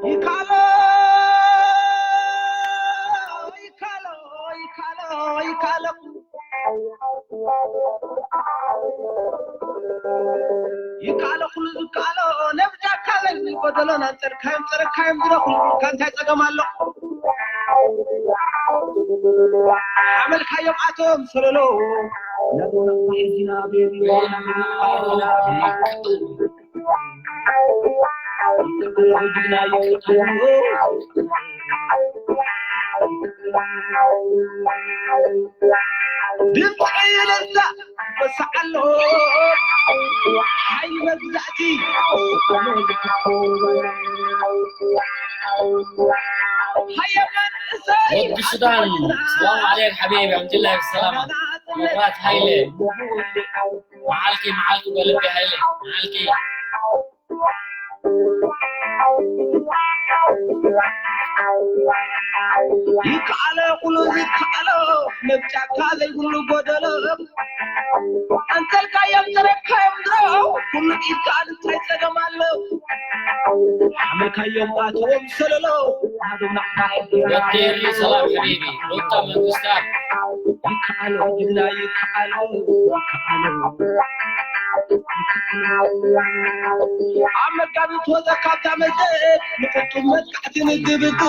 ይካሎ ይካሎ ይካሎ ይካሎ ይካሎ ኩሉ ዝካሎ ነብጃካ በል ጎደሎና ጸርካዮም ጸረካዮም ድረኹ ካንታይ ጸገም ኣሎ ሓመልካዮም ኣቶም ሰለሎ ድምፂ ይነሳ ይወሳዕ ኣሎ ሓይሊ መግዛእቲ ሃየመን እሰይ ወዲ ሱዳን ሰላም ዓለይክ ሓቢቢ ኣምድላ ሰላም መብራት ሃይለ መዓልኪ መዓልኪ በልቢ ሃይለ መዓልኪ ይከኣሎ ኩሉ ዝከኣሎ ነብጫካ ዘይብሉ ጎደሎ ኣንተልካዮም ተረካዮም ድሮ ኩሉ ኢድካ እንታይ ጸገም ኣሎ ሓመልካዮም ኣትዎም ሰለሎ ወዲ ኤርሊ ሰላም ሓቢቢ ሩታ መንግስታት ይከኣሎ ጅግና ይከኣሎ ይከኣሎ ኣብ መጋቢት ወፀ ካብታ መፅእ ንቅጡም መጥቃዕቲ ንድብድብ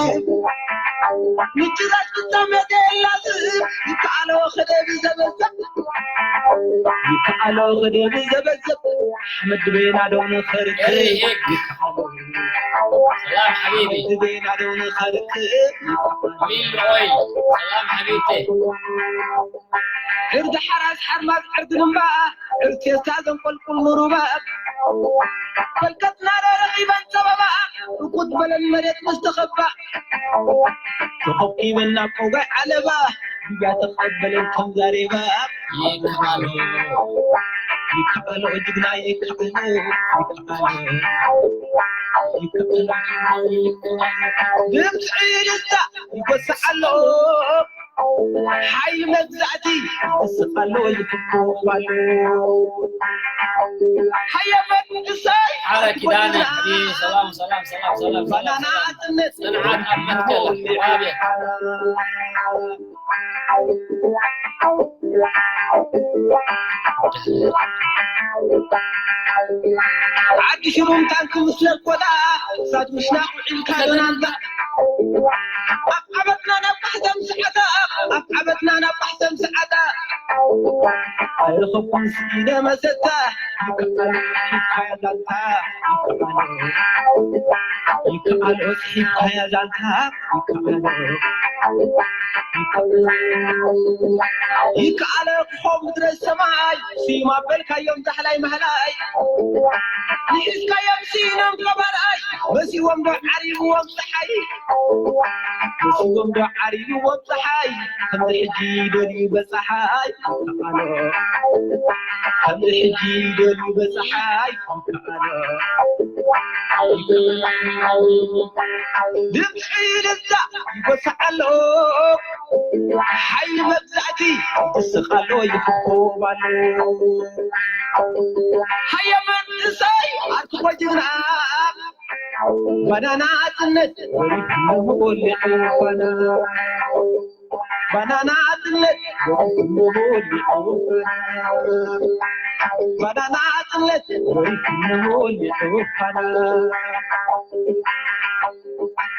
ምጭራሽ ብጣመደ ላዝብ ይከኣሎ ክደብ ዘበዘብ ይከኣሎ ክደብ ዘበዘብ ኣሕመድ ቤና ዶ ንኸርክ ሰላም ሓቢቢ ቤና ዶ ንኸርክ ሚል ኦይ ሰላም ሓቢብተይ ዕርዲ ሓራስ ሓርማዝ ዕርዲ ልምባ ዕርቴስታ ዘንቆልቁል ንሩባ ፈልከትና ዶ ረኺበን ጸበባ ርኩት በለን መሬት ምስ ተኸባ ተኸኪበን ናብ ቆጋይ ዓለባ ድያ ተቐበለን ከም ዛሬባ ይከኣሎ ይከኣሎ ጅግና ይከኣሎ ይከኣሎ ድምፂ ደስታ ይጎስዕ ኣሎ ሓይሊ መግዛእቲ ይስቕ ኣሎ ይፍኩ ኣሎ ሃየ መንግሰይ ሓረ ኪዳነ ሓቢቢ ሰላም ሰላም ሰላም ሰላም ሰላም ባናና ሰላም ኣጥነት ጽንዓት ኣብ መትከል ኣቤት ዓዲ ሽሩም ታንክ ምስ ነኮዳ እሳት ምሽናቕ ውዒልካ ደናንታ ኣብ ዓበትና ናብ ካሕተም ሰዓታ ኣብ ዓበትና ናብ ካሕተም ሰዓታ ኣይረኸብኩን ስኢነ መሰታ ይከኣል ዛንታ ይከኣል ይከኣል ዛንታ ይከኣለ ክኾም ምድረ ሰማይ ስዩም ኣበልካዮም ዛሕላይ ማህላይ ንሒዝካዮም ስኢኖም ቀባርኣይ መሲዎም ዶ ዓሪብዎም ፀሓይ መሲዎም ዶ ዓሪብዎም ፀሓይ ከምዚ ሕጂ ደልዩ በፀሓይ ይከኣሎ ከምዚ ሕጂ ደልዩ በፀሓይ ይከኣሎ ድምፂ ደስታ ይጎስዕ ኣሎ ሓይሊ መግዛእቲ ይስቕ ኣሎ ይፍኮብ ኣሎ ሃየ መንእሰይ ኣርክቦ ጅግና ባናና ኣጽነት ወሊዕዎ ባና ባናና ኣጽነት ወሊዕዎ ባና ባናና ኣጽነት ወሊዕዎ ባና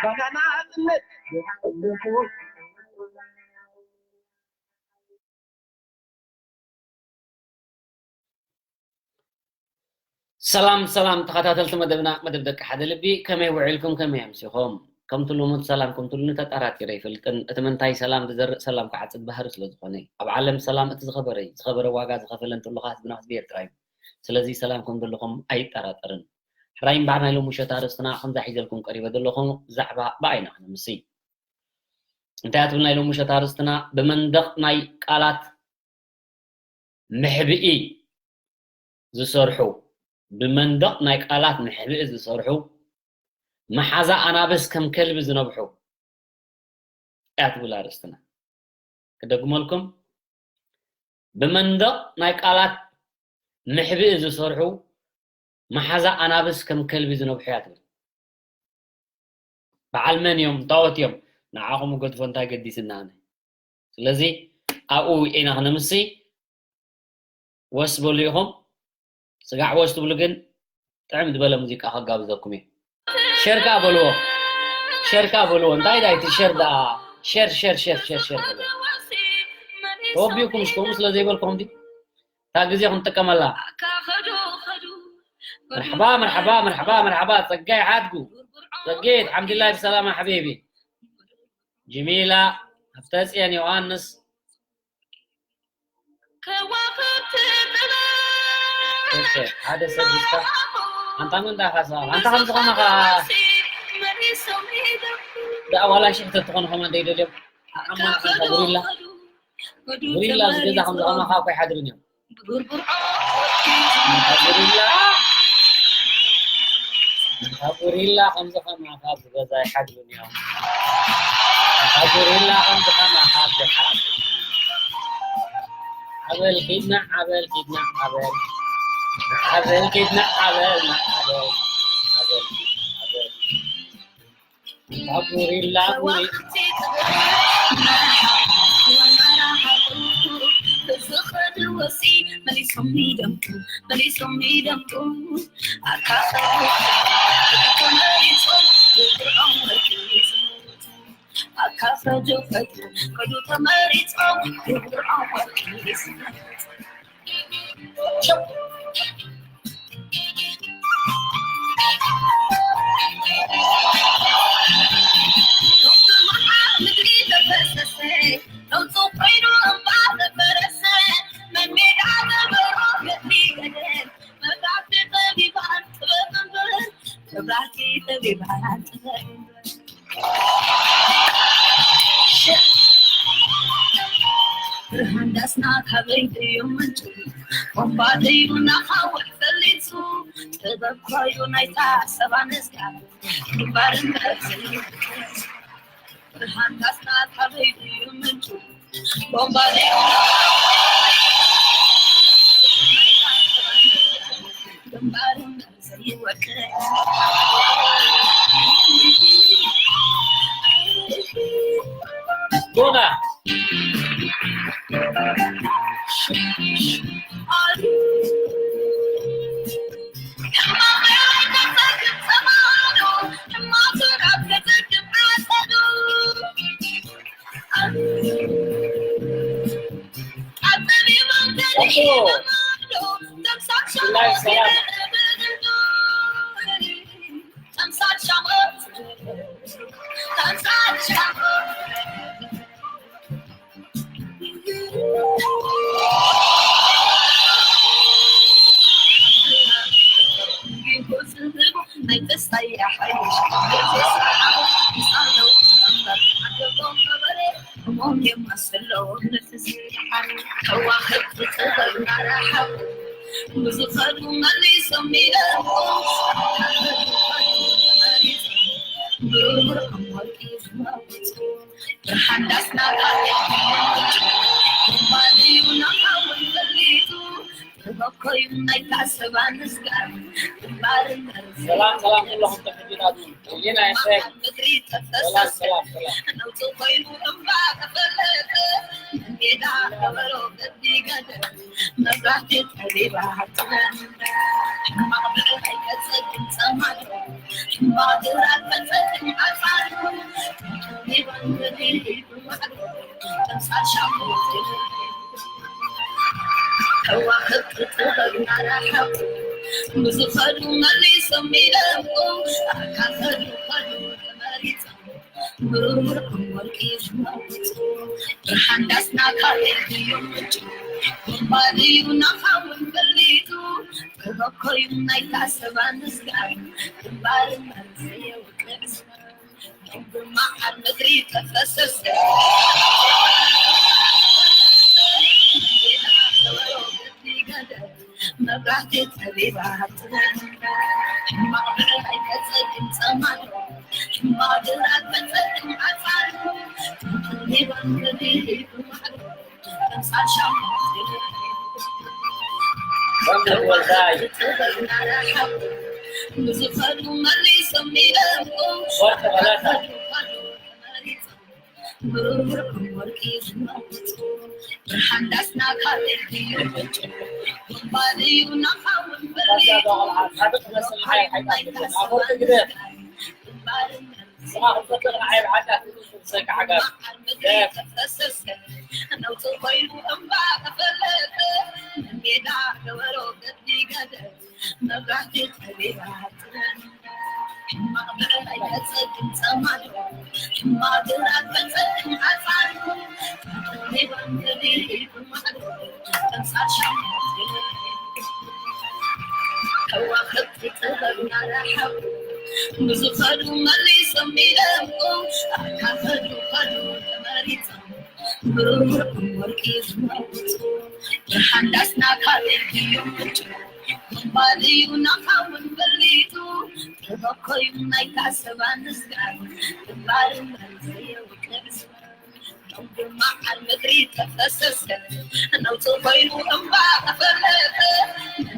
ባናና ኣጽነት ወሊዕዎ ሰላም ሰላም ተኸታተልቲ መደብና መደብ ደቂ ሓደ ልቢ ከመይ ውዒልኩም ከመይ ኣምሲኹም ከምቲ ልሙድ ሰላም ከምትሉኒ ተጠራጢረ ኣይፈልጥን እቲ ምንታይ ሰላም ዝዘርእ ሰላም ክዓፅድ ባህሪ ስለ ዝኾነ እዩ ኣብ ዓለም ሰላም እቲ ዝኸበረ እዩ ዝኸበረ ዋጋ ዝኸፈለ እንተሎ ከዓ ህዝብና ህዝቢ ኤርትራ እዩ ስለዚ ሰላም ከም ዘለኹም ኣይጠራጠርን ሕራይ እምበኣር ናይ ሎሚ ምሸት ኣርእስትና ከምዛ ሒዘልኩም ቀሪበ ዘለኹ ዛዕባ ብኣይና ክንምሲ እንታይ ትብል ናይ ሎሚ ምሸት ኣርእስትና ብመንደቕ ናይ ቃላት ምሕብኢ ዝሰርሑ ብመንደቕ ናይ ቃላት ምሕብኢ ዝሰርሑ መሓዛ ኣናብስ ከም ከልቢ ዝነብሑ እያ ትብል ኣርእስትና ክደግመልኩም ብመንደቕ ናይ ቃላት ምሕብኢ ዝሰርሑ መሓዛ ኣናብስ ከም ከልቢ ዝነብሑ እያ ትብል። በዓል መን እዮም? እንታይ እዮም? ንዓኹም ገድፎ እንታይ ገዲስና ኣነ? ስለዚ ኣብኡ ውዒና ክነምሲ ወስ በሉ ኢኹም። ስጋዕ ወስ ትብሉ ግን ጥዕም ዝበለ ሙዚቃ ከጋብዘኩም እዩ። ሸርካ በልዎ፣ ሸርካ በልዎ። እንታይ ዳይቲ ሸር ደኣ? ሸር፣ ሸር፣ ሸር፣ ሸር፣ ሸር በልዎ። ተወቢኹም ሽኮሙ ስለ ዘይበልኩም ዲ? እታ ግዜ ክንጥቀመላ። መርሓባ፣ መርሓባ፣ መርሓባ፣ መርሓባ። ጸጋይ ሓድጉ። ጸጌት፣ ሓምድላይ ብሰላማ ሓቢቢ። ጅሚላ፣ ሃፍተጽዮን ዮሃንስ። ከዋኽብቲ ጥበብ እሺ፣ ሓደ ሰብ ይስታ። ኣንታ መን ዳኻ ሰ-፣ ኣንታ ከምዚ ከማኻ መሪሶም ሄዶም። ደኣ ዋላ ሽሕ ተትኾኑ ከማን ደይደልዮም። ኣማን ኣንታ ጉሪላ። ጉሪላ ኣብዚ ገዛ ከምዚ ከማኻ እኮ ኣይሓድሩን እዮም። ኣንታ ጉሪላ። ኣንታ ጉሪላ ከምዚ ከማኻ ኣብዚ ገዛ ኣይሓድሩን እዮም። ኣንታ ጉሪላ ከምዚ ከማኻ ኣብዚ ሓድሩን እዮም። ዓበል ኪድና ዓበል ኪድና ዓበል። ዓበል ኪድና ዓበል ዓበል። ዓበል ዓበል። ኣንታ ጉሪላ ጉሪላ። ዝኸድዎ ሲ መሊሶም ይደምቁ፣ መሊሶም ይደምቁ። ኣካፈሉ ተመሪጾም፣ ግብሮም ወርቂ ይዝምቱ። ኣካፈሉ ፈጥሩ፣ ከዱ ተመሪጾም፣ ግብሮም ወርቂ ይዝምቱ። ብርሃን ዳስና ካበይ ድዩ ምንጩ? ቦምባ ድዩ ናኻውሕ ፈሊጹ? ጥበብ ኮይኑ ናይታ ሰባ ንስካ ግንባር እምበር ዘይወቅስ። ብርሃን ዳስና ካበይ ድዩ ምንጩ? ቦምባ ድዩ ግንባር እምበር ዘይወቅስ። ጎና። ብዝኸዱ መሊሶም ይደርቁ። ብሩር ወርቂ ዝመርጹ። ብርሃን ዳስና ካበይ ድዩ ምንጩ? ባልዩ ናኻውን ፈሊጡ። ጥበብ ኮይኑ ናይታ ሰባ ንስጋር። ግንባር እምበር ሰላም፣ ሰላም፣ ኩለኹም ተኽቢራት። ሊና ኤፍኤም። ምድሪ ተፈሰሰ። ሰላም፣ ሰላም፣ ሰላም። ነውፂ ኮይኑ እምባ ተፈለጠ። ሜዳ ከበሮ ገዲ ገደል። መብራህቲ ጠቢባ ሃብትና። ሕማቕ ብዕራይ ከፀግም ፀማዶ። ሕማቕ ድራር ከፀግም ዓፃዶ። ሊባን ገዲል ማዕዶ። ተምሳል ሻሞ። ከዋኽብቲ ጥበብ እናረሓቑ። ብዝኸዱ መሊሶም ይደምቁ። ኣካፈሉ ኸዱ ተመሪጾም። ብሩር ወርቂ ዝመርጹ። ብርሃን ዳስና ካበይ ድዩ ምንጩ? እምባ ድዩ ናኻውን ፈሊጡ? ጥበብ ኮይኑ ናይታ ሰባ ንስጋር። ግንባር መርዘ የውቅስ። ደም ብመዓር ምድሪ ተፈሰሰ። መብራህቲ ጠቢባ። ሕማቕ ብዕራይ ከፀግም ፀማዶ። ሕማቕ ድራር ከፀግም ዓፃዶ። ሊባን ምድሪ ብማዕዶ። ተምሳል ሻሞ። መምህር ወልዳይ። ብዝኸዱ መሊሶም ይደምቁ። ወርቂ በለሳ። ብሩር ከም ወርቂ ዝመልኩ። ብርሃን ዳስና ካበይ ድዩ ምንጩ? ምንባል እዩ ናኻ እውን በሊጡ። ሓብጥ መስል ሓይ ሓይ ሓይ። ኣቦ ትግደ። ስማ ክፈጥር ንዓይ ብሓጢኣት ዝስሰካ ሓጋዝ። ከዋኽብቲ ጥበብና ላሓው ብዝኸዱ መሊሶም ይደምቁ። ኣካ ኸዱ ኸዱ ተመሪጾም ብሩር ወርቂ ዝመርጹ። ብርሃን ዳስና ካበይ ድዩ ምንጩ? ምንባል እዩ ናኻ እውን ፈሊጡ። ጥበብ ኮይኑ ናይታ ሰብ ኣንስጋር። ግንባር እምበር ዘየውቅር። ሎምድማ ኣብ ምድሪ ተፈሰሰ፣ ነውፂ ኮይኑ እምባ ተፈለጠ።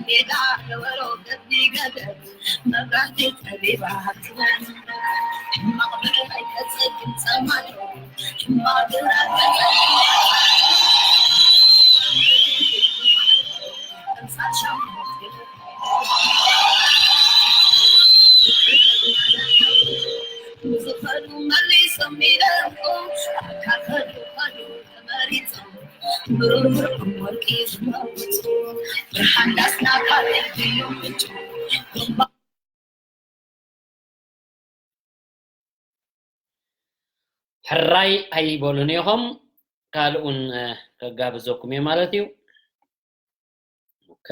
ሜዳ ነበሮ ገዲ ገደል፣ መብራህቲ ጠቢባ ትበል። ሕማቕ ብዕራይ ተፀግም ፀማዶ፣ ሕማቕ ድራር ተፀግም ተምሳል ሻሞት። ንዝኸዱ መሊሶም ይደምቁ፣ ኣካ ኸዱ ኸዱ ተመሪጾም፣ ብሩር ወርቂ ዝመርጹ፣ ብርሃን ዳስና ካበይ ድዩ ምንጩ? ሕራይ ኣይበሉን ኢኹም፣ ካልእ እውን፣ እ፣ ከጋብዘኩም እየ ማለት እዩ። ኦኬ።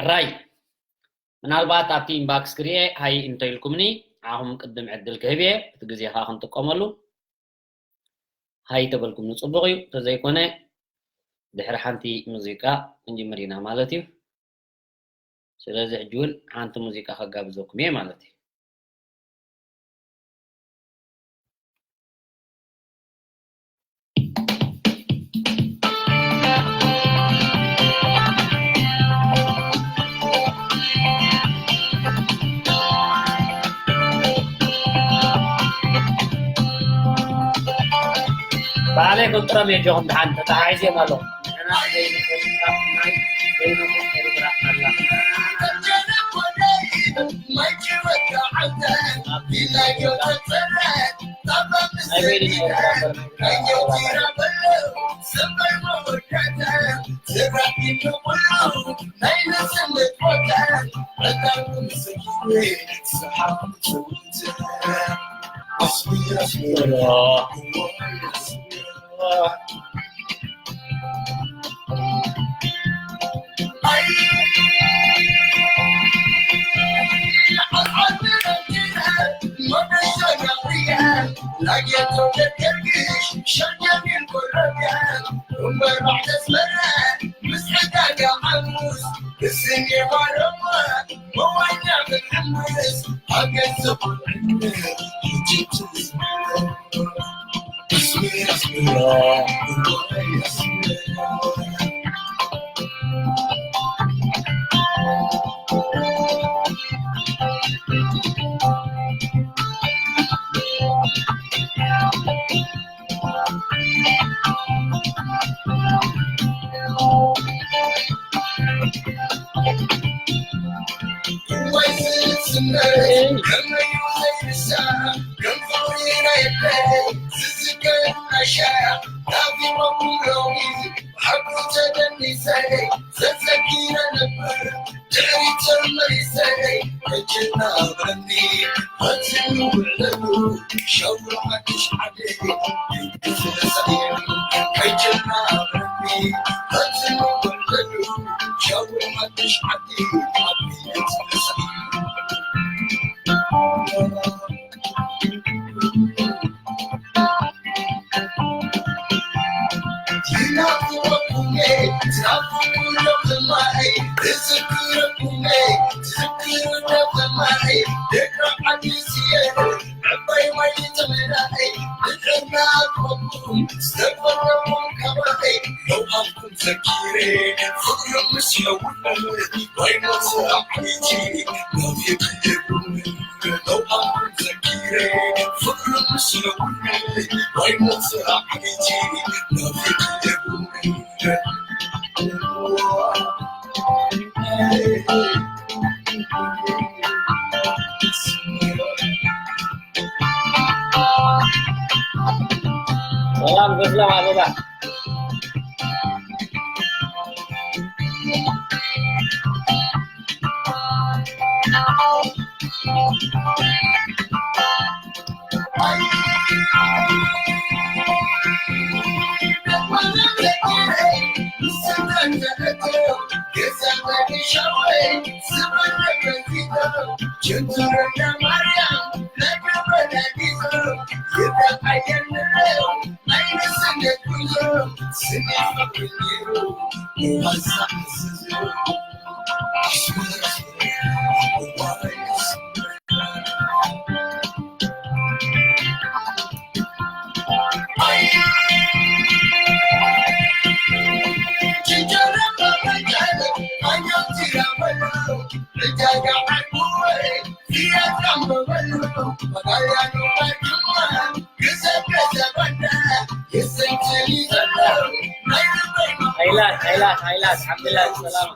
ሕራይ። ምናልባት ኣብቲ ኢንባክስ ክሪኤ ሃይ እንተኢልኩምኒ፣ ንዓኹም ቅድም ዕድል ክህብ እየ፣ እቲ ግዜ ኸኣ ክንጥቀመሉ። ሃይ ተበልኩምኒ ጽቡቕ እዩ፣ እንተዘይኮነ ድሕሪ ሓንቲ ሙዚቃ ክንጅምር ኢና ማለት እዩ። ስለዚ ሕጂ እውን ሓንቲ ሙዚቃ ከጋብዘኩም እየ ማለት እዩ። ባዕለይ ክጥረም እየ ጆኹም ደሓን ተተሓሒዘ ማለት። ሰላም ዘስለም ኣበባ። ሃይላት፣ ሃይላት፣ ሃይላት፣ ዓብድላ ሰላም።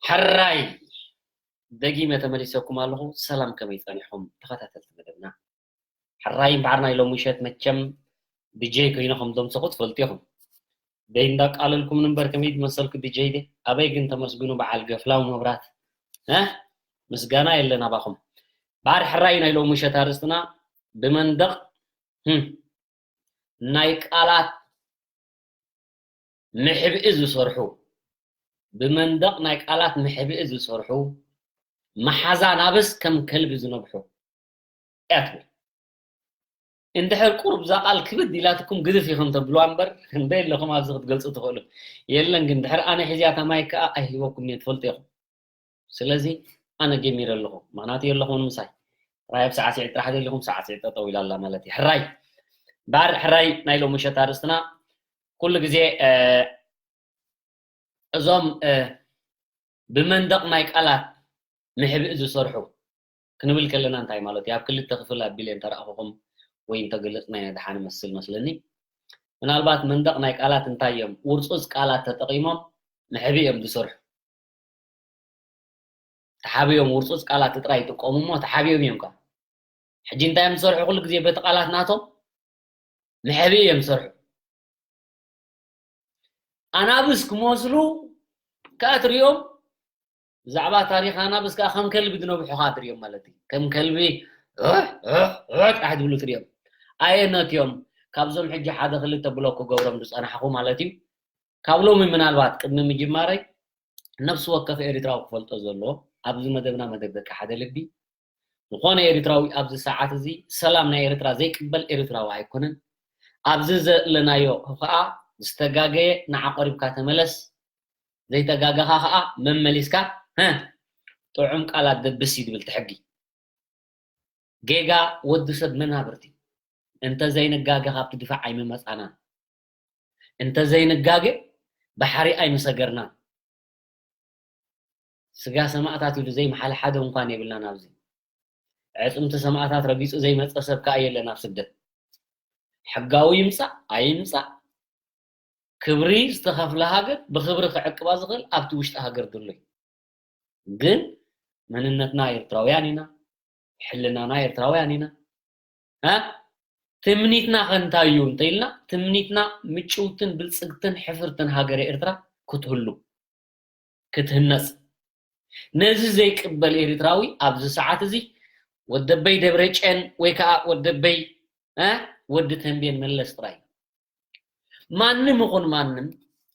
ሕራይ ደጊመ ተመሊሰኩም ኣለኹ። ሰላም፣ ከመይ ጸኒሕኩም ተኸታተልቲ መደብና? ሕራይ እምበኣር ናይ ሎሚ ምሸት መቸም ዲጀይ ኮይነ ከም ዘምሰኹ ትፈልጡ ኢኹም። ደይ እንዳቃለልኩምን እምበር ከመይ ዝመሰልኩ ዲጀይ ደ ኣበይ ግን ተመስግኑ በዓል ገፍላው መብራት እ ምስጋና የለን ኣባኹም። እምበኣር ሕራይ ናይ ሎሚ ምሸት ኣርእስትና ብመንደቕ ህም ናይ ቃላት ምሕብኢ ዝሰርሑ፣ ብመንደቕ ናይ ቃላት ምሕብኢ ዝሰርሑ፣ መሓዛ ናብስ ከም ከልቢ ዝነብሑ እያ ትብል። እንድሕር ቁሩብ እዛ ቃል ክብድ ኢላትኩም ግድፍ ኢኹም ተብልዋ እምበር፣ እንደ የለኹም ኣብዚ ክትገልጹ ትኽእሉ። የለን ግን ድሕር ኣነ ሒዝያ እታ ማይክ ከኣ ኣይህበኩም እየ ትፈልጡ ኢኹም። ስለዚ ኣነ ጀሚረ ኣለኹ፣ ምኽንያቱ የለኹምን ምሳይ። ጥራይ ኣብ ሳዕስዒት ጥራሕ ደሊኹም፣ ሳዕስዒት ጠጠው ኢላ ኣላ ማለት እዩ። ሕራይ፣ እምበኣር ሕራይ ናይ ሎሚ ምሸት ኣርእስትና ኩሉ ግዜ፣ እ፣ እዞም፣ እ፣ ብመንደቕ ናይ ቃላት ምሕብኢ ዝሰርሑ ክንብል ከለና እንታይ ማለት እዩ? ኣብ ክልተ ክፍል ኣቢለ እንተረኣኹኹም ወይ እንተገለጽናዮ ደሓን እመስል መስለኒ። ምናልባት መንደቕ ናይ ቃላት እንታይ እዮም? ውርጹጽ ቃላት ተጠቒሞም ምሕብኢ እዮም ዝሰርሑ። ተሓቢኦም ውርጹጽ ቃላት ጥራይ ይጥቀሙ እሞ ተሓቢኦም እዮም ከኣ። ሕጂ እንታይ እዮም ዝሰርሑ? ኩሉ ግዜ በቲ ቃላት ናቶም ምሕብኢ እዮም ዝሰርሑ። ኣናብስ ክመስሉ ከኣ ትሪኦም፣ ብዛዕባ ታሪኽ ኣናብስ ከኣ ከም ከልቢ ዝነብሑ ከኣ ትሪኦም ማለት እዩ። ከም ከልቢ ዑሕ፣ ዑሕ፣ ዑሕ ጥራሕ ዝብሉ ትሪኦም። ኣየኖት እዮም ካብዞም ሕጂ ሓደ ክልተ ብሎክ ክገብሮም ዝጸናሕኹ ማለት እዩ? ካብ ሎሚ ምናልባት ቅድሚ ምጅማረይ ነፍሲ ወከፍ ኤርትራዊ ክፈልጦ ዘለዎ፣ ኣብዚ መደብና መደብ ደቂ ሓደ ልቢ፣ ዝኾነ ኤርትራዊ ኣብዚ ሰዓት እዚ ሰላም ናይ ኤርትራ ዘይቅበል ኤርትራዊ ኣይኮነን። ኣብዚ ዘለናዮ ከኣ ዝተጋገየ ንዓ ቆሪብካ ተመለስ፣ ዘይተጋገኻ ከኣ መመሊስካ፣ ሀ፣ ጥዑም ቃላት ደብስ እዩ ዝብል እቲ ሕጊ። ጌጋ ወዲ ሰብ መናብርቲ። እንተ ዘይንጋገ ካብቲ ድፋዕ ኣይምመጻናን። እንተ ዘይንጋገ ባሕሪ ኣይምሰገርናን። ስጋ ሰማእታት ኢሉ ዘይምሓለ ሓደ እንኳን የብልናን ኣብዚ። ኣዕጽምቲ ሰማእታት ረጊጹ ዘይመጸ ሰብ ከኣ የለን ኣብ ስደት። ሕጋዊ ይምጻእ ኣይምጻእ፣ ክብሪ ዝተኸፍለ ሃገር ብኽብሪ ክዕቅባ ዝኽእል ኣብቲ ውሽጢ ሃገር ዘሎ እዩ። ግን መንነትና ኤርትራውያን ኢና፣ ሕልናና ኤርትራውያን ኢና። እ? ትምኒትና ከ እንታይ እዩ እንተኢልና፣ ትምኒትና ምጭውትን ብልጽግትን ሕፍርትን ሃገረ ኤርትራ ክትህሉ፣ ክትህነጽ። ነዚ ዘይቅበል ኤርትራዊ ኣብዚ ሰዓት እዚ ወደበይ ደብረጨን ወይ ከኣ ወደበይ፣ እ፣ ወዲ ተንቤን መለስ ጥራይ እዩ። ማንም ይኹን ማንም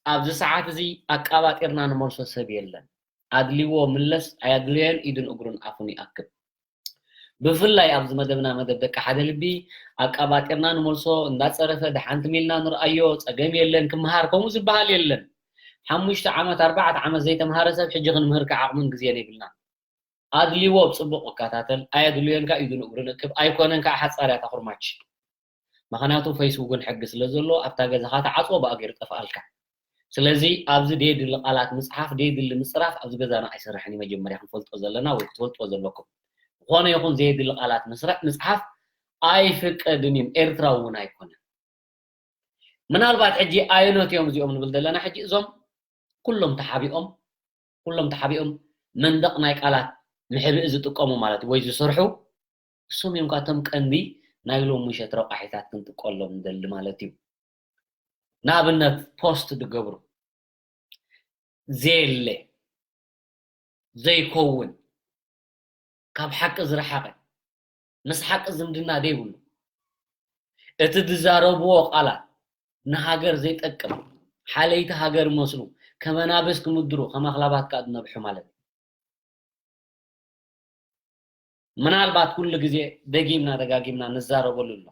ኣብዚ ሰዓት እዚ ኣቃባጢርና ንመልሶ ሰብ የለን። ኣድልዎ ምለስ ኣየድልዮን ኢዱን እግሩን ኣፉን ይኣክብ። ብፍላይ ኣብዚ መደብና፣ መደብ ደቂ ሓደ ልቢ፣ ኣቃባጢርና ንመልሶ፣ እንዳጸረፈ ደሓን ትም ኢልና ንርኣዮ፣ ጸገም የለን፣ ክምሃር ከምኡ ዝበሃል የለን። ሓሙሽተ ዓመት፣ ኣርባዕተ ዓመት ዘይተምሃረ ሰብ ሕጂ ክንምህር ከ ዓቕምን ግዜን የብልናን። ኣድልዎ ኣብ ጽቡቕ እከታተል፣ ኣየድልዮን ከኣ ኢዱ ንእግሩ ንእክብ፣ ኣይኮነን ከኣ ሓጻር እያ እታ ኩርማች። ምኽንያቱ ፌስቡክ እውን ሕጊ ስለ ዘሎ ኣብታ ገዛኻ ተዓጽዎ ብኣ ገይሩ ጠፍኣልካ። ስለዚ ኣብዚ ደየድሊ ቃላት ምጽሓፍ፣ ደየድሊ ምጽራፍ ኣብዚ ገዛና ኣይሰርሕን እዩ። መጀመርያ ክንፈልጦ ዘለና ወይ ክትፈልጥዎ ዘለኩም። ዝኾነ ይኹን ዘየድሊ ቃላት ምስራሕ፣ ምጽሓፍ ኣይፍቀድን እዩ። ኤርትራዊ እውን ኣይኮነን። ምናልባት ሕጂ ኣየኖት እዮም እዚኦም ንብል ዘለና? ሕጂ እዞም ኩሎም ተሓቢኦም፣ ኩሎም ተሓቢኦም መንደቕ ናይ ቃላት ምሕብኢ ዝጥቀሙ ማለት እዩ፣ ወይ ዝሰርሑ፣ እሶም እዮም ካብቶም ቀንዲ ናይ ሎሚ ምሸት ረቋሒታት ክንጥቀሎም ንደሊ ማለት እዩ። ንኣብነት ፖስት ዝገብሩ፣ ዘየለ፣ ዘይከውን፣ ካብ ሓቂ ዝረሓቐ፣ ምስ ሓቂ ዝምድና ዘይብሉ፣ እቲ ዝዛረብዎ ቃላት ንሃገር ዘይጠቅም፣ ሓለይቲ ሃገር መስሉ፣ ከም ኣናብስ ክምድሩ፣ ከም ኣኽላባት ከኣ ዝነብሑ ማለት እዩ። ምናልባት ኩሉ ግዜ ደጊምና ደጋጊምና ንዛረበሉ ኣሎ።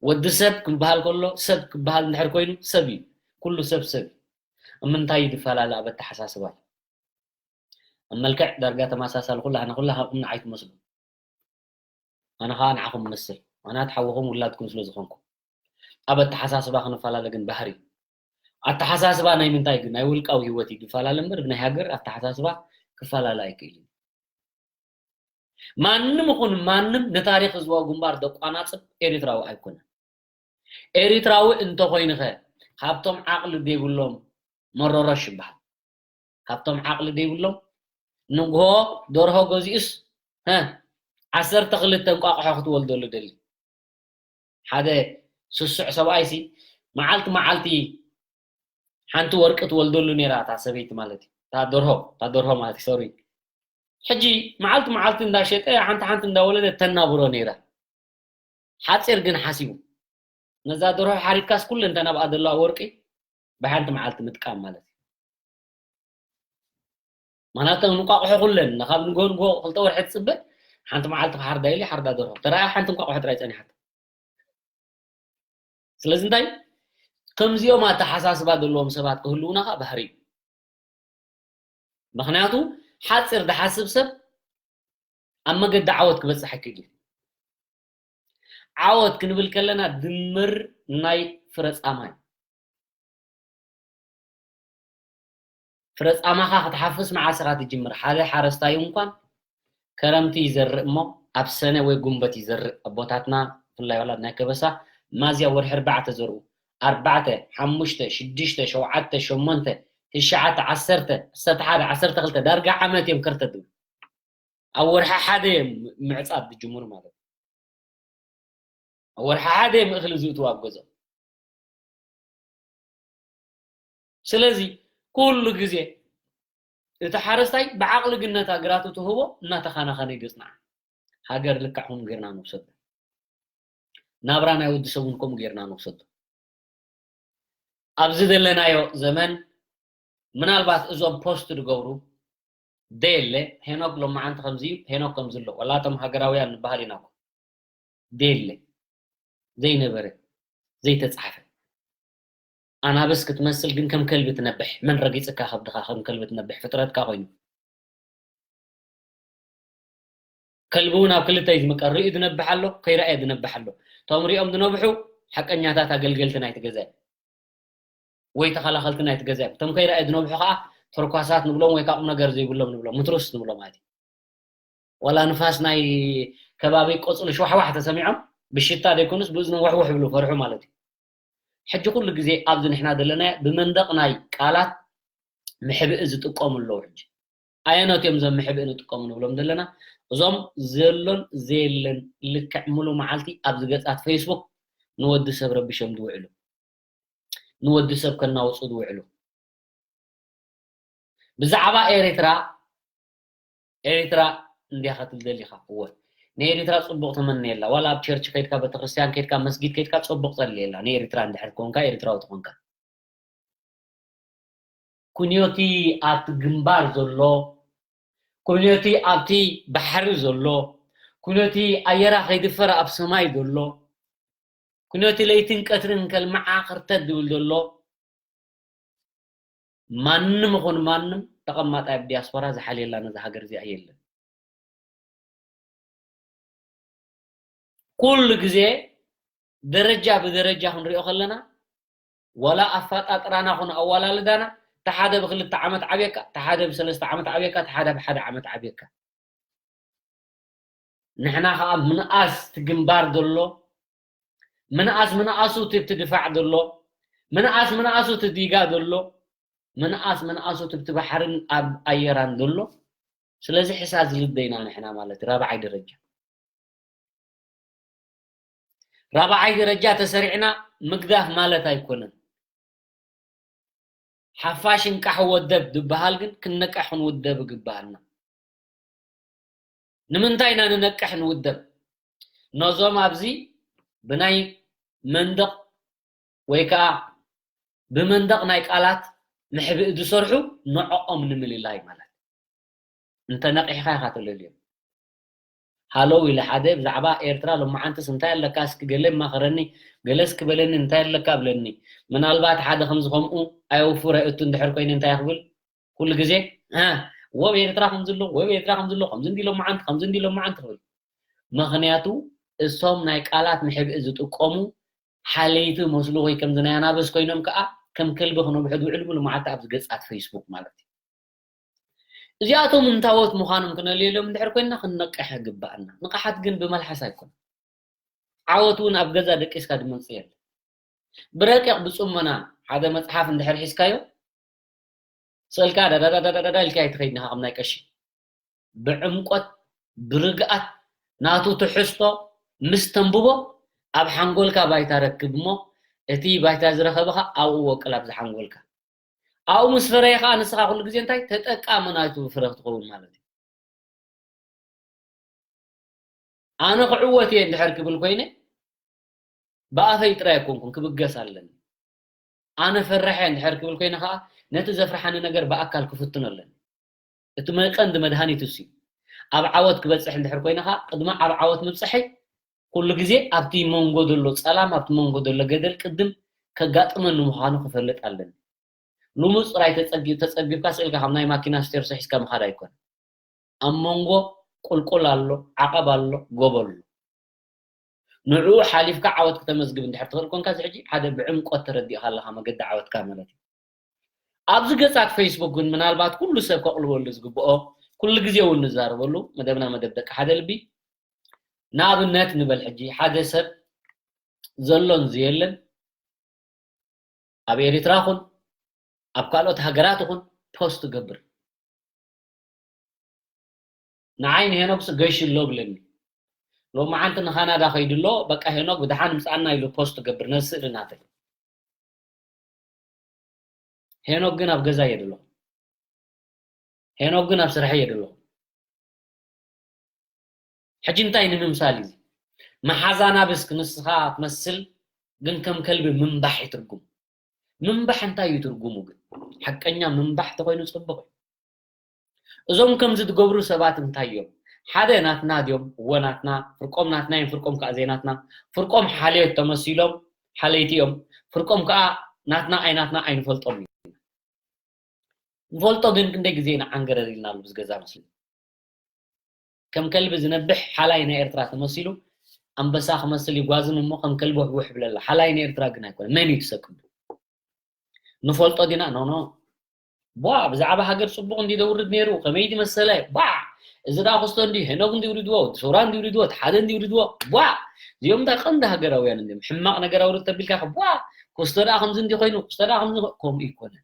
ወዲ ሰብ ክበሃል ከሎ፣ ሰብ ክበሃል እንድሕር ኮይኑ ሰብ እዩ። ኩሉ ሰብ ሰብ እዩ። እምንታይ እዩ ዝፈላለ? ኣብ ኣተሓሳስባ እዩ። ኣብ መልክዕ ዳርጋ ተመሳሳሊ፣ ኩላህና ኩላኹም ንዓይ ትመስሉ። ኣነ ኸኣ ንዓኹም እመስል። ምኽንያቱ ሓውኹም ውላድኩም ስለ ዝኾንኩ። ኣብ ኣተሓሳስባ ክንፈላለ ግን ባህሪ እዩ። ኣተሓሳስባ ናይ ምንታይ ግን? ናይ ውልቃዊ ህይወት እዩ ዝፈላለ እምበር፣ ብናይ ሃገር ኣተሓሳስባ ክፈላለ ኣይክእልን። ማንም ይኹን ማንም ንታሪኽ ህዝባዊ ግንባር ዘቋናጽብ ኤሪትራዊ ኣይኮነን። ኤሪትራዊ እንተኾይንኸ ካብቶም ዓቕሊ ዘይብሎም መሮሮሽ ይበሃል። ካብቶም ዓቕሊ ዘይብሎም ንግሆ ደርሆ ገዚኡስ፣ ሀ፣ ዓሰርተ ክልተ እንቋቑሖ ክትወልደሉ ደሊ። ሓደ ስሱዕ ሰብኣይሲ መዓልቲ መዓልቲ ሓንቲ ወርቂ ትወልደሉ ነይራ፣ እታ ሰበይቲ ማለት እዩ። እታ ደርሆ፣ እታ ደርሆ ማለት እዩ፣ ሶሪ። ሕጂ መዓልቲ መዓልቲ እንዳሸጠ፣ ሓንቲ ሓንቲ እንዳወለደ ተናብሮ ነይራ። ሓጺር ግን ሓሲቡ። ነዛ ደርሆ ሓሪድካስ ኩለን እተን ኣብኣ ዘለዋ ወርቂ ብሓንቲ መዓልቲ ምጥቃም ማለት እዩ። ምኽንያቱ እንቋቑሖ ኩለን ካብ ንግሆ ንግሆ ክልተ ወርሒ ትጽበ፣ ሓንቲ መዓልቲ ክሓርዳ ኢሉ ሓርዳ ደርሆ። ተረኣ ሓንቲ እንቋቑሖ ጥራይ ጸኒሓታ። ስለዚ እንታይ? ከምዚኦም ኣተሓሳስባ ዘለዎም ሰባት ክህልዉና ኸኣ ባህሪ እዩ። ምኽንያቱ ሓጺር ዝሓስብ ሰብ ኣብ መገዲ ዓወት ክበጽሕ ኣይክእል እዩ። ዓወት ክንብል ከለና ድምር ናይ ፍረ ጻማ እዩ። ፍረ ጻማኻ ክትሓፍስ መዓስ ኢኻ ትጅምር? ሓደ ሓረስታይ እንኳን ከረምቲ ይዘርእ እሞ ኣብ ሰነ ወይ ጉንበት ይዘርእ። ኣቦታትና ብፍላይ ወላድ ናይ ከበሳ ሚያዝያ ወርሒ ኣርባዕተ ዘርኡ። ኣርባዕተ፣ ሓሙሽተ፣ ሽዱሽተ፣ ሸውዓተ፣ ሸሞንተ፣ ትሽዓተ፣ ዓሰርተ፣ ዓሰርተ ሓደ፣ ዓሰርተ ክልተ፣ ዳርጋ ዓመት እዮም ከርተት ዝብሉ። ኣብ ወርሒ ሓደ እዮም ምዕጻድ ዝጅምሩ ማለት እዩ። ኣብ ወርሒ ሓደ እዮም እኽሊ ዝእትዉ ኣብ ገዝኦም። ስለዚ ኩሉ ግዜ እቲ ሓረስታይ ብዓቕሊ ግን ነታ ግራቱ ትህቦ እናተኻናኸነ እዩ ዘጽንዓ። ሃገር ልክዕ ከምኡ ጌርና ንውሰዶ። ናብራ ናይ ወዲ ሰብ እውን ከምኡ ጌርና ንውሰዶ። ኣብዚ ዘለናዮ ዘመን ምናልባት እዞም ፖስት ዝገብሩ ደየለ፣ ሄኖክ ሎማዓንቲ ከምዚ እዩ፣ ሄኖክ ከምዚ ኣሎ፣ ወላ እቶም ሃገራውያን ንበሃል ኢና እኮ። ደየለ፣ ዘይነበረ፣ ዘይተጻሕፈ። ኣናብስ ክትመስል ግን ከም ከልቢ ትነብሕ። መን ረጊጽካ ከብድኻ ከም ከልቢ ትነብሕ ፍጥረትካ ኮይኑ። ከልቢ እውን ኣብ ክልተ እዩ ዝምቀል። ርእዩ ዝነብሕ ኣሎ፣ ከይረኣየ ዝነብሕ ኣሎ። እቶም ሪኦም ዝነብሑ ሓቀኛታት ኣገልገልቲ ናይቲ ገዛ እዮም። ወይ ተኸላኸልቲ ናይቲ ገዛ እዮም። እቶም ከይረኣዩ ዝነብሑ ከዓ ተርኳሳት ንብሎም ወይ ከዓ ቁም ነገር ዘይብሎም ንብሎም፣ ምትሩስ ንብሎም ማለት እዩ። ወላ ንፋስ ናይ ከባቢ ቆፅሊ ሸዋሕዋሕ ተሰሚዖም ብሽታ ዘይኮኑስ ብእዝኖም ወሕወሕ ይብሉ፣ ፈርሑ ማለት እዩ። ሕጂ ኩሉ ግዜ ኣብዚ ንሕና ዘለናዮ ብመንደቕ ናይ ቃላት ምሕብኢ ዝጥቀሙ ኣለዉ። ሕጂ ኣየኖት እዮም እዞም ምሕብኢ ንጥቀሙ ንብሎም ዘለና? እዞም ዘሎን ዘየለን ልክዕ ሙሉ መዓልቲ ኣብዚ ገጻት ፌስቡክ ንወዲ ሰብ ረቢሾም ዝውዕሉ፣ ንወዲ ሰብ ከናውጹ ዝውዕሉ። ብዛዕባ ኤሪትራ፣ ኤሪትራ እንዲያ ክትብል ደሊኻ? እወ፣ ንኤሪትራ ጽቡቕ ተመነየላ። ዋላ ኣብ ቸርች ከይድካ፣ ቤተክርስትያን ከይድካ፣ መስጊድ ከይድካ ጽቡቕ ጸልየላ። ንኤሪትራ እንድሕር ኮንካ፣ ኤሪትራዊ ተኾንካ። ኩንዮቲ ኣብቲ ግንባር ዘሎ፣ ኩነቲ ኣብቲ ባሕሪ ዘሎ፣ ኩነቲ ኣየራ ከይድፈር ኣብ ሰማይ ዘሎ፣ ኩነቲ ለይትን ቀትርን ከልምዓ ክርተት ዝብል ዘሎ፣ ማንም ይኹን ማንም ተቐማጣይ ኣብ ዲያስፖራ ዝሓልየላ ነዛ ሃገር እዚኣ የለን። ኩሉ ግዜ ደረጃ ብደረጃ ክንሪኦ ከለና፣ ዋላ ኣፈጣጥራና ኹን ኣዋላልዳና፣ እቲ ሓደ ብክልተ ዓመት ዓብየካ፣ እቲ ሓደ ብሰለስተ ዓመት ዓብየካ፣ እቲ ሓደ ብሓደ ዓመት ዓብየካ። ንሕና ኸዓ ምንኣስ እቲ ግንባር ዘሎ፣ ምንኣስ ምንኣሱ እቲ እቲ ድፋዕ ዘሎ፣ ምንኣስ ምንኣሱ እቲ ዲጋ ዘሎ፣ ምንኣስ ምንኣሱ እቲ እቲ ባሕርን ኣብ ኣየራን ዘሎ። ስለዚ ሕሳር ዝልደይና ንሕና ማለት እዩ፣ ራብዓይ ደረጃ። ራብዓይ ደረጃ ተሰሪዕና ምግዳፍ ማለት ኣይኮነን። ሓፋሽ እንቃሕ ወደብ ዝበሃል ግን ክንነቅሕ ክንውደብ ይግበኣና። ንምንታይ ኢና ንነቅሕ ንውደብ? ነዞም ኣብዚ ብናይ መንደቕ ወይ ከዓ ብመንደቕ ናይ ቃላት ምሕብኢ ዝሰርሑ ንዕኦም ንምልላይ ማለት። እንተ ነቒሕካ ኢኻ ተለልዮም። ሃለው ኢለ ሓደ ብዛዕባ ኤርትራ ሎማዓንትስ እንታይ ኣለካ እስኪ ገለ ማኸረኒ፣ ገለ እስኪ በለኒ እንታይ ኣለካ ብለኒ። ምናልባት ሓደ ከምዚ ከምኡ ኣየውፍር ኣይእቱ እንድሕር ኮይነ እንታይ ክብል? ኩሉ ግዜ፣ እ፣ ወብ ኤርትራ ከምዚ ኣሎ፣ ወብ ኤርትራ ከምዚ ኣሎ፣ ከምዚ እንዲ ሎማዓንቲ፣ ከምዚ እንዲ ሎማዓንቲ ክብል። ምኽንያቱ እሶም ናይ ቃላት ምሕብኢ ዝጥቀሙ ሓለይቲ መስሉ ወይ ከምዚ ናይ ኣናብስ ኮይኖም ከኣ ከም ከልቢ ክነብሑ ዝውዕሉ ሙሉ መዓልቲ ኣብዚ ገጻት ፌስቡክ ማለት እዩ። እዚኣቶም እንታዎት ምዃኖም ክነልየሎም እንድሕር ኮይንና ክንነቅሕ ይግበኣና። ንቕሓት ግን ብመልሓስ ኣይኮነን። ዓወት እውን ኣብ ገዛ ደቂስካ ዝመጽእ የለን። ብረቂቕ ብጽሞና ሓደ መጽሓፍ እንድሕር ሒዝካዮ፣ ስእልካ ዳዳዳዳዳዳ ኢልካ ኣይትኸይድን ኢኻ ከም ናይ ቀሺ። ብዕምቆት፣ ብርግኣት፣ ናቱ ትሕዝቶ ምስ ተንብቦ፣ ኣብ ሓንጎልካ ባይታ ረክብ እሞ፣ እቲ ባይታ ዝረኸበኻ ኣብኡ ወቅል ኣብዚ ሓንጎልካ። ኣብኡ ምስ ፈረየ ኸዓ ንስኻ ኩሉ ግዜ እንታይ ተጠቃሚ ናቱ ፍረ ክትኸውን ማለት እዩ። ኣነ ክዕወት እየ እንድሕር ክብል ኮይነ፣ ብኣፈይ ጥራይ ኣይኮንኩን ክብገስ ኣለኒ። ኣነ ፈራሕ እየ እንድሕር ክብል ኮይነ ኸዓ፣ ነቲ ዘፍርሓኒ ነገር ብኣካል ክፍትኖ ኣለኒ። እቲ መ-፣ ቀንዲ መድሃኒት እሱ እዩ። ኣብ ዓወት ክበጽሕ እንድሕር ኮይነ ኸዓ፣ ቅድሚ ኣብ ዓወት ምብጽሐይ፣ ኩሉ ግዜ ኣብቲ መንጎ ዘሎ ጸላም፣ ኣብቲ መንጎ ዘሎ ገደል ቅድም ከጋጥመኒ ምዃኑ ክፈልጥ ኣለኒ። ልሙጽ ጥራይ ተጸጊ-፣ ተጸጊብካ ስእልካ ካብ ናይ ማኪና ስቴርሶ ሒዝካ ምኻድ ኣይኮነን። ኣብ መንጎ ቁልቁል ኣሎ፣ ዓቐብ ኣሎ፣ ጎቦ ኣሎ። ንዕኡ ሓሊፍካ ዓወት ክተመዝግብ እንድሕር ትኽእል ኮንካ፣ እዚ ሕጂ ሓደ ብዕምቆት ተረዲእካ ኣለኻ መገዲ ዓወትካ ማለት እዩ። ኣብዚ ገጻት ፌስቡክ ግን ምናልባት ኩሉ ሰብ ከቕልበሉ ዝግብኦ፣ ኩሉ ግዜ እውን ንዛረበሉ፣ መደብና መደብ ደቂ ሓደ ልቢ። ንኣብነት ንበል ሕጂ ሓደ ሰብ ዘሎን ዘየለን ኣብ ኤሪትራ ኹን ኣብ ካልኦት ሃገራት ኹን ፖስት ገብር። ንዓይ ንሄኖክስ ገሽ ኣሎ ብለኒ። ሎማዓንቲ ንካናዳ ከይዱ ኣሎ፣ በቃ ሄኖክ ብደሓን ምጽኣና ኢሉ ፖስት ገብር ነዚ ስእሊ ናተይ። ሄኖክ ግን ኣብ ገዛ እየ ደለኹ። ሄኖክ ግን ኣብ ስራሕ እየ ደለኹ። ሕጂ እንታይ ንምምሳል እዩ? መሓዛ ናብስክ ንስኻ ትመስል፣ ግን ከም ከልቢ ምንባሕ እዩ ትርጉሙ። ምንባሕ እንታይ እዩ ትርጉሙ ግን? ሓቀኛ ምንባሕ ተኾይኑ ጽቡቕ እዩ። እዞም ከምዚ ትገብሩ ሰባት እንታይ እዮም? ሓደ ናትና ድዮም? እወ ናትና። ፍርቆም ናትና እዮም፣ ፍርቆም ከኣ ዘይናትና። ፍርቆም ሓልዮት ተመሲሎም ሓለይቲ እዮም። ፍርቆም ከኣ ናትና ኣይናትና ኣይንፈልጦም እዩ። ንፈልጦ ግን ክንደይ ግዜ ኢና ዓንገረር ኢልናሉ ምስ ገዛ ምስሉ። ከም ከልቢ ዝነብሕ ሓላይ ናይ ኤርትራ ተመሲሉ ኣንበሳ ክመስል ይጓዝን እሞ ከም ከልቢ ውሕውሕ ይብለላ። ሓላይ ናይ ኤርትራ ግን ኣይኮነ። መን እዩ ትሰቅቡ? ንፈልጦ ዲና? ኖ፣ ኖ። ቧ፣ ብዛዕባ ሃገር ጽቡቕ እንዲ ደውርድ ነይሩ፣ ከመይ ድመሰለ? ቧ፣ እዚ ደኣ ክስቶ እንዲ ሄኖግ እንዲ ውሪድዎ፣ ሱራ እንዲ ውሪድዎ፣ ሓደ እንዲ ውሪድዎ። ቧ፣ እዚኦም እንታይ ቀንዲ ሃገራውያን እንዲም? ሕማቕ ነገር ኣውርድ ተቢልካ፣ ቧ፣ ክስቶ ደኣ ከምዚ እንዲ ኮይኑ፣ ክስቶ ደኣ ከምዚ ኮ-፣ ከምኡ ይኮነ።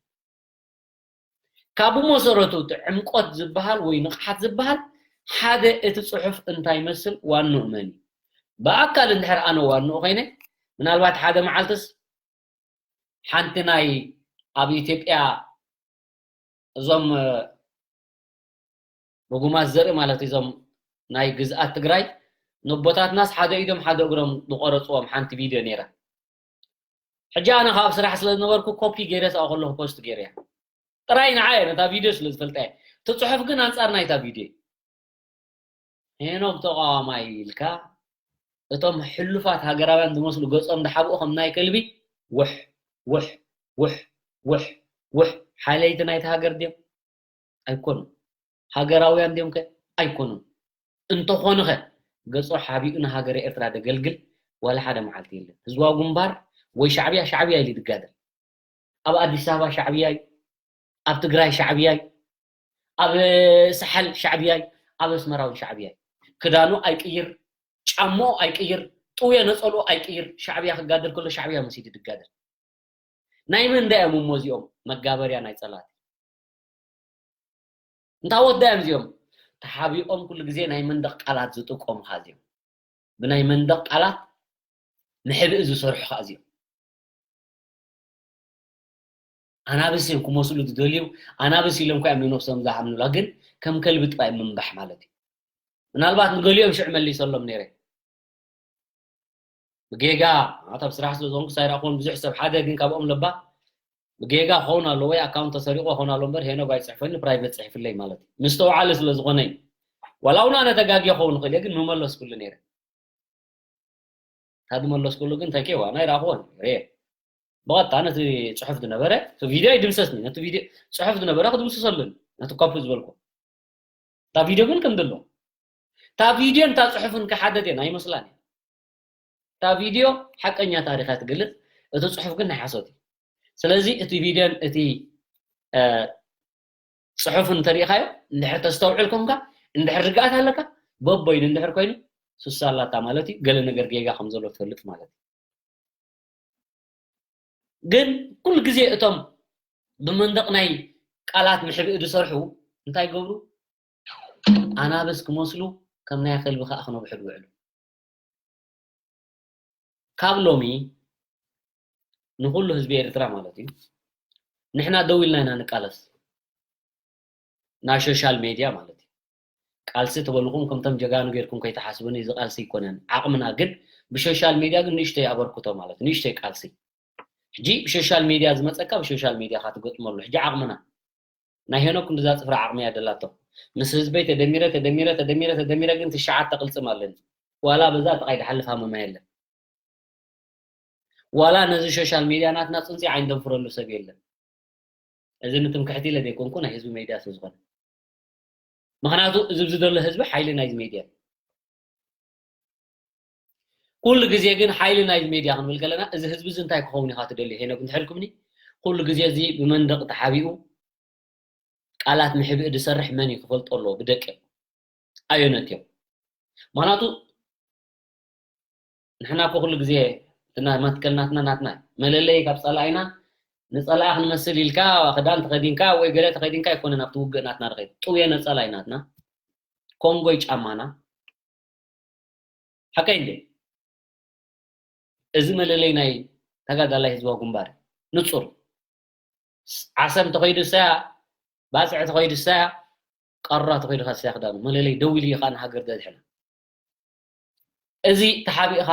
ካብ መሰረቱ እቲ ዕምቆት ዝበሃል ወይ ንቕሓት ዝበሃል ሓደ እቲ ጽሑፍ እንታይ ይመስል ዋንኡ መን እዩ? ብኣካል እንድሕር ኣነ ዋንኡ ኮይነ ምናልባት ሓደ መዓልትስ ሓንቲ ናይ ኣብ ኢትዮጵያ እዞም ርጉማት ዘርኢ ማለት እዞም ናይ ግዝኣት ትግራይ ነቦታትናስ ሓደ ኢዶም ሓደ እግሮም ዝቆረፅዎም ሓንቲ ቪድዮ ነይራ። ሕጂ ኣነ ካብ ስራሕ ስለ ዝነበርኩ ኮፒ ገይረ ኣብኡ ከለኹ ፖስት ገይረያ። ጥራይ ንዓ እየ ነታ ቪድዮ ስለ ዝፈልጣ እየ። እቲ ጽሑፍ ግን ኣንጻር ናይታ ቪድዮ እዩ። ሄኖክ ተቃዋማይ ኢልካ እቶም ሕሉፋት ሃገራውያን ዝመስሉ ገጾም ዝሓብኡ ከም ናይ ከልቢ ውሕ ውሕ ውሕ ውሕ ውሕ። ሓለይቲ ናይቲ ሃገር ድዮም? ኣይኮኑን። ሃገራውያን ድዮም ከ? ኣይኮኑን። እንተኾኑ ኸ ገጾ ሓቢኡ ንሃገረ ኤርትራ ደገልግል ዋላ ሓደ መዓልቲ የለን። ህዝባዊ ግንባር ወይ ሻዕብያ፣ ሻዕብያ ኢሉ ይድጋደል። ኣብ ኣዲስ ኣበባ ሻዕብያ እዩ፣ ኣብ ትግራይ ሻዕብያ እዩ፣ ኣብ ሳሕል ሻዕብያ እዩ፣ ኣብ ኣስመራ እውን ሻዕብያ እዩ። ክዳኑ ኣይቅይር፣ ጫምኡ ኣይቅይር፣ ጥውየ ነጸልኡ ኣይቅይር። ሻዕብያ ክጋደል ከሎ ሻዕብያ መሲሉ ድጋደል። ናይ መን ዳ እዮም እሞ እዚኦም? መጋበርያ ናይ ጸላእቲ። እንታዎት ዳ እዮም እዚኦም? ተሓቢኦም ኩሉ ግዜ ናይ መንደቕ ቃላት ዝጥቀሙ ኸኣ እዚኦም። ብናይ መንደቕ ቃላት ምሕብኢ ዝሰርሑ ኸኣ እዚኦም። ኣናብስ እዮም ክመስሉ ዝደልዩ፣ ኣናብስ ኢሎም እኳ እዮም ንነብሶም ዝኣምኑላ፣ ግን ከም ከልቢ ጥራይ ምንባሕ ማለት እዩ። ምናልባት ንገሊኦም ሽዕ መሊሰሎም ነይረ። ብጌጋ፣ ኣታ ኣብ ስራሕ ስለ ዝኾንኩ ሳይረኣኹዎም ብዙሕ ሰብ፣ ሓደ ግን ካብኦም ለባ ብጌጋ ክኸውን ኣሎ ወይ ኣካውንት ተሰሪቑ ክኸውን ኣሎ እምበር ሄኖግ ኣይጽሕፈኒ፣ ፕራይቬት ጽሒፍለይ ማለት እዩ። ምስተውዓለ ስለ ዝኾነ እዩ። ዋላ እውን ኣነ ተጋግየ ክኸውን ይኽእል እየ፣ ግን ምመለስኩሉ ነይረ። እንታ ዝመለስኩሉ ግን ተኬዋ ናይ ረኣኽዎ ነይረ። ብቐጥታ ነቲ ጽሑፍ ዝነበረ፣ እቲ ቪድዮ ኣይድምሰስኒ፣ ነቲ ቪድዮ ጽሑፍ ዝነበረ ክድምስሰሉን፣ ነቲ ኮፒ ዝበልኩ። እታ ቪድዮ ግን ከም ዘሎ። እታ ቪድዮን እታ ጽሑፍን ክሓደድ እየን ኣይመስላን እየን። እታ ቪድዮ ሓቀኛ ታሪኻ ትገልጽ፣ እቲ ጽሑፍ ግን ናይ ሓሶት እዩ። ስለዚ እቲ ቪድዮን እቲ፣ እ፣ ጽሑፍ እንተሪኢኻዮ፣ እንድሕር ተስተውዕል ኮንካ፣ እንድሕር ርግኣት ኣለካ፣ በቦይኑ እንድሕር ኮይኑ፣ ሱሳ ኣላታ ማለት እዩ፣ ገለ ነገር ጌጋ ከም ዘሎ ትፈልጥ ማለት እዩ። ግን ኩሉ ግዜ እቶም ብመንደቕ ናይ ቃላት ምሕብኢ ዝሰርሑ እንታይ ይገብሩ? ኣናብስ ክመስሉ ከም ናይ ከልቢ ከኣ ክነብሑ ዝውዕሉ። ካብ ሎሚ ንኹሉ ህዝቢ ኤርትራ ማለት እዩ፣ ንሕና ደው ኢልና ኢና ንቃለስ። ናይ ሶሻል ሜድያ ማለት እዩ። ቃልሲ ተበልኹም ከምቶም ጀጋኑ ጌርኩም ከይትሓስቡኒ፣ እዚ ቃልሲ ኣይኮነን። ዓቕምና ግን ብሶሻል ሜድያ ግን ንእሽተይ ኣበርክቶ ማለት እዩ፣ ንእሽተይ ቃልሲ። ሕጂ ብሶሻል ሜድያ ዝመጸካ ብሶሻል ሜድያ ኢኻ ትገጥመሉ። ሕጂ ዓቕምና ናይ ሄኖክ ክንድዛ ጽፍሪ ዓቕሚ እያ ደላቶ። ምስ ህዝበይ ተደሚረ፣ ተደሚረ፣ ተደሚረ፣ ተደሚረ ግን ትሽዓተ ቅልጽም ኣለኒ። ዋላ በዛ ጥቓይ ዝሓልፍ ሃመማ የለን። ዋላ ነዚ ሶሻል ሜድያ ናትና ጽንጺ ዓይንደንፍረሉ ሰብ የለን። እዚ ንትምክሕቲ ኢለ ዘይኮንኩ ናይ ህዝቢ ሜድያ ስለ ዝኾነ። ምኽንያቱ እዚ ኣብዚ ዘሎ ህዝቢ ሓይሊ ናይዚ ሜድያ እዩ። ኩሉ ግዜ ግን ሓይሊ ናይዚ ሜድያ ክንብል ከለና እዚ ህዝቢ እዚ እንታይ ክኸውን ኢኻ ትደልዩ? ሄኖክ እንድሕር ኢልኩምኒ ኩሉ ግዜ እዚ ብመንደቕ ተሓቢኡ ቃላት ምሕብኢ ዝሰርሕ መን እዩ ክፈልጦ ኣለዎ ብደቂ ኣየኖት እዮም? ምኽንያቱ ንሕና እኮ ኩሉ ግዜ እቲ ና-፣ መትከል ናትና ናትና እዩ። መለለይ ካብ ጸላኢና ንጸላኢ ክንመስል ኢልካ ክዳን ተኸዲንካ ወይ ገለ ተኸዲንካ ኣይኮነን ኣብቲ ውግእ ናትና ንኸይድ። ጥውየ ነጸላይ ናትና፣ ኮንጎይ ጫማና። ሓቀይ እንዴ? እዚ መለለይ ናይ ተጋዳላይ ህዝባዊ ግንባር እዩ። ንጹር። ዓሰም ተኸይዱ እሳያ፣ ባጽዕ ተኸይዱ እሳያ፣ ቃሩራ ተኸይዱ እሳያ ክዳኑ። መለለይ ደው ኢሉ እዩ ከኣ ንሃገር ዘድሕና። እዚ ተሓቢእኻ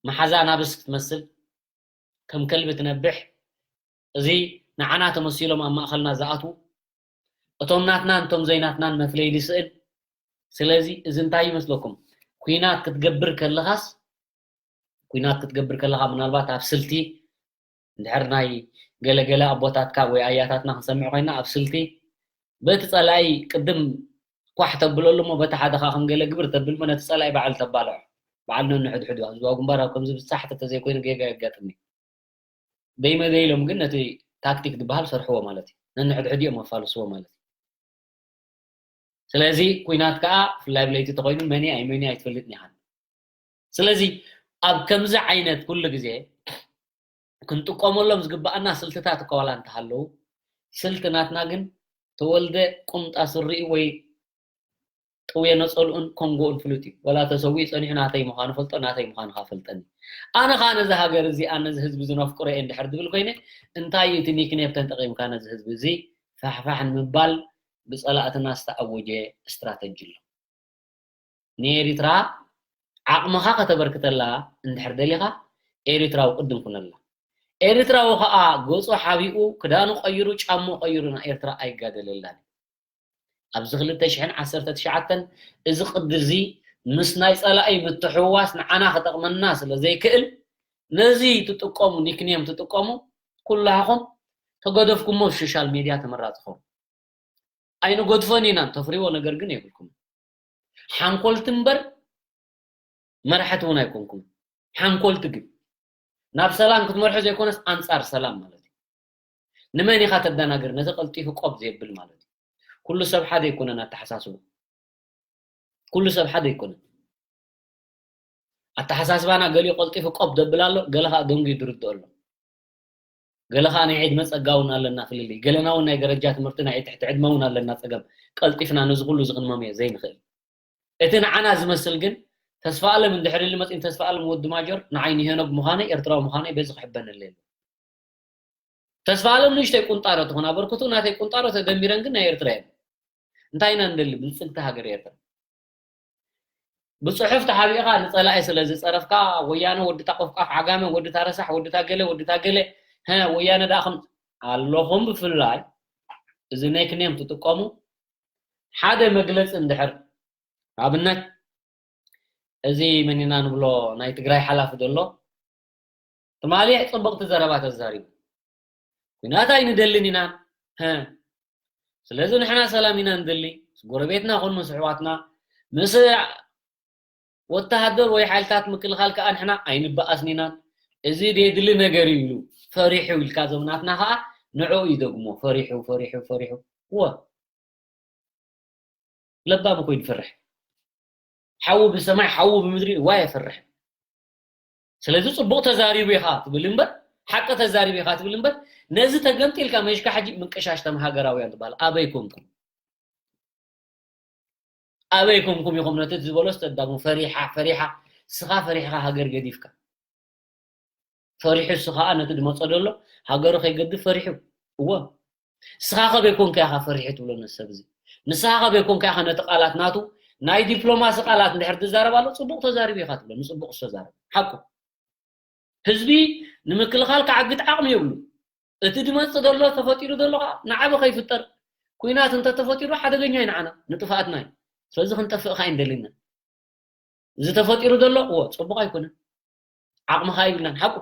መሓዛ ኣናብስ ክትመስል፣ ከም ከልቢ ትነብሕ፣ እዚ ንዓና ተመሲሎም ኣብ ማእኸልና ዝኣትዉ፣ እቶም ናትናን እቶም ዘይናትናን መፍለይ ዝስእን። ስለዚ እዚ እንታይ ይመስለኩም? ኲናት ክትገብር ከለኻስ፣ ኲናት ክትገብር ከለኻ ምናልባት ኣብ ስልቲ እንድሕር ናይ ገለገለ ኣቦታትካ ወይ ኣያታትና ክንሰምዕ ኮይና ኣብ ስልቲ በቲ ጸላኢ ቅድም ኳሕ ተብለሉ እሞ በቲ ሓደ ኸኣ ከም ገለ ግብር ተብል እሞ ነቲ ጸላኢ ባዕሉ ተባልዖ። ባዕሉ ነንሕድሕዱ ህዝባዊ ግንባር ኣብ ከምዚ ብሳሕቲ ተዘይኮይኑ ጌጋ የጋጥም እዩ። ደይመደይ ኢሎም ግን ነቲ ታክቲክ ዝበሃል ሰርሕዎ ማለት እዩ። ነንሕድሕዱ እዮም ኣፋልስዎ ማለት እዩ። ስለዚ ኲናት ከኣ ብፍላይ ብለይቲ ተኾይኑ መን እዩ ኣይመን እዩ ኣይትፈልጥን ኢኻ። ስለዚ ኣብ ከምዚ ዓይነት ኩሉ ግዜ ክንጥቀመሎም ዝግብኣና ስልትታት እኳ ዋላ እንተሃለዉ፣ ስልቲ ናትና ግን ተወልደ ቁምጣ ስሪኡ ወይ ጥውየ ነጸልኡን ኮንጎኡን ፍሉጥ እዩ። ወላ ተሰዊኡ ጸኒሑ ናተይ ምዃኑ ፈልጦ፣ ናተይ ምዃኑ ከኣ ፈልጠኒ። ኣነ ከኣ ነዚ ሃገር እዚኣ፣ ነዚ ህዝቢ እዚ ነፍቅሮ እየ እንድሕር ዝብል ኮይነ፣ እንታይ እዩ እቲ ኒክኔም ተጠቒምካ ነዚ ህዝቢ እዚ ፋሕፋሕ ንምባል ብጸላእትና ዝተኣወጀ ስትራተጂ ኣሎ? ንኤሪትራ ዓቕምኻ ከተበርክተላ እንድሕር ደሊኻ፣ ኤሪትራዊ ቅድም ኩነላ። ኤርትራዊ ኸኣ ገጹ ሓቢኡ፣ ክዳኑ ቀይሩ፣ ጫምኡ ቀይሩ ንኤርትራ ኣይጋደለላን። ኣብዚ ክልተ ሽሕን ዓሰርተ ትሽዓተን እዚ ቅዲ እዚ ምስ ናይ ጸላኢ ምትሕውዋስ ንዓና ክጠቕመና ስለ ዘይክእል፣ ነዚ ትጥቀሙ፣ ኒክኔም ትጥቀሙ፣ ኩላኹም ተገደፍኩሞ ኣብ ሶሻል ሜድያ ተመራጺኹም። ኣይንገድፎን ኢና፣ ተፍርይዎ ነገር ግን የብልኩም። ሓንኮልቲ እምበር መራሕቲ እውን ኣይኮንኩም። ሓንኮልቲ ግን ናብ ሰላም ክትመርሑ ዘይኮነስ ኣንጻር ሰላም ማለት እዩ። ንመን ኢኻ ተደናግር? ነቲ ቀልጢፉ ቆብ ዘየብል ማለት እዩ። ኩሉ ሰብ ሓደ ኣይኮነን ኣተሓሳስቡ። ኩሉ ሰብ ሓደ ኣይኮነን። ኣተሓሳስባና ገሊኡ ቀልጢፉ ቆብ ዘብል ኣሎ፣ ገለ ኸኣ ደንጉዩ ዝርድኦ ኣሎ። ገለ ኸኣ ናይ ዕድመ ጸጋ እውን ኣለና ፍልልይ። ገለና እውን ናይ ደረጃ ትምህርቲ ናይ ትሕቲ ዕድመ እውን ኣለና ጸገም። ቀልጢፍና ነዚ ኩሉ እዚ ክንመምዮ ዘይንኽእል። እቲ ንዓና ዝመስል ግን ተስፋ ኣለም እንድሕር ኢሉ መጺኡ ተስፋ ኣለም ወዲ ማጆር ንዓይ ንሄኖግ ምዃነይ ኤርትራዊ ምዃነይ በዚ ክሕበነለይ ኣለዎ። ተስፋ ኣለም ንእሽተይ ቁንጣሮ ትኹን ኣበርክቱ ናተይ ቁንጣሮ ተደሚረን ግን ናይ ኤርትራ እየን። እንታይ ኢና ንደሊ? ብልጽግቲ ሃገር ኤርትራ። ብጽሑፍ ተሓቢእኻ ንጸላኢ ስለ ዝጸረፍካ፣ ወያነ ወዲ ታቆፍቃፍ ዓጋመ፣ ወዲ ታረሳሕ፣ ወዲ ታገለ፣ ወዲ ታገለ፣ ሀ፣ ወያነ ደኣ ከም ኣለኹም። ብፍላይ እዚ ኔክኔም ትጥቀሙ፣ ሓደ መግለጺ እንድሕር፣ ኣብነት፣ እዚ መን ኢና ንብሎ ናይ ትግራይ ሓላፊ ዘሎ፣ ትማሊ ጽብቕቲ ዘረባ ተዛሪቡ። ኲናት ኣይንደልን ኢና። ሀ። ስለዚ ንሕና ሰላም ኢና ንደሊ። ምስ ጎረቤትና ኹን ምስ ኣሕዋትና፣ ምስ ወተሃደር ወይ ሓይልታት ምክልኻል ከኣ ንሕና ኣይንበኣስን ኢና። እዚ ደድሊ ነገር እዩ ኢሉ ፈሪሑ ኢልካ፣ ዞም ናትና ከኣ ንዕኡ ይደግሞ። ፈሪሑ፣ ፈሪሑ፣ ፈሪሑ። እወ። ለባም እኮ እዩ ዝፈርሕ። ሓዊ ብሰማይ፣ ሓዊ ብምድሪ፣ እዋ የፈርሕ። ስለዚ ጽቡቕ ተዛሪቡ ኢኻ ትብል እምበር፣ ሓቂ ተዛሪቡ ኢኻ ትብል እምበር፣ ነዚ ተገምጢልካ መሽካ ሕጂ ምቅሻሽ ተም ሃገራውያን ትበሃል። ኣበይ ኮንኩም? ኣበይ ኮንኩም ኢኹም ነቲ ዝበሎ ዝተዳግሙ? ፈሪሓ፣ ፈሪሓ፣ ስኻ ፈሪሕኻ ሃገር ገዲፍካ። ፈሪሑ እሱ ኸኣ ነቲ ድመጾ ደሎ ሃገሩ ከይገድፍ ፈሪሑ። እወ። ንስኻ ኸ በይኮንካ ኢኻ ፈሪሑ ትብሎ ነዚ ሰብ እዚ? ንስኻ ኸ በይኮንካ ኢኻ ነቲ ቃላት ናቱ፣ ናይ ዲፕሎማሲ ቃላት እንድሕር ትዛረብ ኣሎ፣ ጽቡቕ ተዛሪቡ ኢኻ ትብሎ፣ ንጽቡቕ ዝተዛረበ። ሓቁ። ህዝቢ ንምክልኻል ክዓግት ዓቕሚ የብሉ። እቲ ድመጽእ ዘሎ፣ ተፈጢሩ ዘሎ ኸኣ ንዓቢ ከይፍጠር። ኲናት እንተተፈጢሩ ሓደገኛ እዩ ንዓና፣ ንጥፍኣትና እዩ። ስለዚ ክንጠፍእ ኸኣ ኣይንደልን ኢና። እዚ ተፈጢሩ ዘሎ፣ እወ፣ ጽቡቕ ኣይኮነን። ዓቕሚ ኸኣ የብልናን፣ ሓቁ።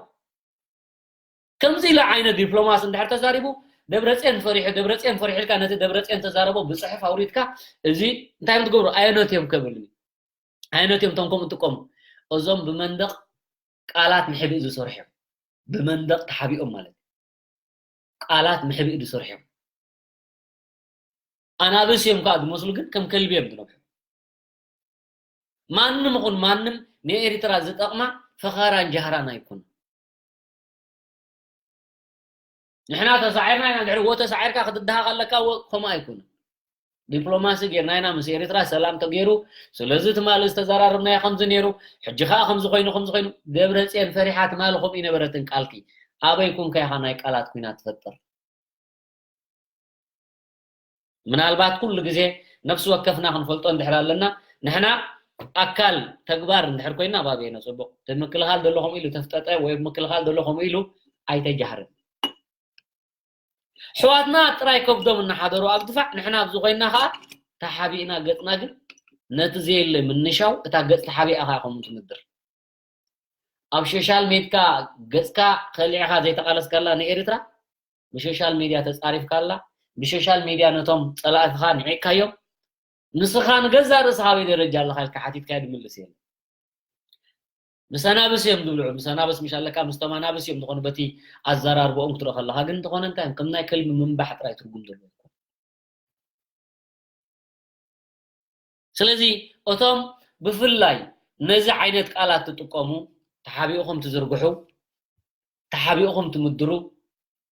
ከምዚ ኢለ ዓይነት ዲፕሎማሲ እንድሕር ተዛሪቡ፣ ደብረጽዮን ፈሪሑ፣ ደብረጽዮን ፈሪሑ ኢልካ ነቲ ደብረጽዮን ተዛረቦ ብጽሑፍ ኣውሪድካ፣ እዚ እንታይ እዮም ትገብሩ? ኣየኖት እዮም ከብልኒ? ኣየኖት እዮም እቶም ከምኡ ትጥቀሙ? እዞም ብመንደቕ ቃላት ምሕብኢ ዝሰርሑ እዮም። ብመንደቕ ተሓቢኦም ማለት እዩ። ቃላት ምሕብኢ ዝሰርሑ እዮም። ኣናብስ እዮም ከኣ ዝመስሉ፣ ግን ከም ከልቢ እዮም ዝነብሑ። ማንም ይኹን ማንም ንኤርትራ ዝጠቕማ ፈኸራን ጃህራን ኣይኮኑን። ንሕና ተሳዒርና ኢና፣ ድሕሪ ወ ተሳዒርካ ክትድሃቕ ኣለካ፣ ወ-፣ ከምኡ ኣይኮነን። ዲፕሎማሲ ጌርና ኢና ምስ ኤርትራ፣ ሰላም ተገይሩ። ስለዚ ትማሊ ዝተዘራረብናዮ ከምዚ ነይሩ፣ ሕጂ ኸኣ ከምዚ ኮይኑ፣ ከምዚ ኮይኑ። ደብረጽዮን ፈሪሓ ትማሊ ከምኡ ይነበረትን ቃልኪ። ኣበይ ኮንካ ኢኻ ናይ ቃላት ኲናት ትፈጥር? ምናልባት ኩሉ ግዜ ነፍሲ ወከፍና ክንፈልጦ እንድሕር ኣለና፣ ንሕና ኣካል ተግባር እንድሕር ኮይና፣ ኣብ ኣበየነ ጽቡቕ? እቲ ምክልኻል ዘሎ ከምኡ ኢሉ ተፍጠጠ ወይ ምክልኻል ዘሎ ከምኡ ኢሉ ኣይተጃህርን። ኣሕዋትና ጥራይ ከብዶም እናሓደሩ ኣብ ድፋዕ፣ ንሕና ኣብዚ ኮይና ኸኣ ተሓቢእና ገጽና ግን ነቲ ዘየለ ምንሻው እታ ገጽ ተሓቢኣ ኸኣ ከምኡ ትምድር። ኣብ ሶሻል ሜድካ ገጽካ ከሊዕኻ ዘይተቓለስካላ ንኤርትራ፣ ብሶሻል ሜድያ ተጻሪፍካላ፣ ብሶሻል ሜድያ ነቶም ጸላእትኻ ንዒቕካዮም፣ ንስኻ ንገዛእ ርእስኻ ኣበይ ደረጃ ኣለኻ ኢልካ ሓቲትካዮ ድምልስ የለን። ምስ ኣናብስ እዮም ዝብልዑ፣ ምስ ኣናብስ ምሽ ኣለካ፣ ምስቶም ኣናብስ እዮም ዝኾኑ በቲ ኣዘራርባኦም ክትርኢ ከለኻ፣ ግን እንተኾነ እንታይ እዮም? ከም ናይ ከልቢ ምንባሕ ጥራይ ትርጉም ዘለዎ ይኮን። ስለዚ እቶም ብፍላይ ነዚ ዓይነት ቃላት ትጥቀሙ፣ ተሓቢእኹም ትዝርግሑ፣ ተሓቢእኹም ትምድሩ፣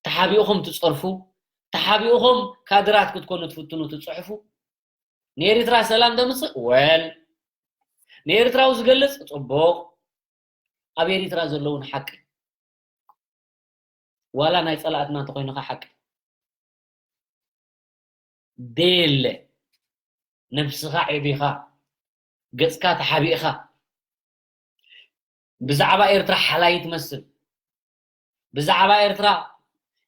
ተሓቢእኹም ትጸርፉ፣ ተሓቢእኹም ካድራት ክትኮኑ ትፍትኑ ትጽሕፉ፣ ንኤርትራ ሰላም ደምጽእ ወል ንኤርትራዊ ዝገልጽ ጽቡቕ፣ ኣብ ኤርትራ ዘለውን ሓቂ ዋላ ናይ ጸላእትና እንተኾይኑ ኸዓ ሓቂ ደየለ ነብስኻ ዒቢኻ ገጽካ ተሓቢእኻ ብዛዕባ ኤርትራ ሓላይ ትመስል ብዛዕባ ኤርትራ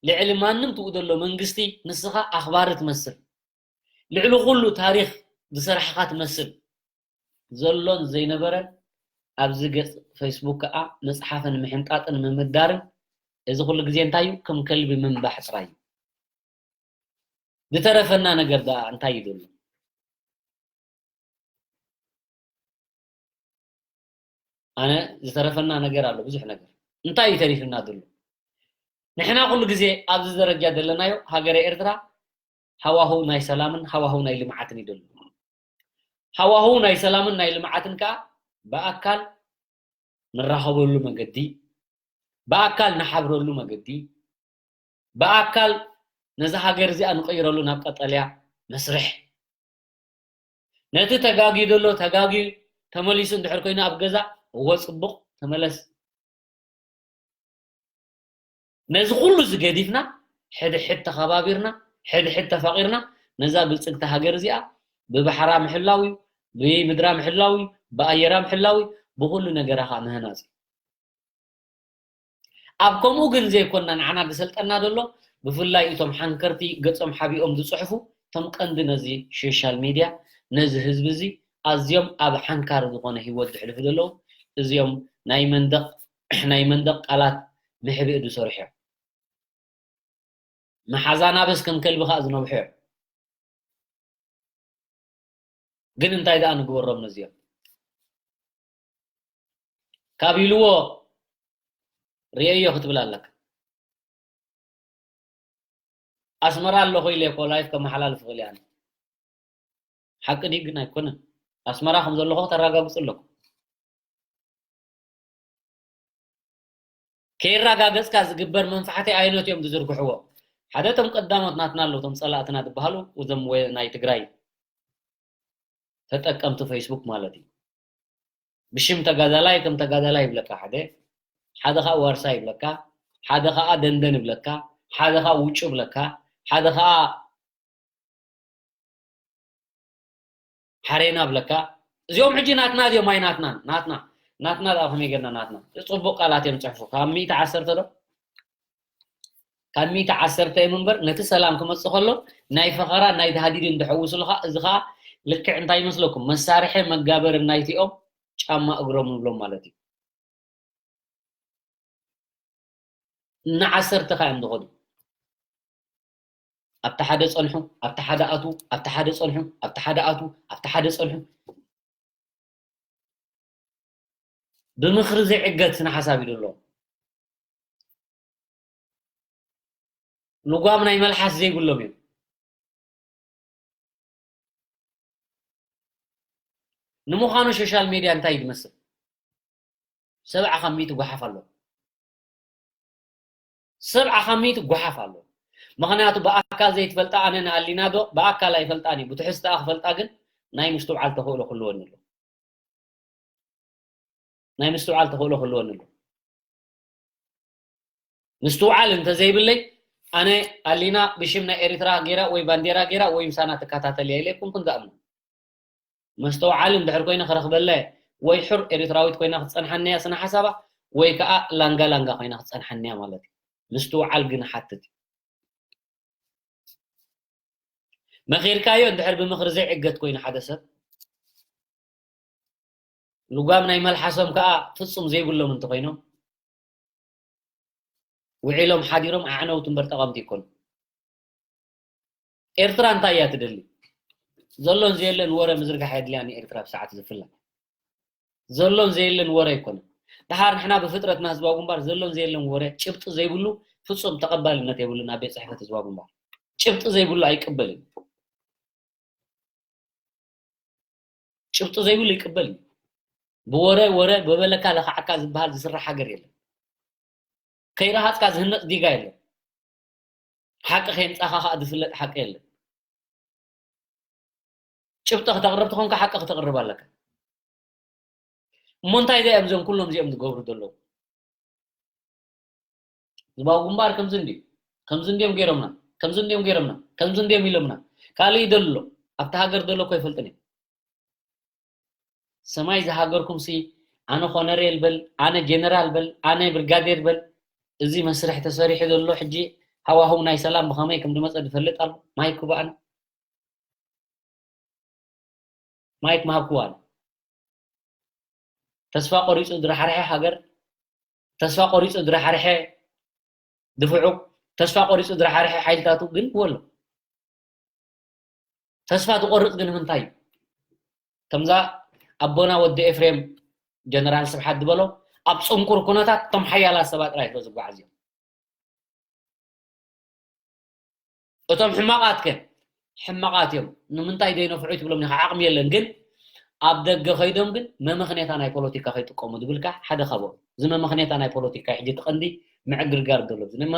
ልዕሊ ማንም ትኡ ዘሎ መንግስቲ ንስኻ ኣኽባሪ ትመስል። ልዕሊ ኩሉ ታሪኽ ዝሰራሕኻ ትመስል። ዘሎን ዘይነበረን ኣብዚ ገጽ ፌስቡክ ከኣ ምጽሓፍን ምሕንጣጥን ምምዳርን እዚ ኩሉ ግዜ እንታይ እዩ? ከም ከልቢ ምንባሕ ጥራይ እዩ። ዝተረፈና ነገር ደኣ እንታይ እዩ ዘሎ? ኣነ ዝተረፈና ነገር ኣሎ፣ ብዙሕ ነገር። እንታይ እዩ ተሪፍና ዘሎ? ንሕና ኩሉ ግዜ ኣብዚ ደረጃ ዘለናዮ ሃገረ ኤርትራ ሃዋህው ናይ ሰላምን ሃዋህው ናይ ልምዓትን እዩ ዘሎ። ሃዋህው ናይ ሰላምን ናይ ልምዓትን ከኣ ብኣካል ንራኸበሉ መገዲ፣ ብኣካል ንሓብረሉ መገዲ፣ ብኣካል ነዛ ሃገር እዚኣ ንቐይረሉ ናብ ቀጠልያ መስርሕ። ነቲ ተጋግዩ ዘሎ ተጋግዩ ተመሊሱ እንድሕር ኮይኑ ኣብ ገዛ፣ እወ ጽቡቕ፣ ተመለስ። ነዚ ኩሉ እዚ ገዲፍና፣ ሕድሕድ ተኸባቢርና፣ ሕድሕድ ተፋቒርና፣ ነዛ ብልጽግቲ ሃገር እዚኣ ብባሕራ ምሕላው እዩ፣ ብምድራ ምሕላው እዩ፣ ብኣየራ ምሕላው እዩ፣ ብኹሉ ነገራ ኸኣ ምህናጽ እዩ። ኣብ ከምኡ ግን ዘይኮንና ንዓና ዝሰልጠና ዘሎ፣ ብፍላይ እቶም ሓንከርቲ ገጾም ሓቢኦም ዝጽሕፉ፣ እቶም ቀንዲ ነዚ ሶሻል ሚድያ፣ ነዚ ህዝቢ እዚ ኣዝዮም ኣብ ሓንካር ዝኾነ ህይወት ዝሕልፉ ዘለዉ፣ እዚኦም ናይ መንደቕ፣ ናይ መንደቕ ቃላት ምሕብኢ ዝሰርሑ እዮም። መሓዛ ናበስ ከም ከልቢ ከኣ ዝነብሑ እዮም። ግን እንታይ ደኣ ንግበሮም ነዚኦም? ካብ ኢልዎ ርእየዮ ክትብል ኣለካ። ኣስመራ ኣለኹ ኢለ እኮ ላይፍ ከመሓላልፍ እኽእል እየ ኣነ። ሓቂ ድዩ ግን ኣይኮነን? ኣስመራ ከም ዘለኹ ከተረጋግጹ ኣለኩም። ከይረጋገጽካ ዝግበር መንፋሕቲ ኣየኖት እዮም ዝዝርግሕዎ? ሓደ እቶም ቀዳሞት ናትና ኣለዉ፣ እቶም ጸላእትና ዝበሃሉ፣ እዞም ወ-፣ ናይ ትግራይ ተጠቀምቲ ፌስቡክ ማለት እዩ። ብሽም ተጋዳላይ ከም ተጋዳላይ ይብለካ ሓደ፣ ሓደ ኸኣ ዋርሳይ ይብለካ፣ ሓደ ኸኣ ደንደን ይብለካ፣ ሓደ ኸኣ ውጩ ይብለካ፣ ሓደ ኸኣ ሓሬና ብለካ። እዚኦም ሕጂ ናትና ድዮም ኣይ ናትናን? ናትና። ናትና ደኣ ከመይ ጌርና ናትና? ጽቡቕ ቃላት እዮም ጽሕፉ። ካብ ሚእቲ ዓሰርተ ዶ? ካብ ሚእቲ ዓሰርተ እዮም እምበር፣ ነቲ ሰላም ክመጽእ ከሎ ናይ ፈኸራ፣ ናይ ተሃዲድን ድሕውስሉኻ፣ እዚ ኸኣ ልክዕ እንታይ ይመስለኩም? መሳርሒ መጋበሪ ናይቲኦም ጫማ እግሮም ንብሎም ማለት እዩ። እናዓሰርተ ከኣ እዮም ዝኸዱ። ኣብቲ ሓደ ጸንሑ፣ ኣብቲ ሓደ ኣትዉ፣ ኣብቲ ሓደ ጸንሑ፣ ኣብቲ ሓደ ኣትዉ፣ ኣብቲ ሓደ ጸንሑ። ብምኽሪ ዘይዕገት ስነ ሓሳብ እዩ ዘለዎም። ልጓም ናይ መልሓስ ዘይብሎም እዮም። ንምዃኑ ሶሻል ሜድያ እንታይ እዩ ዝመስል? ሰብዓ ካብ ሚእቲ ጓሓፍ ኣሎ። ሰብዓ ካብ ሚእቲ ጓሓፍ ኣሎ። ምኽንያቱ ብኣካል ዘይትፈልጣ ኣነ ንኣሊና ዶ ብኣካል ኣይፈልጣን እዩ። ብትሕዝትኣ ክፈልጣ ግን ናይ ምስትውዓል ተኽእሎ ክህልወኒ ኣሎ። ናይ ምስትውዓል ተኽእሎ ክህልወኒ ኣሎ። ምስትውዓል እንተዘይብለይ ኣነ ኣሊና ብሽም ናይ ኤሪትራ ጌራ ወይ ባንዴራ ጌራ ወይ ምሳና ትከታተል እያ ኢለ ኣይኮንኩን ዝኣምኖ። መስተውዓሊ እንድሕር ኮይነ ክረኽበላ እየ። ወይ ሕር ኤሪትራዊት ኮይና ክትጸንሓኒ እያ ስነ ሓሳባ፣ ወይ ከኣ ላንጋ ላንጋ ኮይና ክትጸንሓኒ እያ ማለት እዩ። ምስትውዓል ግን ይሓትት እዩ። መኺርካዮ እንድሕር ብምኽሪ ዘይዕገት ኮይኑ ሓደ ሰብ፣ ልጓም ናይ መልሓሶም ከኣ ፍጹም ዘይብሎም እንተኾይኖም፣ ውዒሎም ሓዲሮም ኣዕነውቲ እምበር ጠቐምቲ ኣይኮኑን። ኤርትራ እንታይ እያ ትደሊ? ዘሎን ዘየለን ወረ ምዝርጋሕ የድልያን ኤርትራ ብሰዓት ዝፍላ። ዘሎን ዘየለን ወረ ኣይኮነን። ደሓር ንሕና ብፍጥረትና ህዝባዊ ግንባር ዘሎን ዘየለን ወረ ጭብጢ ዘይብሉ ፍጹም ተቐባልነት የብሉን ኣብ ቤት ጽሕፈት ህዝባዊ ግንባር። ጭብጢ ዘይብሉ ኣይቅበልን። ጭብጢ ዘይብሉ ይቅበል እዩ። ብወረ ወረ በበለካ ለኻዕካ ዝበሃል ዝስራሕ ሃገር የለን። ከይረሃጽካ ዝህነጽ ዲጋ የለን። ሓቂ ከየምጻኻ ከኣ ዝፍለጥ ሓቂ የለን። ጭብጢ ክተቕርብ ተኾንካ ሓቂ ክተቕርብ ኣለካ። እሞ እንታይ ዶ እዮም እዞም ኩሎም እዚኦም ዝገብሩ ዘለዉ? ህዝባዊ ግንባር ከምዚ እንድዩ፣ ከምዚ እንድዮም ገይሮምና፣ ከምዚ እንድዮም ገይሮምና፣ ከምዚ እንድዮም ኢሎምና። ካልእ ይደሎ፣ ኣብቲ ሃገር ዘሎ እኮ ኣይፈልጥን እየ። ሰማይ ዝሃገርኩም ሲ፣ ኣነ ኮነሬል በል፣ ኣነ ጀነራል በል፣ ኣነ ብርጋዴር በል፣ እዚ መስርሕ ተሰሪሑ ዘሎ ሕጂ ሃዋህው ናይ ሰላም ብኸመይ ከም ዝመፀ ዝፈልጥ ኣሎ። ማይክ ክበኣን ማይክ ምሃብክዋን ተስፋ ቆሪፁ ዝረሓርሐ ሃገር፣ ተስፋ ቆሪፁ ዝረሓርሐ ድፍዑ፣ ተስፋ ቆሪፁ ዝረሓርሐ ሓይልታቱ ግን ወሎ ተስፋ ትቆርፅ ግን ምንታይ እዩ? ከምዛ ኣቦና ወዲ ኤፍሬም ጀነራል ስብሓት ዝበሎ ኣብ ፅንኩር ኩነታት እቶም ሓያላት ሰባት ጥራይ እዮም ዝጓዓዝ እዮም። እቶም ሕማቓት ከ ሕማቓት እዮም። ንምንታይ ዘይነፍዑ ትብሎም ኢኻ? ዓቕሚ የለን። ግን ኣብ ደገ ከይዶም ግን መመኽኔታ ናይ ፖለቲካ ከይጥቀሙ ዝብልካ ሓደ ካብኦም። እዚ መመኽኔታ ናይ ፖለቲካ ሕጂ እቲ ቀንዲ ምዕግርጋር ዘሎ። እዚ ድማ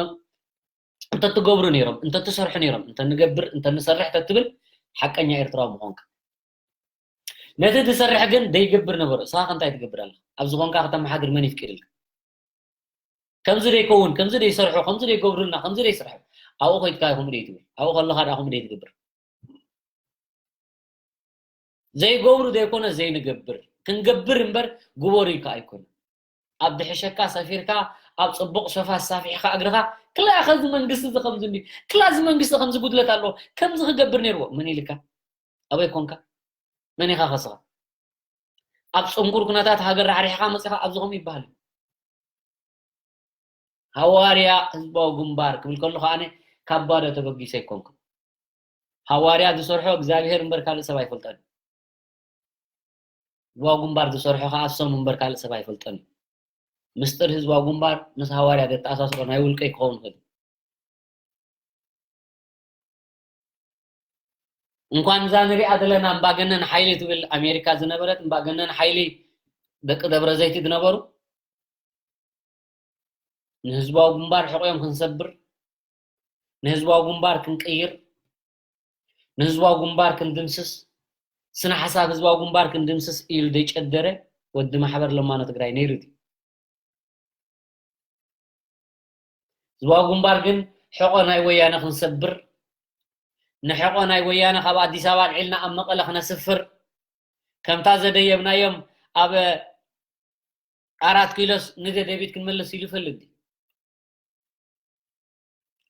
እንተትገብሩ ነይሮም፣ እንተትሰርሑ ነይሮም፣ እንተንገብር፣ እንተንሰርሕ ተትብል ሓቀኛ ኤርትራዊ ምኾንካ። ነቲ ትሰርሕ ግን ደይገብር ነበሩ። እስኻ ከ እንታይ ትገብር ኣለኻ? ኣብዚ ኾንካ ከተመሓድር መን ይፍቅድልካ? ከምዚ ደይከውን፣ ከምዚ ደይሰርሑ፣ ከምዚ ደይገብሩልና፣ ከምዚ ደይሰርሑ። ኣብኡ ከይድካ ከምኡ ደይትብል። ኣብኡ ከለኻ ደኣ ከምኡ ደይትገብር። ዘይገብሩ ዘይኮነ ዘይንገብር። ክንገብር እምበር ግበሩ ኢልካ ኣይኮነ። ኣብ ድሕሸካ ሰፊርካ፣ ኣብ ጽቡቕ ሶፋ ኣሳፊሕካ እግርኻ፣ ክላ ከዚ መንግስቲ እዚ ከምዚ እንዲ፣ ክላ እዚ መንግስቲ ከምዚ ጉድለት ኣለዎ፣ ከምዚ ክገብር ነይርዎ። መን ኢልካ? ኣበይ ኮንካ? መን ኢኻ ከስኻ? ኣብ ጽንኩር ኩነታት ሃገር ራሕሪሕኻ መጺኻ ኣብዚ ከምኡ ይበሃል። ሃዋርያ ህዝባዊ ግንባር ክብል ከለኹ ኣነ ካብ ባዶ ተበጊሰ ኣይኮንኩን። ሃዋርያ ዝሰርሖ እግዚኣብሄር እምበር ካልእ ሰብ ኣይፈልጠን። ህዝባዊ ግንባር ዝሰርሖ ከኣ ሰም እምበር ካልእ ሰብ ኣይፈልጠን እዩ። ምስጢር ህዝባዊ ግንባር ምስ ሃዋርያ ዘተኣሳስሮ ናይ ውልቀይ ክኸውን ይኽእል። እንኳን እዛ ንሪኣ ዘለና እምባገነን ሓይሊ ትብል ኣሜሪካ ዝነበረት እምባገነን ሓይሊ ደቂ ደብረ ዘይቲ ዝነበሩ ንህዝባዊ ግንባር ሕቆዮም ክንሰብር፣ ንህዝባዊ ግንባር ክንቅይር፣ ንህዝባዊ ግንባር ክንድምስስ፣ ስነ ሓሳብ ህዝባዊ ግንባር ክንድምስስ ኢሉ ዘይጨደረ ወዲ ማሕበር ለማኖ ትግራይ ነይሩ ድዩ? ህዝባዊ ግንባር ግን ሕቆ ናይ ወያነ ክንሰብር፣ ንሕቆ ናይ ወያነ ካብ ኣዲስ ኣበባ ኣልዒልና ኣብ መቐለ ክነስፍር፣ ከምታ ዘደየብናዮም ኣብ ኣራት ኪሎስ ንደደቢት ክንመልስ ኢሉ ይፈልጥ ድዩ?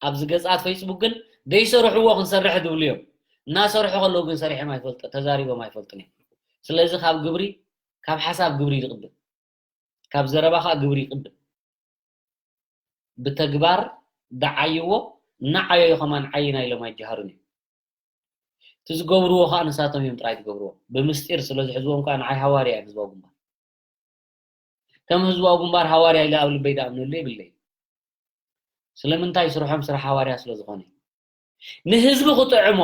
ኣብዚ ገጻት ፌስቡክ ግን ዘይሰርሕዎ ክንሰርሕ ዝብሉ እዮም። እናሰርሑ ከለዉ ግን ሰሪሖም ኣይፈልጡ፣ ተዛሪቦም ኣይፈልጡን እዮም። ስለዚ ካብ ግብሪ፣ ካብ ሓሳብ ግብሪ ዝቕድም፣ ካብ ዘረባ ከዓ ግብሪ ይቕድም። ብተግባር ደዓይዎ፣ እናዓየዩ ከማን ዓይና ኢሎም ኣይጀሃሩን እዮም። እቲ ዝገብርዎ ከዓ ንሳቶም እዮም ጥራይ ዝገብርዎ። ብምስጢር ስለ ዝሕዝዎም ከዓ ንዓይ ሃዋርያ እዮም ህዝባዊ ግንባር። ከም ህዝባዊ ግንባር ሃዋርያ ኢለ ኣብ ልበይ ዝኣምነሉ የብለይ። ስለምንታይ? ስርሖም ስራሕ ሃዋርያ ስለ ዝኾነ። ንህዝቢ ክጥዕሞ፣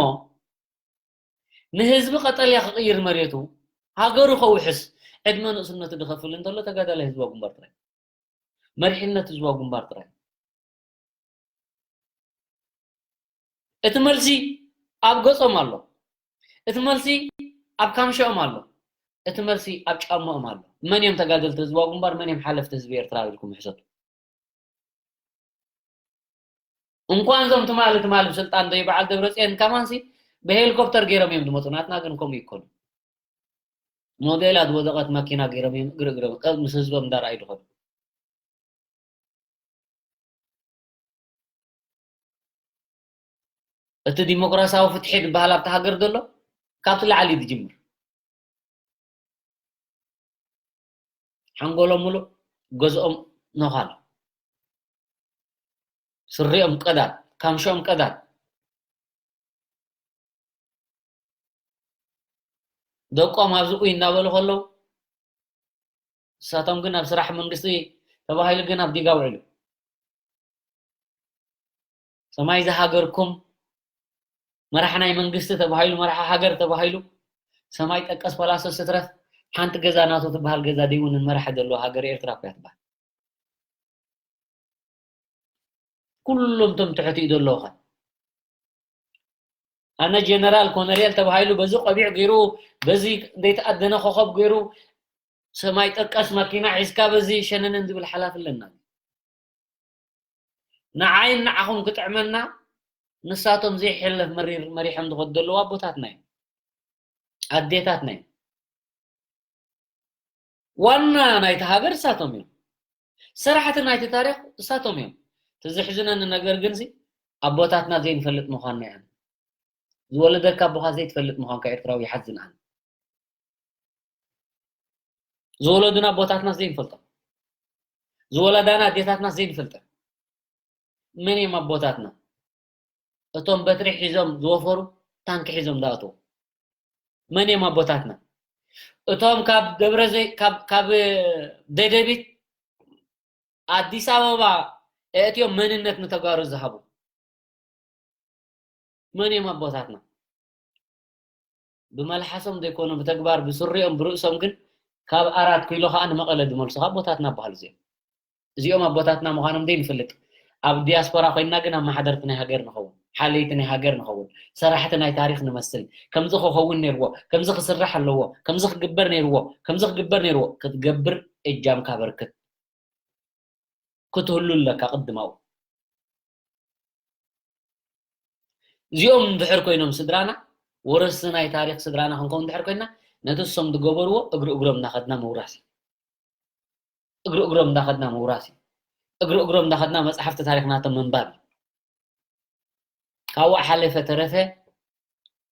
ንህዝቢ ቀጠልያ ክቕይር መሬቱ፣ ሃገሩ ከውሕስ፣ ዕድመ ንእስነቱ ዝኸፍል እንተሎ ተጋዳላይ ህዝባዊ ግንባር ጥራይ። መሪሕነት ህዝባዊ ግንባር ጥራይ። እቲ መልሲ ኣብ ገጾም ኣሎ። እቲ መልሲ ኣብ ካምሸኦም ኣሎ። እቲ መልሲ ኣብ ጫማኦም ኣሎ። መን እዮም ተጋደልቲ ህዝባዊ ግንባር? መን እዮም ሓለፍቲ ህዝቢ ኤርትራ ኢልኩም ሕሰቡ። እንኳን እዞም ትማሊ ትማሊ ብስልጣን ዘይ በዓል ደብረፅዮን ከማንሲ ብሄሊኮፕተር ገይሮም እዮም ዝመፁ። ናትና ግን ከምኡ ይኮኑ። ሞዴላ ዝወደቐት መኪና ገይሮም እዮም እግሪ እግሮም ቀ-፣ ምስ ህዝቦም እንዳረኣዩ ዝኸዱ። እቲ ዲሞክራሲያዊ ፍትሒ ዝበሃል ኣብቲ ሃገር ዘሎ ካብቲ ላዕሊ ዝጅምር። ሓንጎሎም ሙሉእ፣ ገዝኦም ነዃል፣ ስሪኦም ቀዳድ፣ ካምሾኦም ቀዳድ። ደቆም ኣብዚ ኡይ እናበሉ ከለዉ፣ ንሳቶም ግን ኣብ ስራሕ መንግስቲ ተባሂሉ ግን ኣብ ዲጋ ውዕሉ። ሰማይ ዝሃገርኩም፣ መራሕ ናይ መንግስቲ ተባሂሉ፣ መራሕ ሃገር ተባሂሉ፣ ሰማይ ጠቀስ ፓላሶ ስትረፍ፣ ሓንቲ ገዛ ናቱ ትበሃል ገዛ ደይውንን መራሕ ዘለዎ ሃገር ኤርትራ እኮ እያ ትበሃል። ኩሎም እቶም ትሕቲኡ ዘለዉ ኸ? ኣነ ጀነራል ኮነሬል ተባሂሉ በዚ ቆቢዕ ገይሩ፣ በዚ ዘይተኣደነ ኮኸብ ገይሩ፣ ሰማይ ጠቀስ መኪና ሒዝካ በዚ ሸነነን ዝብል ሓላፊ ኣለና። ንዓይን ንዓኹም ክጥዕመና ንሳቶም ዘይሕለፍ መሪር መሪሖም ዝኸዱ ዘለዉ ኣቦታትና እዮም። ኣዴታትና እዮም። ዋና ናይቲ ሃገር እሳቶም እዮም። ሰራሕቲ ናይቲ ታሪኽ እሳቶም እዮም። እቲ ዘሕዝነኒ ነገር ግን ሲ ኣቦታትና ዘይንፈልጥ ምዃንና እያ። ዝወለደካ ኣቦኻ ዘይትፈልጥ ምዃንካ ኤርትራዊ ይሓዝን ኣነ። ዝወለዱና ኣቦታትና ዘይንፈልጦም፣ ዝወለዳና ኣዴታትና ዘይንፈልጠን። መን እዮም ኣቦታትና? እቶም በትሪ ሒዞም ዝወፈሩ፣ ታንኪ ሒዞም ዝኣተዉ መን እዮም ኣቦታትና? እቶም ካብ ደብረ ዘይ-፣ ካብ፣ ካብ ደደቢት ኣዲስ ኣበባ ኣእትዮም መንነት ንተጋሩ ዝሃቡ መን እዮም ኣቦታትና? ብመልሓሶም ዘይኮኑ ብተግባር ብስሪኦም ብርእሶም ግን ካብ ኣራት ኪሎ ከዓ ንመቐለ ዝመልሱኻ ኣቦታትና በሃሉ እዚኦም። እዚኦም ኣቦታትና ምዃኖም ዘይንፈልጥ፣ ኣብ ዲያስፖራ ኮይንና ግን ኣመሓደርቲ ናይ ሃገር ንኸውን፣ ሓለይቲ ናይ ሃገር ንኸውን፣ ሰራሕቲ ናይ ታሪኽ ንመስል። ከምዚ ክኸውን ነይርዎ፣ ከምዚ ክስራሕ ኣለዎ፣ ከምዚ ክግበር ነይርዎ፣ ከምዚ ክግበር ነይርዎ። ክትገብር እጃምካ በርክት። ክትህሉ ኣለካ ቅድማኡ። እዚኦም እንድሕር ኮይኖም ስድራና፣ ወረስቲ ናይ ታሪኽ ስድራና ክንከውን እንድሕር ኮይና፣ ነቲ እሶም ዝገበርዎ እግሪ እግሮም እናኸድና ምውራስ እዩ። እግሪ እግሮም እንዳኸድና ምውራስ እዩ። እግሪ እግሮም እንዳኸድና መጽሓፍቲ ታሪኽናቶም ምንባብ እዩ። ካብኡ ሓለፈ ተረፈ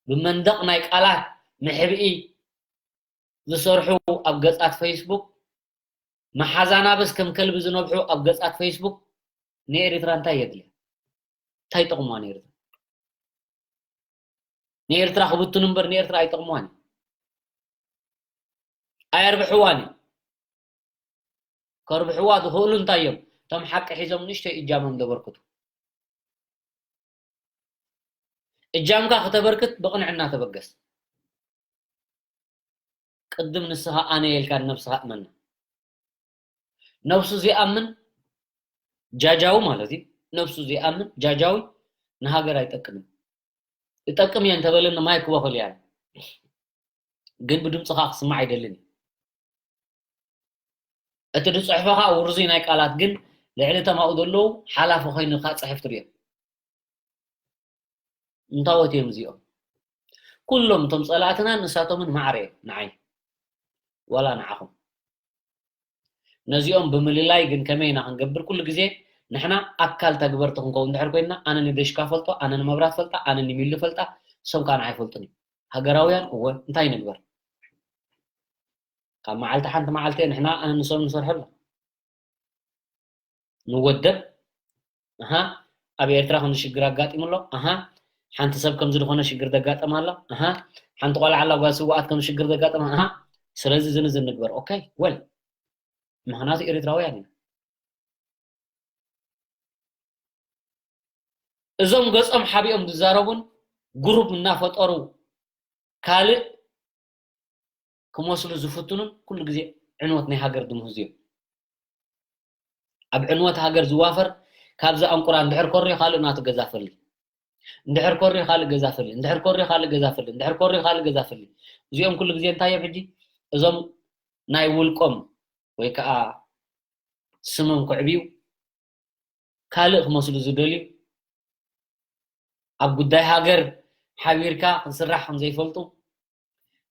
ብመንደቕ ናይ ቃላት መሕብኢ ዝሰርሑ ኣብ ገጻት ፌስቡክ፣ መሓዛና በስ ከም ከልቢ ዝነብሑ ኣብ ገጻት ፌስቡክ ንኤሪትራ እንታይ የድልያ? እንታይ ይጠቕሙዋ ንኤሪትራ? ንኤርትራ ክብትኑ እምበር ንኤርትራ ኣይጠቕምዋን እዩ። ኣየርብሕዋን እዩ። ከርብሕዋ ዝኽእሉ እንታይ እዮም? እቶም ሓቂ ሒዞም ንእሽተይ እጃሞም ዘበርክቱ። እጃምካ ክተበርክት ብቕንዕና ተበገስ። ቅድም ንስኻ ኣነ ኢልካ ንነብስኻ እመና። ነብሱ ዘይኣምን ጃጃዊ ማለት እዩ። ነብሱ ዘይኣምን ጃጃዊ ንሃገር ኣይጠቅምን። ይጠቅም እየ እንተበለኒ ማይክ ክበኽል እያ። ግን ብድምፅኻ ክስማዕ ኣይደልን እዩ። እቲ ዝፅሕፎ ከዓ ውርዙይ ናይ ቃላት ግን ልዕሊ እቶም ኣብኡ ዘለዉ ሓላፊ ኮይኑ ከዓ ፅሕፍ ትሪኦ። እንታወት እዮም እዚኦም? ኩሎም እቶም ፀላእትና ንሳቶምን ማዕረ እዮም ንዓይ። ዋላ ንዓኹም። ነዚኦም ብምልላይ ግን ከመይ ኢና ክንገብር? ኩሉ ግዜ ንሕና ኣካል ተግበርቲ ክንከውን እንድሕር ኮይንና፣ ኣነ ንደሽካ ፈልጦ፣ ኣነ ንመብራት ፈልጣ፣ ኣነ ንሚሊ ፈልጣ፣ እሶም ከዓ ንዓይ ይፈልጡኒ። ሃገራውያን እወ፣ እንታይ ንግበር? ካብ መዓልቲ ሓንቲ መዓልቲ ንሕና ኣነ ንሶም ንሰርሐሉ። ንወደብ፣ ኣሃ፣ ኣብ ኤርትራ ከምዚ ሽግር ኣጋጢሙ ኣሎ፣ ኣሃ፣ ሓንቲ ሰብ ከምዚ ዝኾነ ሽግር ዘጋጠማ ኣሎ፣ ኣሃ፣ ሓንቲ ቆልዓ ኣላ ጓል ስውኣት ከምዚ ሽግር ዘጋጠማ፣ ኣሃ፣ ስለዚ ዝን ዝን ንግበር። ኦኬ፣ ወል፣ ምኽንያቱ ኤርትራውያን ኢና። እዞም ገጾም ሓቢኦም ዝዛረቡን ግሩፕ እናፈጠሩ ካልእ ክመስሉ ዝፍትኑን ኩሉ ግዜ ዕንወት ናይ ሃገር ዝምህዙ እዮም። ኣብ ዕንወት ሃገር ዝዋፈር ካብዚ ኣንቁራ እንድሕር ኮርዮ ካልእ ናቱ ገዛ ፈሊ፣ እንድሕር ኮርዮ ካልእ ገዛ ፈሊ፣ እንድሕር ኮርዮ ካልእ ገዛ ፈሊ፣ እንድሕር ኮርዮ ካልእ ገዛ ፈሊ። እዚኦም ኩሉ ግዜ እንታይ እዮም ሕጂ? እዞም ናይ ውልቆም ወይ ከዓ ስሞም ክዕብዩ ካልእ ክመስሉ ዝደልዩ፣ ኣብ ጉዳይ ሃገር ሓቢርካ ክንስራሕ ከም ዘይፈልጡ፣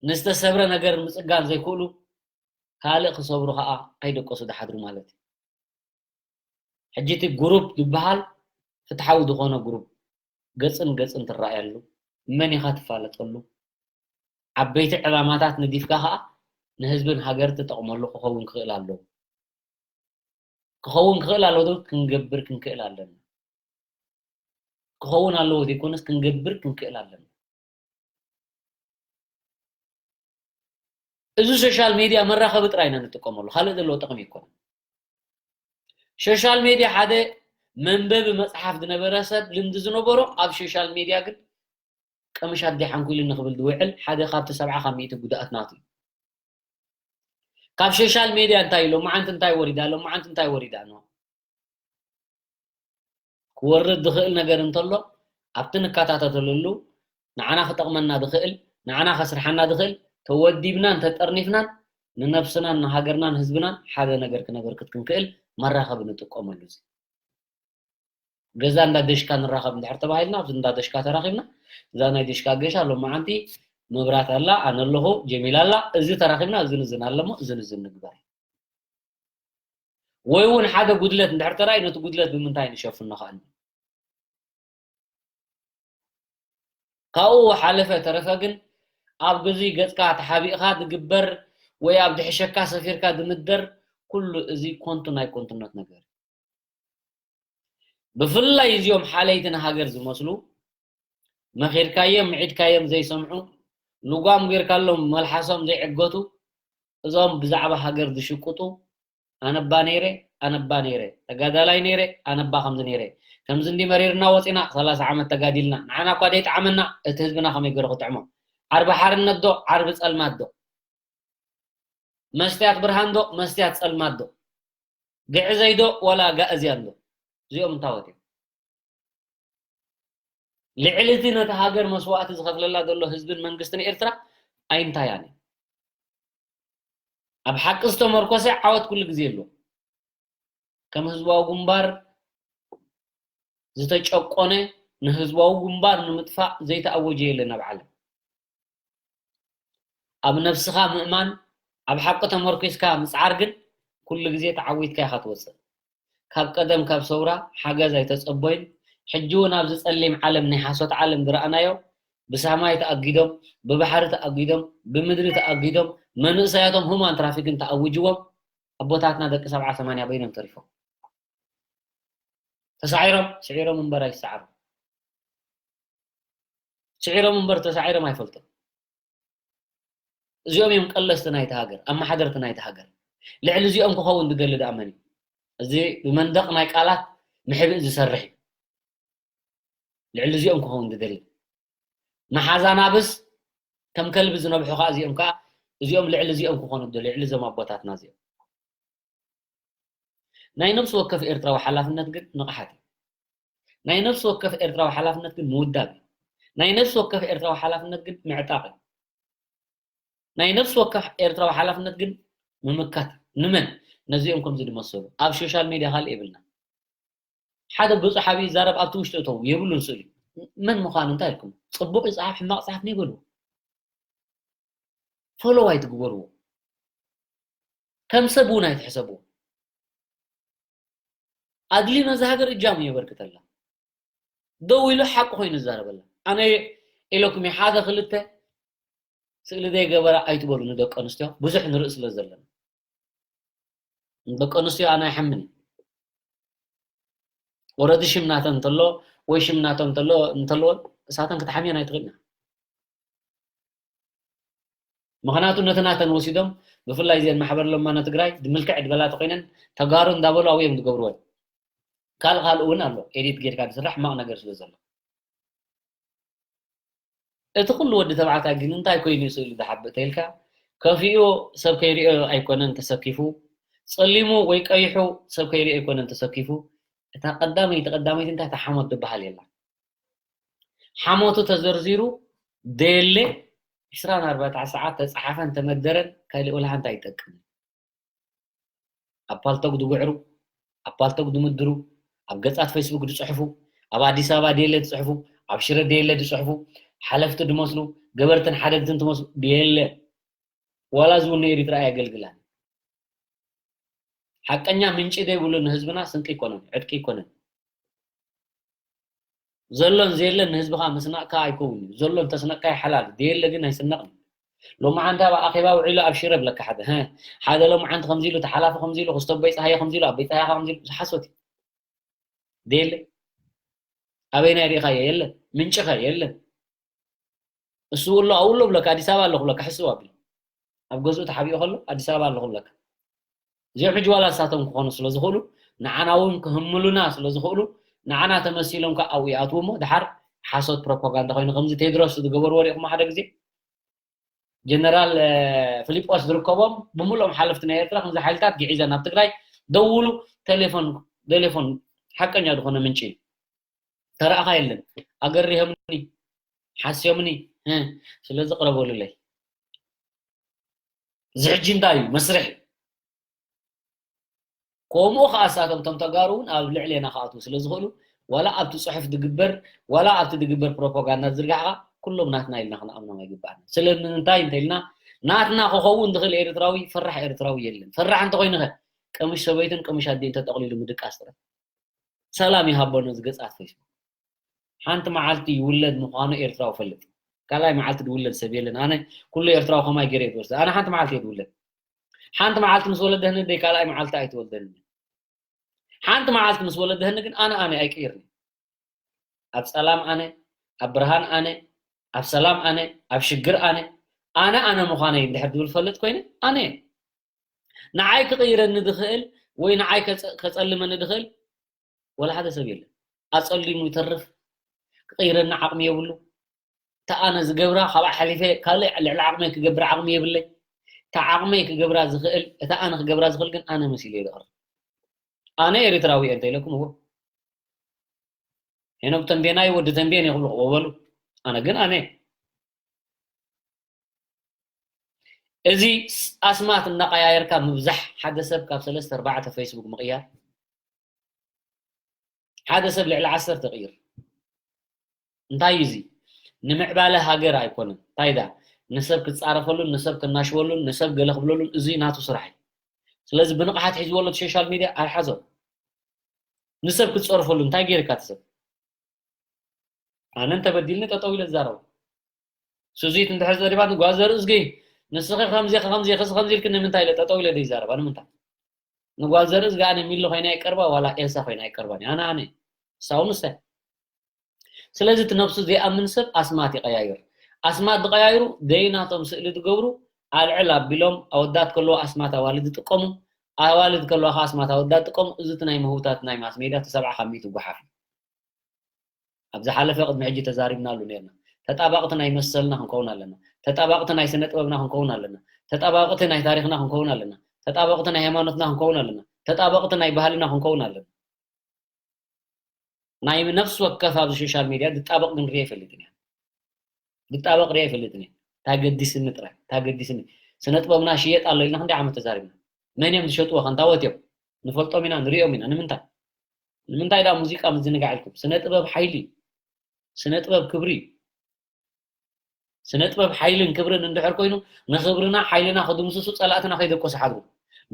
ንዝተሰብረ ነገር ምጽጋን ዘይክእሉ፣ ካልእ ክሰብሩ ከኣ ከይደቀሱ ዝሓድሩ ማለት እዩ። ሕጂ እቲ ግሩፕ ዝበሃል ፍትሓዊ ዝኾነ ግሩፕ፣ ገጽን ገጽን ትረኣየሉ፣ መን ኢኻ ትፋለጠሉ፣ ዓበይቲ ዕላማታት ነዲፍካ ከኣ ንህዝብን ሃገር ትጠቕመሉ ክኸውን ክኽእል ኣለዎ። ክኸውን ክኽእል ኣለዎ፣ ክንገብር ክንክእል ኣለና። ክኸውን ኣለዎ ዘይኮነስ ክንገብር ክንክእል ኣለና። እዚ ሶሻል ሜድያ መራኸቢ ጥራይ ኢና ንጥቀመሉ፣ ካልእ ዘለዎ ጥቕሚ ኣይኮነን። ሶሻል ሜድያ ሓደ መንበቢ መጽሓፍ ዝነበረ ሰብ ልምዲ ዝነበሮ ኣብ ሶሻል ሜድያ ግን ቀምሽ ኣደይ ሓንኩይሉ ንኽብል ዝውዕል ሓደ ካብቲ ሰብዓ ካብ ሚእቲ ጉድኣት ናቱ እዩ። ካብ ሶሻል ሜድያ እንታይ ሎማዓንቲ እንታይ ወሪዳ፣ ሎማዓንቲ እንታይ ወሪዳ ነው ክወርድ ዝኽእል ነገር እንተሎ ኣብቲ ንከታተተለሉ ንዓና ክጠቕመና ዝኽእል፣ ንዓና ከስርሓና ዝኽእል ተወዲብናን ተጠርኒፍናን ንነብስናን ንሃገርናን ህዝብናን ሓደ ነገር ክነበርክት ክንክእል መራኸቢ ንጥቀመሉ። እዚ ገዛ እንዳ ደሽካ ንራኸብ እንድሕር ተባሂልና ኣብዚ እንዳ ደሽካ ተራኺብና፣ እዛ ናይ ደሽካ ገሻ ሎማዓንቲ መብራት ኣላ፣ ኣነ ኣለኹ፣ ጀሚላ ኣላ፣ እዚ ተራኺብና እዚ ንዝን ኣለሞ እዚ ንዝን ንግበር። ወይ እውን ሓደ ጉድለት እንድሕር ተራእዩ ነቲ ጉድለት ብምንታይ ንሸፍኖ ከኣኒ? ካብኡ ሓለፈ ተረፈ ግን ኣብ ግዙይ ገጽካ ተሓቢእኻ ዝግበር ወይ ኣብ ድሕሸካ ሰፊርካ ዝምደር ኩሉ እዚ ኮንቱ ናይ ኮንቱነት ነገር። ብፍላይ እዚኦም ሓለይቲ ንሃገር ዝመስሉ መኺርካዮም ምዒድካዮም ዘይሰምዑ፣ ልጓም ጌርካሎም መልሓሶም ዘይዕገቱ፣ እዞም ብዛዕባ ሃገር ዝሽቅጡ ኣነባ ነይረ ኣነባ ነይረ ተጋዳላይ ነይረ ኣነባ ከምዚ ነይረ ከምዚ እንዲ መሪርና ወፂና ሰላሳ ዓመት ተጋዲልና ንዓና እኳ ደይጠዓመና እቲ ህዝብና ከመይ ገይሩ ክጥዕሞ? ዓርቢ ሓርነት ዶ ዓርቢ ፀልማት ዶ? መስትያት ብርሃን ዶ መስትያት ፀልማት ዶ? ግዕዘይ ዶ ዋላ ጋእዝያን ዶ? እዚኦም እንታወት እዮም? ልዕሊ እቲ ነቲ ሃገር መስዋእቲ ዝኸፍለላ ዘሎ ህዝብን መንግስትን ኤርትራ ኣይንታያን እዩ። ኣብ ሓቂ ዝተመርኮሰ ዓወት ኩሉ ግዜ ኣሎ። ከም ህዝባዊ ግንባር ዝተጨቆነ ንህዝባዊ ግንባር ንምጥፋእ ዘይተኣወጀ የለን ኣብ ዓለም። ኣብ ነብስኻ ምእማን፣ ኣብ ሓቂ ተመርኪስካ ምጽዓር ግን ኩሉ ግዜ ተዓዊትካ ኢኻ ትወጽእ። ካብ ቀደም ካብ ሰውራ ሓገዝ ኣይተጸበዩን። ሕጂ እውን ኣብዚ ጸሊም ዓለም ናይ ሓሶት ዓለም ዝረኣናዮ ብሰማይ ተኣጊዶም፣ ብባሕሪ ተኣጊዶም፣ ብምድሪ ተኣጊዶም፣ መንእሰያቶም ሁማን ትራፊክን ተኣዊጅዎም ኣቦታትና ደቂ ሰብዓ ሰማንያ በይኖም ተሪፎም። ተሳዒሮም ስዒሮም እምበር ኣይሰዓሩ። ስዒሮም እምበር ተሳዒሮም ኣይፈልጡን። እዚኦም እዮም ቀለስቲ ናይቲ ሃገር፣ ኣመሓደርቲ ናይቲ ሃገር። ልዕሊ እዚኦም ክኸውን ዝደሊ ደኣ መን እዩ? እዚ ብመንደቕ ናይ ቃላት ምሕብእ ዝሰርሕ እዩ። ልዕሊ እዚኦም ክኸውን ዝደሊ መሓዛ ናብስ ከም ከልቢ ዝነብሑ ከዓ እዚኦም ከዓ እዚኦም ልዕሊ እዚኦም ክኾኑ ዝደሊ ልዕሊ እዞም ኣቦታትና እዚኦም። ናይ ነፍሲ ወከፍ ኤርትራዊ ሓላፍነት ግን ንቕሓት እዩ። ናይ ነፍሲ ወከፍ ኤርትራዊ ሓላፍነት ግን ምውዳብ እዩ። ናይ ነፍሲ ወከፍ ኤርትራዊ ሓላፍነት ግን ምዕጣቕ እዩ። ናይ ነፍሲ ወከፍ ኤርትራዊ ሓላፍነት ግን ምምካት እዩ። ንመን? ነዚኦም ከምዚ ዝመሰሉ። ኣብ ሶሻል ሜድያ ካልእ የብልና። ሓደ ገጹ ሓቢኡ ይዛረብ ኣብቲ ውሽጢ እተው የብሉን ስእሉ። መን ምዃኑ እንታይ ኢልኩም? ጽቡቕ ይጽሓፍ ሕማቕ ይጽሓፍ ነይበሉ። ፎሎው ኣይትግበርዎ። ከም ሰብ እውን ኣይትሕሰብዎ። ኣድልዩ ነዚ ሃገር እጃሙ የበርክተላ። ደው ኢሉ ሓቂ ኮይኑ ይዛረበላ። ኣነ ኢለኩም ሓደ ክልተ ስእሊ ዘይገበራ ኣይትበሉ ንደቂ ኣንስትዮ ብዙሕ ንርኢ ስለ ዘለና። ንደቂ ኣንስትዮ ኣነ ኣይሓምን። ወረዲ ሽም ናተን እንተሎ ወይ ሽም ናቶም እንተሎ እንተልወን እሳተን ክትሓምየን ኣይትኽእልና። ምኽንያቱ ነቲ ናተን ወሲዶም ብፍላይ እዚአን ማሕበር ለማኖ ትግራይ ድምልክዕ ድበላ ተኮይነን ተጋሩ እንዳበሉ ኣብኡ እዮም ዝገብርወን። ካልእ ካልእ እውን ኣሎ ኤዲት ጌርካ ዝስራሕ ሕማቕ ነገር ስለ ዘሎ። እቲ ኩሉ ወዲ ተባዕታይ ግን እንታይ ኮይኑ እዩ ስእሉ ዝሓብእ ተይልካ ከፊኡ ሰብ ከይሪኦ ኣይኮነን ተሰኪፉ ጸሊሙ ወይ ቀይሑ ሰብ ከይሪኦ ኣይኮነን ተሰኪፉ እታ ቀዳመይቲ ቀዳመይቲ እንታይ እታ ሓሞት ትበሃል የላ ሓሞቱ ተዘርዚሩ ደየለ ዕስራን ኣርባዕተ ሰዓት ተጻሓፈን ተመደረን ካልእ ወላ ሓንቲ ኣይጠቅምን ኣብ ፓልቶግ ድጉዕሩ ኣብ ፓልቶግ ድምድሩ ኣብ ገጻት ፌስቡክ ድጽሕፉ ኣብ ኣዲስ ኣበባ ድየለ ድጽሕፉ ኣብ ሽረ ድየለ ድጽሕፉ ሓለፍቲ ድመስሉ ገበርትን ሓደግትን ትመስሉ ድየለ ዋላ ዝውን ንኤሪትራ ኣየገልግላን ሓቀኛ ምንጪ ዘይብሉ ንህዝብና ስንቂ ይኮነን ዕጥቂ ይኮነን ዘሎን ዘየለን ንህዝብኻ ምስናቕካ ኣይከውን እዩ ዘሎን ተስነቕካ ይሓላል ዘየለ ግን ኣይስነቕን ሎማዓንቲ ኣብ ኣኼባ ውዒሉ ኣብ ሽረ ብለካ ሓደ ሀ ሓደ ሎማዓንቲ ከምዚ ኢሉ ተሓላፊ ከምዚ ኢሉ ክስተቦይ ፀሃየ ከምዚ ኢሉ ኣቦይ ፀሃየ ከምዚ ኢሉ ሓሶት እዩ ዘየለ ኣበይናይ ሪኢኻዮ የለን ምንጭኸ የለን እሱ ኣሎ ኣብኡ ኣሎ ብለካ ኣዲስ ኣበባ ኣለኹ ብለካ ሕስብ ኣቢሉ ኣብ ገዝኡ ተሓቢኡ ከሎ ኣዲስ ኣበባ ኣለኹ ብለካ እዚኦም ሕጂ ዋላ ንሳቶም ክኾኑ ስለ ዝኽእሉ ንዓና እውን ክህምሉና ስለ ዝኽእሉ ንዓና ተመሲሎም ከዓ ኣብኡ ይኣትዉ እሞ ድሓር ሓሶት ፕሮፓጋንዳ ኮይኑ ከምዚ ቴድሮስ ዝገበርዎ ሪኢኹሞ ሓደ ግዜ ጀነራል ፊሊጶስ ዝርከቦም ብምሉኦም ሓለፍቲ ናይ ኤርትራ ከምዚ ሓይልታት ግዒዘ ናብ ትግራይ ደውሉ ቴሌፎን ቴሌፎን ሓቀኛ ዝኾነ ምንጪ ተረኣኻ የለን ኣገሪሆምኒ ሓስዮምኒ ስለዚ ቅረበሉለይ እዚ ሕጂ እንታይ እዩ መስርሕ እዩ ከምኡ ከዓ እሳቶም ቶም ተጋሩ እውን ኣብ ልዕሌና ክኣትዉ ስለ ዝኽእሉ ዋላ ኣብቲ ፅሑፍ ዝግበር ዋላ ኣብቲ ዝግበር ፕሮፓጋንዳ ዝርጋሕካ ኩሎም ናትና ኢልና ክንኣምኖም ኣይግባእና ስለምንታይ እንተኢልና ናትና ክኸውን ዝኽእል ኤርትራዊ ፈራሕ ኤርትራዊ የለን ፈራሕ እንተኮይንኸ ቀምሽ ሰበይትን ቀምሽ ኣዴን ተጠቕሊሉ ምድቃስ ጥራይ። ሰላም ይሃቦ ነዚ ገጻት ፌስቡክ። ሓንቲ መዓልቲ ይውለድ ምዃኑ ኤርትራዊ ፈልጥ። ካልኣይ መዓልቲ ዝውለድ ሰብ የለን። ኣነ ኩሉ ኤርትራዊ ከማይ ገይረ እየ ዝወስድ። ኣነ ሓንቲ መዓልቲ እየ ዝውለድ። ሓንቲ መዓልቲ ምስ ወለደኒ ደይ ካልኣይ መዓልቲ ኣይትወልደኒ። ሓንቲ መዓልቲ ምስ ወለደኒ ግን ኣነ ኣነ ኣይቅይርኒ። ኣብ ጸላም ኣነ፣ ኣብ ብርሃን ኣነ፣ ኣብ ሰላም ኣነ፣ ኣብ ሽግር ኣነ፣ ኣነ ኣነ ምዃነይ እንድሕር ዝብል ፈልጥ ኮይነ ኣነ እየ። ንዓይ ክቕይረኒ ዝኽእል ወይ ንዓይ ከጸ- ከጸልመኒ ዝኽእል ወላ ሓደ ሰብ የለን። ኣጸሊሙ ይተርፍ፣ ክቕይረኒ ዓቕሚ የብሉ። እታ ኣነ ዝገብራ ካብኣ ሓሊፈ ካልእ ልዕሊ ዓቕመይ ክገብር ዓቕሚ የብለይ። እታ ዓቕመይ ክገብራ ዝኽእል፣ እታ ኣነ ክገብራ ዝኽእል ግን ኣነ መሲለ ይዝቕር። ኣነ ኤርትራዊ እየ እንተኢለኩም እዎ ሄኖክ ተንቤናይ ወዲ ተንቤን እየ ክብሉ ክቕበሉ። ኣነ ግን ኣነ እዚ ኣስማት እናቀያየርካ ምብዛሕ ሓደ ሰብ ካብ ሰለስተ ኣርባዕተ ፌስቡክ ምቕያር ሓደ ሰብ ልዕሊ ዓሰርተ ቅይር እንታይ እዩ እዚ ንምዕባለ ሃገር ኣይኮነን እንታይ ዳ ንሰብ ክጻረፈሉን ንሰብ ክናሽወሉን ንሰብ ገለ ክብለሉን እዚ ናቱ ስራሕ እዩ ስለዚ ብንቕሓት ሒዝዎ ኣሎ ሶሻል ሚድያ ኣይሓዞ ንሰብ ክጸርፈሉ እንታይ ገይርካ ትሰብ ኣነ እንተበዲልኒ ጠጠው ኢለ ዝዛረቦ ሱዚት እንድሕር ዘሪባትኒ ጓል ዘርእዝጊ ንስኺ ከምዚ ከምዚ ከዚ ከምዚ ኢልክኒ ንምንታይ ኢለ ጠጠው ኢለ ዘይዛረባ ንምንታይ ንጓል ዘርእዝጊ ኣነ ሚሊ ኮይና ይቀርባ ዋላ ኤልሳ ኮይና ይቀርባኒ ኣነ ኣነ ሳው ንሰ ስለዚ እቲ ነብሱ ዘይኣምን ሰብ ኣስማት ይቀያይር ኣስማት ዝቀያይሩ ደይናቶም ስእሊ ዝገብሩ ኣልዕል ኣቢሎም ኣወዳት ከለዉ ኣስማት ኣዋልድ ዝጥቀሙ ኣዋልድ ከለዋ ከዓ ኣስማት ኣወዳት ዝጥቀሙ እዚ እቲ ናይ ምህውታት ናይ ማስ ሜድያ እቲ ሰብዓ ካብ ሚእቲ ጓሓፍ እዩ ኣብ ዝሓለፈ ቅድሚ ሕጂ ተዛሪብናሉ ነርና። ተጣባቕቲ ናይ መሰልና ክንከውን ኣለና። ተጣባቕቲ ናይ ስነ ጥበብና ክንከውን ኣለና። ተጣባቕቲ ናይ ታሪኽና ክንከውን ኣለና። ተጣባቕቲ ናይ ሃይማኖትና ክንከውን ኣለና። ተጣባቕቲ ናይ ባህልና ክንከውን ኣለና። ናይ ነፍሲ ወከፍ ኣብዚ ሶሻል ሚድያ ዝጣበቕ ግን ሪኤ ይፈልጥን እያ። ዝጣበቕ ሪኤ ይፈልጥን እያ። ታገዲስኒ ጥራይ ታገዲስኒ። ስነ ጥበብና ሽየጥ ኣሎ ኢልና ክንደይ ዓመት ተዛሪብና። መን እዮም ዝሸጥዎ ከንታወት እዮም። ንፈልጦም ኢና ንሪኦም ኢና ንምንታይ ንምንታይ ዳ ሙዚቃ ምዝንጋዕ ኢልኩም ስነ ጥበብ ሓይሊ ስነ ጥበብ ክብሪ ስነ ጥበብ ሓይልን ክብርን እንድሕር ኮይኑ ንክብርና ሓይልና ክድምስሱ ጸላእትና ከይደቆሱ ሓድሩ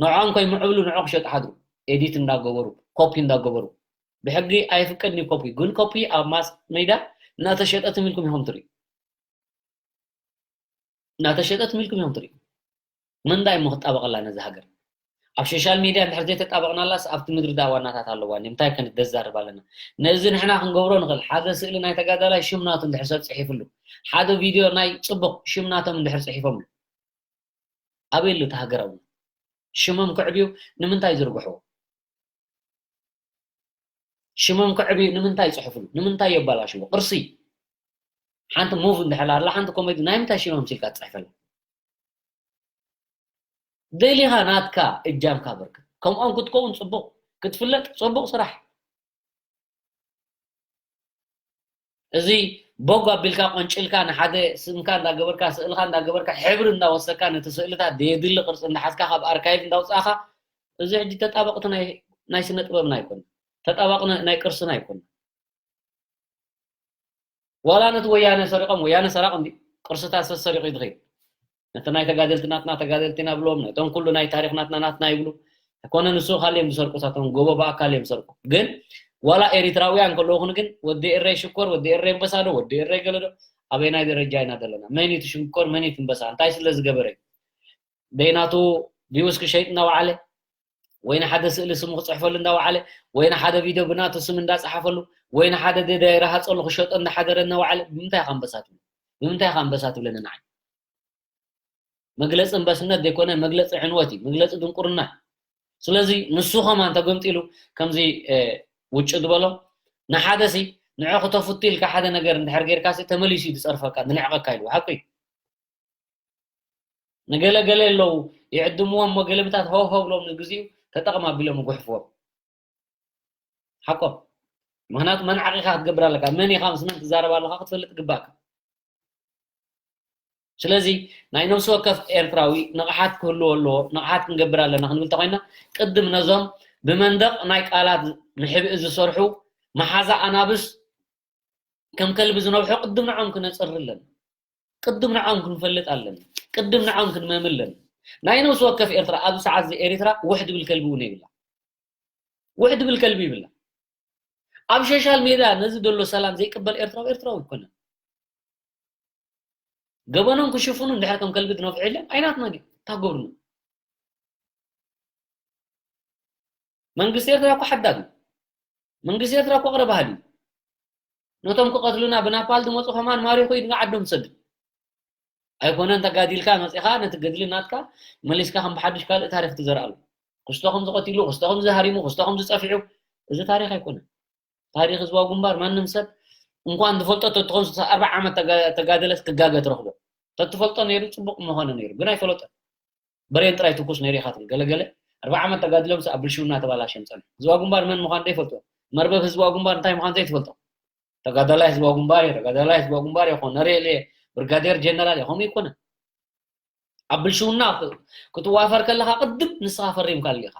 ንዖም ከይምዕብሉ ንዖ ክሸጡ ሓድሩ ኤዲት እንዳገበሩ ኮፒ እንዳገበሩ ብሕጊ ኣይፍቀድን እዩ ኮፒ ግን ኮፒ ኣብ ማስ ሜዳ እናተሸጠ ትም ኢልኩም ኢኹም ትርኢ እናተሸጠት ሚልኩም እዮም ትሪኡ። ምንታይ እሞ ክጣበቐላ ነዚ ሃገር? ኣብ ሶሻል ሚድያ እንድሕር ዘይተጣበቕናላስ ኣብቲ ምድሪ ዳ ዋናታት ኣለዋ እንዲ እንታይ ከንደዛርብ ኣለና? ነዚ ንሕና ክንገብሮ ንኽእል ሓደ ስእሊ ናይ ተጋዳላይ ሽም ናቱ እንድሕር ሰብ ፅሒፍሉ ሓደ ቪድዮ ናይ ፅቡቕ ሽም ናቶም እንድሕር ፅሒፎምሉ ኣበይ ኣሎ እቲ ሃገራዊ ሽሞም ክዕብዩ ንምንታይ ዝርግሕዎ? ሽሞም ክዕብዩ ንምንታይ ይፅሕፍሉ? ንምንታይ የባላሽዎ? ቅርሲ ሓንቲ ሙቭ እንድሕር ኣላ ሓንቲ ኮሜዲ ናይ ምንታይ ሽሞም ሲልካ ትፅሕፈላ? ደሊኻ ናትካ እጃምካ በርክት። ከምኦም ክትከውን ፅቡቕ፣ ክትፍለጥ ፅቡቕ ስራሕ። እዚ ቦግ ኣቢልካ ቆንጭልካ ንሓደ ስምካ እንዳገበርካ ስእልካ እንዳገበርካ ሕብሪ እንዳወሰካ ነቲ ስእልታት ዘየድሊ ቅርፂ እንዳሓዝካ ካብ ኣርካይቭ እንዳውፃእካ እዚ ሕጂ ተጣበቕቲ ናይ ናይ ስነ ጥበብና ኣይኮነ ተጣባቂ ናይ ቅርስና ኣይኮነ ዋላ ነቲ ወያነ ሰሪቆም ወያነ ሰራቂ እንዲ ቅርስታት ሰሰሪቁ ይድኸይ ነቲ ናይ ተጋደልቲ ናትና ተጋደልቲ ኢና ብሎም ነቶም ኩሉ ናይ ታሪኽ ናትና ናትና ይብሉ ኮነ ንሱ ካል እዮም ዝሰርቁ ሳቶም ጎቦ ብኣካል እዮም ዝሰርቁ ግን ዋላ ኤሪትራውያን ከለኹን ግን ወዲ ኤረይ ሽኮር ወዲ ኤረይ ኣንበሳዶ ወዲ ኤረይ ገለዶ ኣበይናይ ደረጃ ኢና ዘለና መን እዩ ሽኮር መን እዩ ኣንበሳ እንታይ ስለ ዝገበረ ደይናቱ ቪውስ ክሸይጥ እናወዓለ ወይ ንሓደ ስእሊ ስሙ ክፅሕፈሉ እንዳወዓለ ወይ ንሓደ ቪድዮ ብናቱ ስም እንዳፀሓፈሉ ወይ ንሓደ ደዳይ ረሃፀሉ ክሸጦ እንዳሓደረ እናወዓለ ብምንታይ ኢኻ ኣንበሳ ትብሉ? ብምንታይ ኢኻ ኣንበሳ ትብለኒ ንዓይ? መግለፂ ኣንበስነት ዘይኮነ መግለፂ ዕንወት እዩ፣ መግለፂ ድንቁርና እዩ። ስለዚ ንሱ ከማን ተገምጢሉ ከምዚ ውጭ ዝበሎ ንሓደ ሲ ንዑ ክተፍቱ ኢልካ ሓደ ነገር እንድሕር ጌርካ ሲ ተመሊሱ እዩ ዝፀርፈካ ዝንዕቐካ ኢሉ ሓቁ እዩ። ንገለ ገለ ኣለዉ ይዕድምዎም እሞ ገለምታት ሆሆ ብሎም ንግዚኡ ተጠቕም ኣቢሎም ይጉሕፍዎም ሓቆም ምክንያቱ መን ዓቂኻ ክትገብር ኣለካ መን ኢኻ ምስ መን ትዛረብ ኣለካ ክትፈልጥ ግባእካ ስለዚ ናይ ነብሲ ወከፍ ኤርትራዊ ንቕሓት ክህልዎ ኣለዎ ንቕሓት ክንገብር ኣለና ክንብል ተኮይና ቅድም ነዞም ብመንደቕ ናይ ቃላት ንሕብኢ ዝሰርሑ መሓዛ ኣናብስ ከም ከልቢ ዝነብሑ ቅድም ንዖም ክነጽሪ ኣለና። ቅድም ንዖም ክንፈልጥ ኣለና። ቅድም ንዖም ክንመሚ ኣለና። ናይ ነብሲ ወከፍ ኤርትራ ኣብዚ ሰዓት እዚ ኤሪትራ ውሕ ድብል ከልቢ እውን የብላ። ውሕ ድብል ከልቢ ይብላ። ኣብ ሶሻል ሜድያ ነዚ ዘሎ ሰላም ዘይቅበል ኤርትራዊ ኤርትራዊ ኣይኮነን። ገበኖም ክሽፍኑ እንድሕር ከም ከልቢ ድነፍዑ የለን ኣይናትና ድዩ ታገብርና። መንግስቲ ኤርትራ እኮ ሓዳግ እዩ። መንግስቲ ኤርትራ እኮ ቅረ ባህል እዩ። ነቶም ክቐትሉና ብናፓል ዝመፁ ከማን ማሪኹ እዩ ንዓዶም ዝሰድድ። ኣይኮነን ተጋዲልካ መፂኻ ነቲ ገድሊ ናትካ መሊስካ ከም ብሓድሽ ካልእ ታሪክ ትዘርኣሉ። ክስቶ ከም ዝቐቲሉ፣ ክስቶ ከም ዝሃሪሙ፣ ክስቶ ከም ዝፀፊዑ፣ እዚ ታሪክ ኣይኮነን። ታሪክ ህዝባዊ ግንባር ማንም ሰብ እንኳን ዝፈልጦ ተትኾን ኣርባዓ ዓመት ተጋ- ተጋደለስ ክጋገ ትረኽቦ። ተትፈልጦ ነይሩ ፅቡቅ ምኾነ ነይሩ፣ ግን ኣይፈለጦን። በሬን ጥራይ ትኩስ ነይሩ ኢኻ ትብል። ገለገለ ኣርባዓ ዓመት ተጋዲሎም ኣብ ብልሽውና ተባላሽዮም ጸንሑ። ህዝባዊ ግንባር መን ምዃኑ ዘይፈልጦ፣ መርበብ ህዝባዊ ግንባር እንታይ ምዃኑ ዘይትፈልጦ። ተጋዳላይ ህዝባዊ ግንባር እየ፣ ተጋዳላይ ህዝባዊ ግንባር እየ፣ ኮነሬል እየ፣ ብርጋዴር ጀነራል እየ፣ ከምኡ ይኮነ። ኣብ ብልሽውና ክትዋፈር ከለኻ ቅድም ንስኻ ፈሪምካሉ ኢኻ።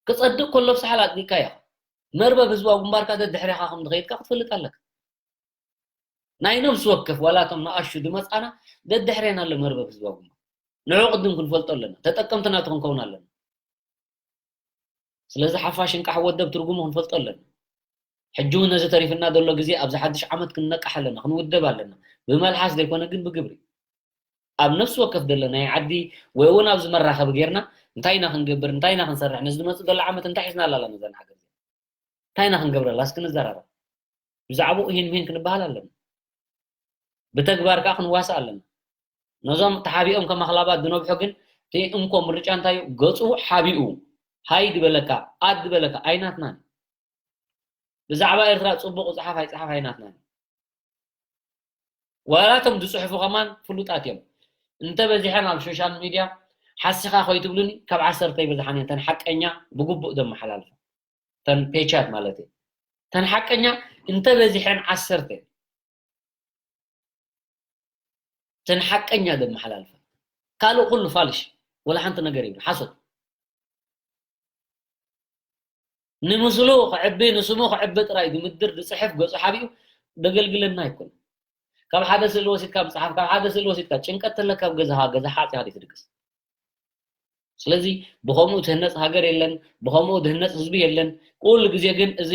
ክጸድቕ ከሎ ብሳሕል ኣጽዲቕካ ኢኻ። መርበብ ህዝባዊ ግንባርካ ደድሕሬኻ ከም ዝኸይድካ ክትፈልጥ ኣለካ። ናይ ነብሲ ወከፍ ዋላ እቶም ንኣሹ ዝመጻና ደድሕሬና ኣሎ መርበብ ህዝባዊ ግንባር። ንዑ ቅድም ክንፈልጦ ኣለና። ተጠቀምቲ ናቱ ክንከውን ኣለና። ስለዚ ሓፋሽ እንቃሕ ወደብ ትርጉሙ ክንፈልጦ ኣለና። ሕጂ እውን ነዚ ተሪፍና ዘሎ ግዜ ኣብዚ ሓድሽ ዓመት ክንነቅሕ ኣለና፣ ክንውደብ ኣለና። ብመልሓስ ዘይኮነ ግን ብግብሪ። ኣብ ነፍሲ ወከፍ ደለናይ ዓዲ ወይ እውን ኣብዚ መራኸቢ ጌርና እንታይ ኢና ክንገብር፣ እንታይ ኢና ክንሰርሕ፣ ነዚ ዝመጽእ ዘሎ ዓመት እንታይ ሒዝናላ ኣለና እዛ ሃገር እዚኣ? እንታይ ኢና ክንገብረላ? እስኪ ንዘራረብ። ብዛዕባኡ እሂን ምሂን ክንበሃል ኣለና። ብተግባር ከኣ ክንዋሳእ ኣለና። ነዞም ተሓቢኦም ከም ኣኽላባት ዝነብሑ ግን እቲ እንኮ ምርጫ እንታይ እዩ? ገጹ ሓቢኡ ሃይ ዝበለካ፣ ኣድ ዝበለካ ኣይናትናን። ብዛዕባ ኤርትራ ጽቡቕ ይጽሓፍ ኣይጽሓፍ ኣይናትናን። ዋላ እቶም ዝጽሕፉ ከማን ፍሉጣት እዮም። እንተ በዚሐን ኣብ ሶሻል ሚድያ ሓሲኻ ከይትብሉኒ ካብ ዓሰርተ ይበዝሓን እየን። እተን ሓቀኛ ብግቡእ ዘመሓላልፋ። እተን ፔቻት ማለት እዩ። እተን ሓቀኛ እንተ በዚሐን ዓሰርተ እተን ሓቀኛ ዘመሓላልፋ። ካልእ ኩሉ ፋልሽ፣ ወላ ሓንቲ ነገር የብሉ፣ ሓሶት። ንምስሉ ክዕቢ፣ ንስሙ ክዕቢ ጥራይ ዝምድር ዝጽሕፍ ገጹ ሓቢኡ ዘገልግለና ኣይኮነን። ካብ ሓደ ስእሊ ወሲድካ ምጽሓፍ፣ ካብ ሓደ ስእሊ ወሲድካ ጭንቀት ተለካ ኣብ ገዛኻ፣ ገዛኻ ኣጽኻ ዘይትድቅስ። ስለዚ ብኸምኡ ትህነጽ ሃገር የለን፣ ብኸምኡ ዝህነጽ ህዝቢ የለን። ኩሉ ግዜ ግን እዚ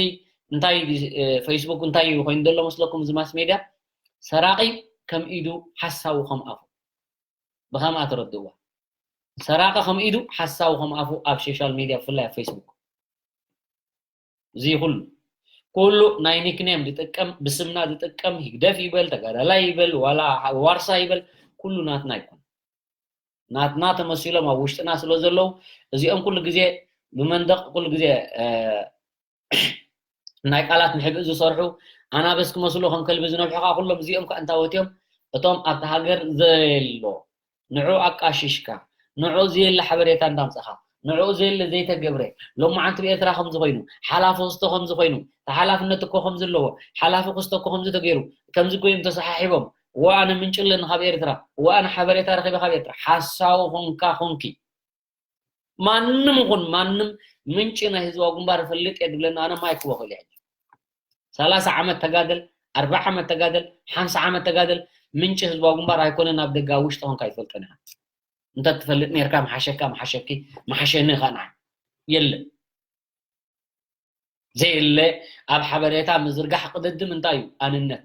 እንታይ እ፣ ፌስቡክ እንታይ እዩ ኮይኑ ዘሎ መስለኩም? እዚ ማስ ሜድያ ሰራቒ ከም ኢዱ ሓሳዊ ከም ኣፉ ብኸምኣ ተረድእዋ። ሰራቒ ከም ኢዱ ሓሳዊ ከም ኣፉ ኣብ ሶሻል ሜድያ ብፍላይ ኣብ ፌስቡክ እዚ ኩሉ ኩሉ ናይ ኒክኔም ዝጥቀም ብስምና ዝጥቀም ህግደፍ ይበል ተጋዳላይ ይበል ዋላ ዋርሳ ይበል ኩሉ ናትና ይኮን ናትና ተመሲሎም ኣብ ውሽጥና ስለ ዘለዉ እዚኦም ኩሉ ግዜ ብመንደቕ ኩሉ ግዜ እ፣ ናይ ቃላት ምሕብእ ዝሰርሑ ኣናብስ ክመስሉ ከም ከልቢ ዝነብሑ ከዓ ኩሎም እዚኦም ከዓ እንታወት እዮም እቶም ኣብቲ ሃገር ዘየሎ ንዑ ኣቃሽሽካ ንዑ ዘየለ ሓበሬታ እንዳምፀኻ ንዑ ዘየለ ዘይተገብረ ሎማዓንቲ ብኤርትራ ከምዚ ኮይኑ ሓላፊ ክስቶ ከምዚ ኮይኑ ተሓላፍነት እኮ ከምዚ ኣለዎ ሓላፊ ክስቶ እኮ ከምዚ ተገይሩ ከምዚ ኮይኖም ተሰሓሒቦም እዋ ኣነ ምንጭ ኣለኒ ካብ ኤርትራ እዋ ኣነ ሓበሬታ ረኺበ ካብ ኤርትራ ሓሳዊ ኮንካ ኮንኪ ማንም ይኹን ማንም ምንጪ ናይ ህዝባዊ ግንባር እፈልጥ እየ ድብለና ኣነ ማይ ክወኽል እየ ሕጂ ሰላሳ ዓመት ተጋደል ኣርብዓ ዓመት ተጋደል ሓምሳ ዓመት ተጋደል ምንጪ ህዝባዊ ግንባር ኣይኮነን ኣብ ደጋ ውሽጢ ኾንካ ይፈልጠን ኢኻ እንተ ትፈልጥ ነርካ መሓሸካ መሓሸኪ መሓሸኒ ኢኻ ንዓይ የለን ዘየለ ኣብ ሓበሬታ ምዝርጋሕ ቅድድም እንታይ እዩ ኣንነት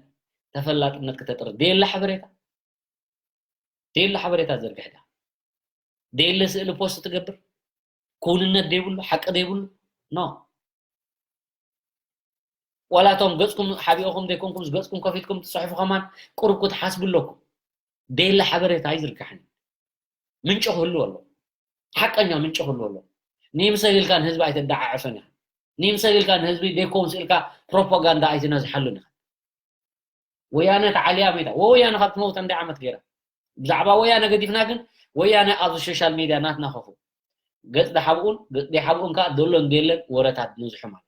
ተፈላጥነት ክተጥርር ዘየለ ሓበሬታ ደየለ ሓበሬታ ዘርግሕ ዳ ደየለ ስእሊ ፖስት ትገብር ክውንነት ደይብሉ ሓቂ ደይብሉ ኖ ዋላቶም ገፅኩም ሓቢኦኹም ዘይኮንኩም ገፅኩም ከፊትኩም ትፅሕፉ ከማን ቁሩብ ክትሓስቡ ኣለኩም ደየለ ሓበሬታ ኣይዝርጋሕን ምንጭ ክህሉ ኣሎ ሓቀኛ ምንጭ ክህሉ ኣሎ ንምሰል ኢልካ ንህዝቢ ኣይተደዓዕሶን ኢኻ ንምሰል ኢልካ ንህዝቢ ዘይከውን ስእልካ ፕሮፓጋንዳ ኣይትነዝሓሉን ኢኻ ወያነ ተዓልያ ሜዳ ወወያነ ካብ ትመውት እንደ ዓመት ገይራ ብዛዕባ ወያነ ገዲፍና ግን ወያነ ኣብዚ ሶሻል ሜድያ ናትና ከፉ ገጽ ደሓብኡን ገጽ ደሓብኡን ከዓ ደሎ እንደየለን ወረታት ንዝሑ ማለት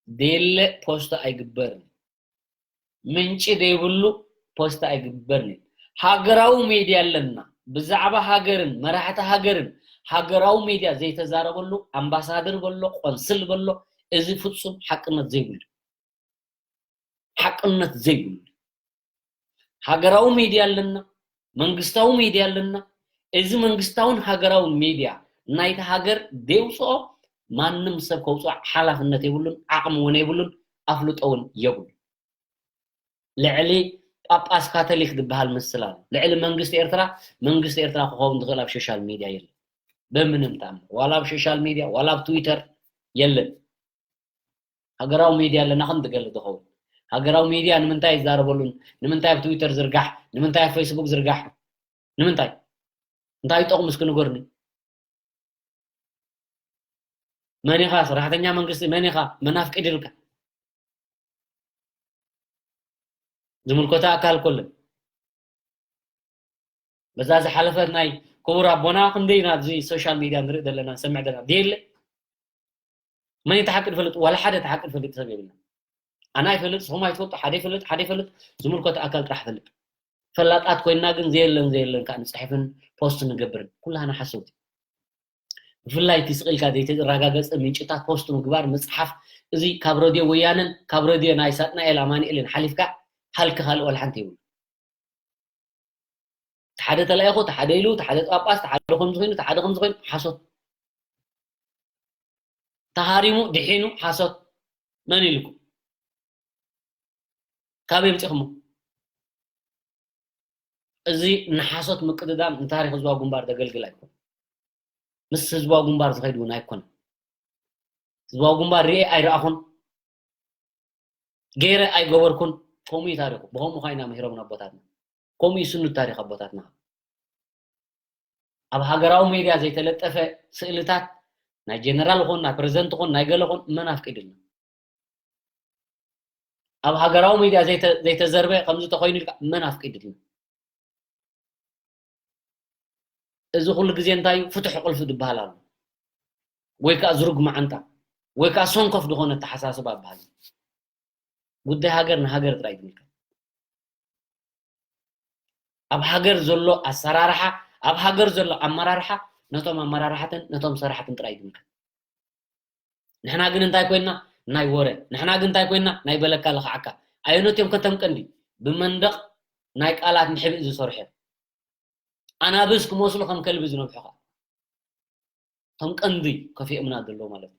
ደለ ፖስት ኣይግበርን ምንጪ ዘይብሉ ፖስት ኣይግበርን ሃገራዊ ሜድያ ኣለና ብዛዕባ ሃገርን መራሕቲ ሃገርን ሃገራዊ ሜድያ ዘይተዛረበሉ ኣምባሳደር በሎ ቆንስል በሎ እዚ ፍጹም ሓቅነት ዘይብሉ ሓቅነት ዘይብሉ ሃገራዊ ሚድያ ኣለና መንግስታዊ ሚድያ ኣለና እዚ መንግስታውን ሃገራውን ሚድያ ናይቲ ሃገር ደይውፅኦ ማንም ሰብ ከውፅኦ ሓላፍነት የብሉን፣ ዓቕሚ እውን የብሉን፣ ኣፍልጦ እውን የብሉን። ልዕሊ ጳጳስ ካቶሊክ ዝበሃል ምስል ኣሎ። ልዕሊ መንግስቲ ኤርትራ፣ መንግስቲ ኤርትራ ክኸውን ዝኽእል ኣብ ሶሻል ሚድያ የለን። በምንም ተኣምር። ዋላ ኣብ ሶሻል ሚድያ፣ ዋላ ኣብ ትዊተር የለን። ሃገራዊ ሚድያ ኣለና ከም ትገል ዝኸውን። ሃገራዊ ሚድያ ንምንታይ ይዛረበሉን? ንምንታይ ኣብ ትዊተር ዝርጋሕ? ንምንታይ ኣብ ፌስቡክ ዝርጋሕ? ንምንታይ? እንታይ ይጠቕሙ እስኪ ንገሩኒ? መን ኢኻ? ሰራሕተኛ መንግስቲ መን ኢኻ? መን ኣፍቂድልካ? ዝምልከቶ ኣካል ኮለን። በዛ ዝሓለፈት ናይ ክቡር ኣቦና ክንደይ ኢና ኣብዚ ሶሻል ሚድያ ንርኢ ዘለና፣ ንሰምዕ ዘለና። ድየለ? መን እቲ ሓቂ ዝፈልጥ? ዋላ ሓደ እቲ ሓቂ ዝፈልጥ ሰብ የብልና። ኣነ ኣይፈልጥ፣ ንስኹም ኣይትፈልጡ፣ ሓደ ይፈልጥ፣ ሓደ ይፈልጥ፣ ዝምልከቶ ኣካል ጥራሕ ይፈልጥ። ፈላጣት ኮይንና ግን ዘየለን ዘየለን ከዓ ንፅሕፍን ፖስት ንገብርን። ኩላህና ሓሰውቲ። ብፍላይ እቲ ስቕ ኢልካ ዘይተረጋገፀ ምንጭታት ፖስት ምግባር፣ ምፅሓፍ፣ እዚ ካብ ረድዮ ወያነን ካብ ረድዮ ናይ ሳጥናኤል ኣማኑኤልን ሓሊፍካ ሃልኪ ካልእ ዋላ ሓንቲ የብሉ። እቲ ሓደ ተላኢኹ፣ እቲ ሓደ ኢሉ፣ እቲ ሓደ ጳጳስ፣ እቲ ሓደ ከምዚ ኮይኑ፣ እቲ ሓደ ከምዚ ኮይኑ፣ ሓሶት። ተሃሪሙ፣ ድሒኑ፣ ሓሶት። መን ኢልኩም? ካበይ ኣምፂኹሞ? እዚ ንሓሶት ምቅድዳም ንታሪኽ ህዝባዊ ግንባር ዘገልግል ኣይኮነን። ምስ ህዝባዊ ግንባር ዝኸይድ እውን ኣይኮነን። ህዝባዊ ግንባር ርኤ ኣይረኣኹን፣ ገይረ ኣይገበርኩን። ከምኡ እዩ ታሪኹ። ብኸምኡ ኸዓ ኢና ምሂሮምና ኣቦታትና። ከምኡ እዩ ስኑድ ታሪኽ ኣቦታትና። ኣብ ሃገራዊ ሜድያ ዘይተለጠፈ ስእልታት ናይ ጀነራል ኹን፣ ናይ ፕረዚደንት ኹን፣ ናይ ገለ ኹን መን ኣፍቂድልና? ኣብ ሃገራዊ ሜድያ ዘይተ-፣ ዘይተዘርበ ከምዚ ተኾይኑ ኢልካ መን ኣፍቂድልና? እዚ ኩሉ ግዜ እንታይ እዩ? ፍትሒ ቁልፊ ዝበሃል ኣሎ። ወይ ከዓ ዝሩግ መዓንጣ፣ ወይ ከዓ ሰንኮፍ ዝኾነ ኣተሓሳስባ ይበሃል። ጉዳይ ሃገር ንሃገር ጥራይ ዝምልከት። ኣብ ሃገር ዘሎ ኣሰራርሓ፣ ኣብ ሃገር ዘሎ ኣመራርሓ ነቶም ኣመራርሓትን ነቶም ሰራሕትን ጥራይ ዝምልከት። ንሕና ግን እንታይ ኮይንና? ናይ ወረ። ንሕና ግን እንታይ ኮይንና? ናይ በለካ ልኽዓካ። ኣየኖት እዮም ከተም ቀንዲ? ብመንደቕ ናይ ቃላት ምሕብእ ዝሰርሑ እዮም። ኣናብስ ክመስሉ ከም ከልቢ ዝነብሑ ኸዓ። እቶም ቀንዲ ከፊኦምና ዘለዉ ማለት እዩ።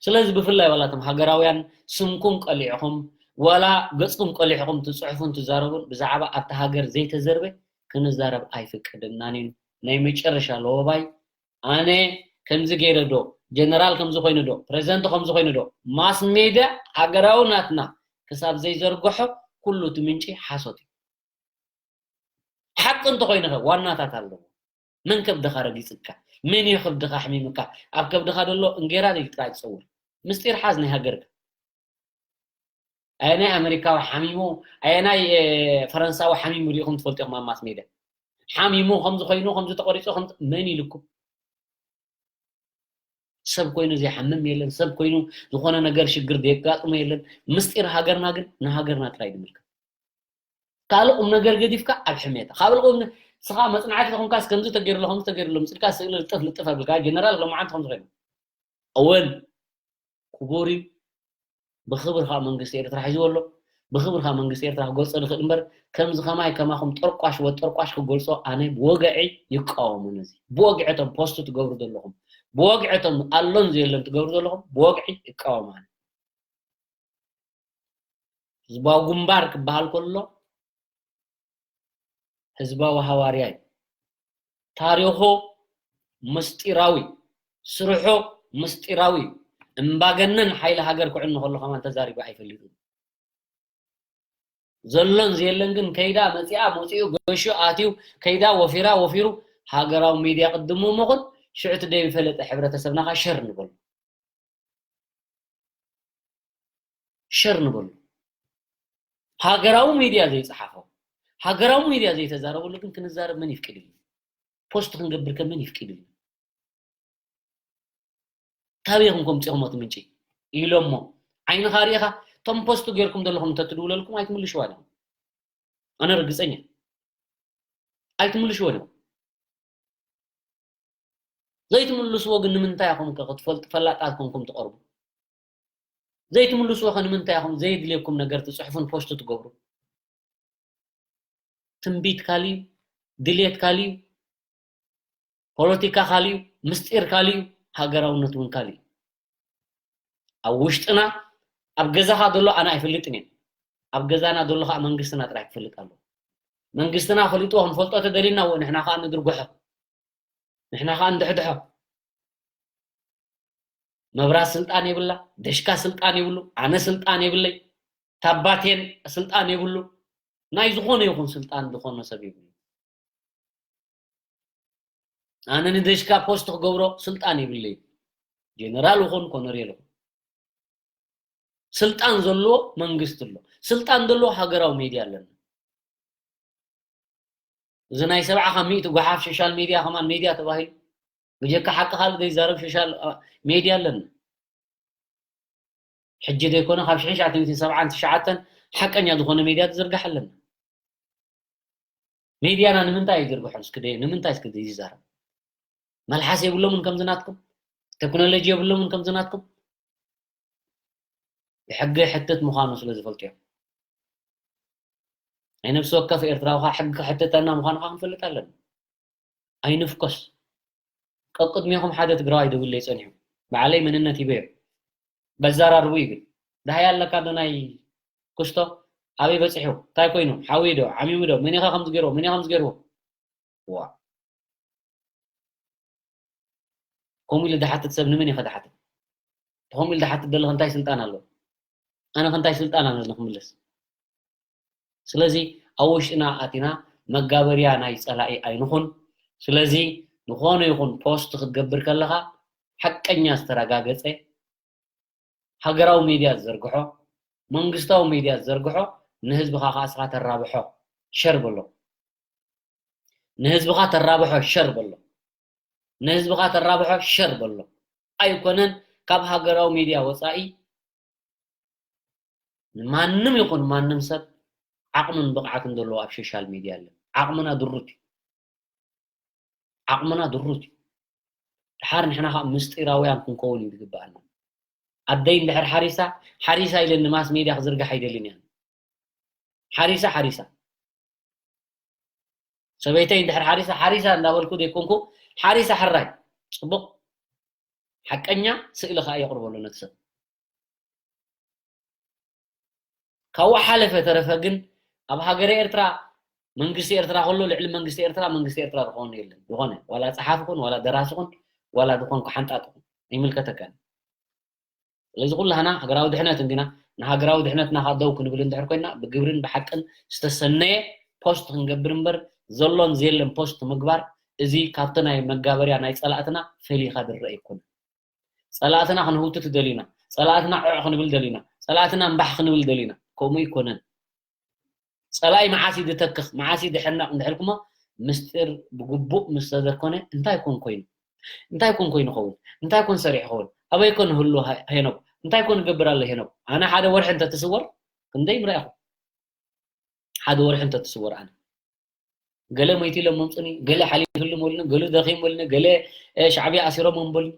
ስለዚ ብፍላይ ዋላ እቶም ሃገራውያን ስምኩም ቀሊዕኹም፣ ዋላ ገጽኩም ቀሊዕኹም ትጽሕፉን ትዛረቡን፣ ብዛዕባ ኣብታ ሃገር ዘይተዘርበ ክንዛረብ ኣይፍቅድልናን እዩ። ናይ መጨረሻ ለወባይ፣ ኣነ ከምዚ ገይረ ዶ፣ ጀነራል ከምዚ ኮይኑ ዶ፣ ፕረዚደንት ከምዚ ኮይኑ ዶ፣ ማስ ሜድያ ሃገራዊ ናትና ክሳብ ዘይዘርግሖ ኩሉ እቲ ምንጪ ሓሶት እዩ። ሓቂ እንተኾይኑ ኸ ዋናታት ኣለዎ። መን ከብድኻ ረጊጽካ? መን እዩ ከብድኻ ኣሕሚምካ? ኣብ ከብድኻ ዘሎ እንጌራ ዘይጥራይ ትጸውር። ምስጢር ሓዝ ናይ ሃገርካ። ኣየናይ ኣመሪካዊ ሓሚሙ፣ ኣየናይ፣ እ፣ ፈረንሳዊ ሓሚሙ ሪኢኹም ትፈልጡ ኢኹም ኣብ ማስ ሜድያ? ሓሚሙ ከምዚ ኮይኑ፣ ከምዚ ተቆሪጹ፣ ከምዚ መን ኢልኩም? ሰብ ኮይኑ ዘይሓምም የለን፣ ሰብ ኮይኑ ዝኾነ ነገር ሽግር ዘየጋጥሞ የለን። ምስጢር ሃገርና ግን ንሃገርና ጥራይ ዝምልከት። ካልእ ቁም ነገር ገዲፍካ ኣብ ሕሜታ። ካልእ ቁም ነ-፣ ስኻ መጽናዕቲ ተኾንካስ ከምዚ ተገይሩሎ፣ ከምዚ ተገይሩሎ፣ ምጽልካ ስእሊ ልጥፍ ልጥፍ ኣቢልካ፣ ጀነራል ሎማዓንቲ ከምዚ ኮይኑ። እወን፣ ክቡር እዩ። ብኽብሪ ከዓ መንግስቲ ኤርትራ ሒዝዎ ኣሎ። ብኽብሪ ከዓ መንግስቲ ኤርትራ ክገልጾ ዝኽእል እምበር፣ ከምዚ ከማይ ከማኹም ጠርቋሽ ወጠርቋሽ ክገልጾ ኣነ ብወግዒ ይቃወሞ ነዚ። ብወግዒ እቶም ፖስት ትገብሩ ዘለኹም፣ ብወግዒ እቶም ኣሎን ዘየሎን ትገብሩ ዘለኹም ብወግዒ ይቃወሞ ኣነ። ህዝባዊ ግንባር ክበሃል ከሎ ህዝባዊ ሃዋርያ እዩ። ታሪኹ ምስጢራዊ፣ ስርሑ ምስጢራዊ እዩ። እምባገነን ሓይሊ ሃገር ክዕኑ ከሎ ከማን ተዛሪቡ ኣይፈልጥን። ዘሎን ዘየለን ግን ከይዳ መጺኣ፣ መጺኡ ገሹ ኣትዩ፣ ከይዳ ወፊራ ወፊሩ፣ ሃገራዊ ሚድያ ቅድሙ ምኹን ሽዑ እቲ ደይፈለጠ ሕብረተሰብና ኸዓ ሸር ንበሎ። ሸር ንበሎ። ሃገራዊ ሚድያ ዘይጸሓፎ፣ ሃገራዊ ሚድያ ዘይተዛረበሉ ግን ክንዛረብ መን ይፍቅድልና? ፖስት ክንገብር ከ መን ይፍቅድልና? ካበይ ኢኹም ከምጺኹም እቲ ምንጪ? ኢሎሞ። ዓይንኻ ርኢኻ፣ እቶም ፖስት ጌርኩም ዘለኹም እንተትድውለልኩም ኣይትምልሽዋን ኢኹም። ኣነ ርግጸኛ። ኣይትምልሽዎን ኢኹም። ዘይትምልስዎ ግን ንምንታይ ኢኹም ከ ክትፈልጡ ፈላጣት ኮንኩም ትቐርቡ? ዘይትምልስዎ ከ ንምንታይ ኢኹም ዘየድልየኩም ነገር ትጽሕፉን ፖስት ትገብሩ? ትንቢት ካልእ እዩ፣ ድልየት ካልእ እዩ። ፖለቲካ ካልእ እዩ፣ ምስጢር ካልእ እዩ፣ ሃገራውነት እውን ካልእ እዩ። ኣብ ውሽጥና ኣብ ገዛኻ ዘሎ ኣነ ኣይፈልጥን እየ። ኣብ ገዛና ዘሎ ከዓ መንግስትና ጥራይ ክፈልጥ ኣለዎ። መንግስትና ፈሊጥዎ ክንፈልጦ ተደሊና ንሕና ከዓ ንድርግሖ። ንሕና ከዓ ንድሕድሖ። መብራት ስልጣን የብላ፣ ደሽካ ስልጣን የብሉ፣ ኣነ ስልጣን የብለይ፣ ታባቴን ስልጣን የብሉ፣ ናይ ዝኾነ ይኹን ስልጣን ዝኾነ ሰብ የብሉ። ኣነ ንደሽካ ፖስት ክገብሮ ስልጣን የብለይ። ጀነራል ይኹን ኮነሬል ይኹን ስልጣን ዘለዎ መንግስቲ ኣሎ። ስልጣን ዘለዎ ሃገራዊ ሜድያ ኣለና። እዚ ናይ ሰብዓ ካብ ሚእቲ ጓሓፍ ሶሻል ሜድያ ከማን ሜድያ ተባሂሉ ብጀካ ሓቂ ካልእ ዘይዛረብ ሶሻል ሜድያ ኣለና። ሕጂ ዘይኮነ ካብ ሽሕን ትሽዓተ ሚእትን ሰብዓን ትሽዓተን ሓቀኛ ዝኾነ ሜድያ ትዝርጋሕ ኣለና። ሜድያና ንምንታይ ይዝርግሖ? እስኪ ደ-፣ ንምንታይ እስኪ ይዛረብ? መልሓስ የብሎምን ከምዚ ናትኩም፣ ቴክኖሎጂ የብሎምን ከምዚ ናትኩም። ብሕጊ ሕትት ምዃኑ ስለ ዝፈልጡ እዮም። ናይ ነፍሲ ወከፍ ኤርትራዊ ከዓ ሕጊ ክሕትተና ምዃኑ ከዓ ክንፈልጥ ኣለና። ኣይንፍኮስ። ቀቅድሜኹም ሓደ ትግራዋይ ደው ኢለ ይጸኒሑ። ባዕለይ መንነት ሂበዮ። በዛራርቡ እዩ ግን። ደሃይ ኣለካ ዶ ናይ ክስቶ? ኣበይ በጺሑ? እንታይ ኮይኑ? ሓውዩ ዶ? ዓሚሙ ዶ? መን ኢኻ ከምዚ ገይርዎ? መን ኢኻ ከምዚ ገይርዎ? ዋ። ከምኡ ኢሉ ዝሓትት ሰብ ንመን እዩ ከድሓትት? ከምኡ ኢሉ ዝሓትት ዘሎ እንታይ ስልጣን ኣለዎ? ኣነ ከ እንታይ ስልጣን ኣለኒ ክምልስ? ስለዚ ኣብ ውሽጥና ኣቲና መጋበርያ ናይ ጸላኢ ኣይንኹን። ስለዚ ዝኾነ ይኹን ፖስት ክትገብር ከለኻ ሓቀኛ ዝተረጋገጸ ሃገራዊ ሜድያ ዝዘርግሖ፣ መንግስታዊ ሜድያ ዝዘርግሖ ንህዝብኻ ከዓ እስኻ ተራብሖ ሸር በሎ። ንህዝብኻ ተራብሖ ሸር በሎ። ንህዝብኻ ተራብሖ ሸር በሎ። ኣይኮነን ካብ ሃገራዊ ሜድያ ወጻኢ ንማንም ይኹን ማንም ሰብ ዓቕምን ብቕዓትን ዘለዎ ኣብ ሶሻል ሜድያ ኣሎ። ዓቕምና ድሩት እዩ። ዓቕምና ድሩት እዩ። ድሓር ንሕና ከዓ ምስጢራውያን ክንከውን እዩ ዝግበኣና። ኣደይ እንድሕር ሓሪሳ፣ ሓሪሳ ኢለ ንማስ ሜድያ ክዝርግሕ ኣይደልን እያ። ሓሪሳ፣ ሓሪሳ። ሰበይተይ እንድሕር ሓሪሳ፣ ሓሪሳ እንዳበልኩ ዘይኮንኩ፣ ሓሪሳ ሕራይ። ጽቡቕ። ሓቀኛ ስእሊ ከዓ የቕርበሉ ነቲ ሰብ። ካብኡ ሓለፈ ተረፈ ግን ኣብ ሃገረ ኤርትራ መንግስቲ ኤርትራ ከሎ ልዕሊ መንግስቲ ኤርትራ መንግስቲ ኤርትራ ዝኸውን የለን። ዝኾነ ዋላ ጸሓፊ ኩን ዋላ ደራሲ ኩን ዋላ ዝኾንኩ ሓንጣጥ ኩን ኣይምልከተካን። ስለዚ ኩላህና ሃገራዊ ድሕነት እንዲና ንሃገራዊ ድሕነትና ከዓ ደው ክንብል እንድሕር ኮይና ብግብርን ብሓቅን ዝተሰነየ ፖስት ክንገብር እምበር ዘሎን ዘየለን ፖስት ምግባር እዚ ካብቲ ናይ መጋበርያ ናይ ጸላእትና ፈሊኻ ዝረአ ኣይኮነን። ጸላእትና ክንህውትት ደሊና፣ ጸላእትና ዕዕ ክንብል ደሊና፣ ጸላእትና እምባሕ ክንብል ደሊና። ከምኡ ኣይኮነን። ጸላኢ መዓስ እዩ ዝተክኽ፣ መዓስ እዩ ዝሕነቕ እንድሕልኩሞ ምስጢር ብግቡእ ምስ ተዘኮነ እንታይ ኮን ኮይኑ? እንታይ ኮን ኮይኑ ኸውን? እንታይ ኮን ሰሪሑ ኸውን? ኣበይ ኮን ህሉ ሄ-፣ ሄኖክ? እንታይ ኮን ገብር ኣሎ ሄኖክ? ኣነ ሓደ ወርሒ እንተትስወር ክንደይ ምረኣኹ? ሓደ ወርሒ እንተትስወር ኣነ ገለ መይቱ ኢሎም መምጹኒ፣ ገለ ሓሊፍሉ መሉኒ፣ ገለ ደኺሙ መሉኒ፣ ገለ፣ እ፣ ሻዕብያ ኣሲሮም መበሉኒ።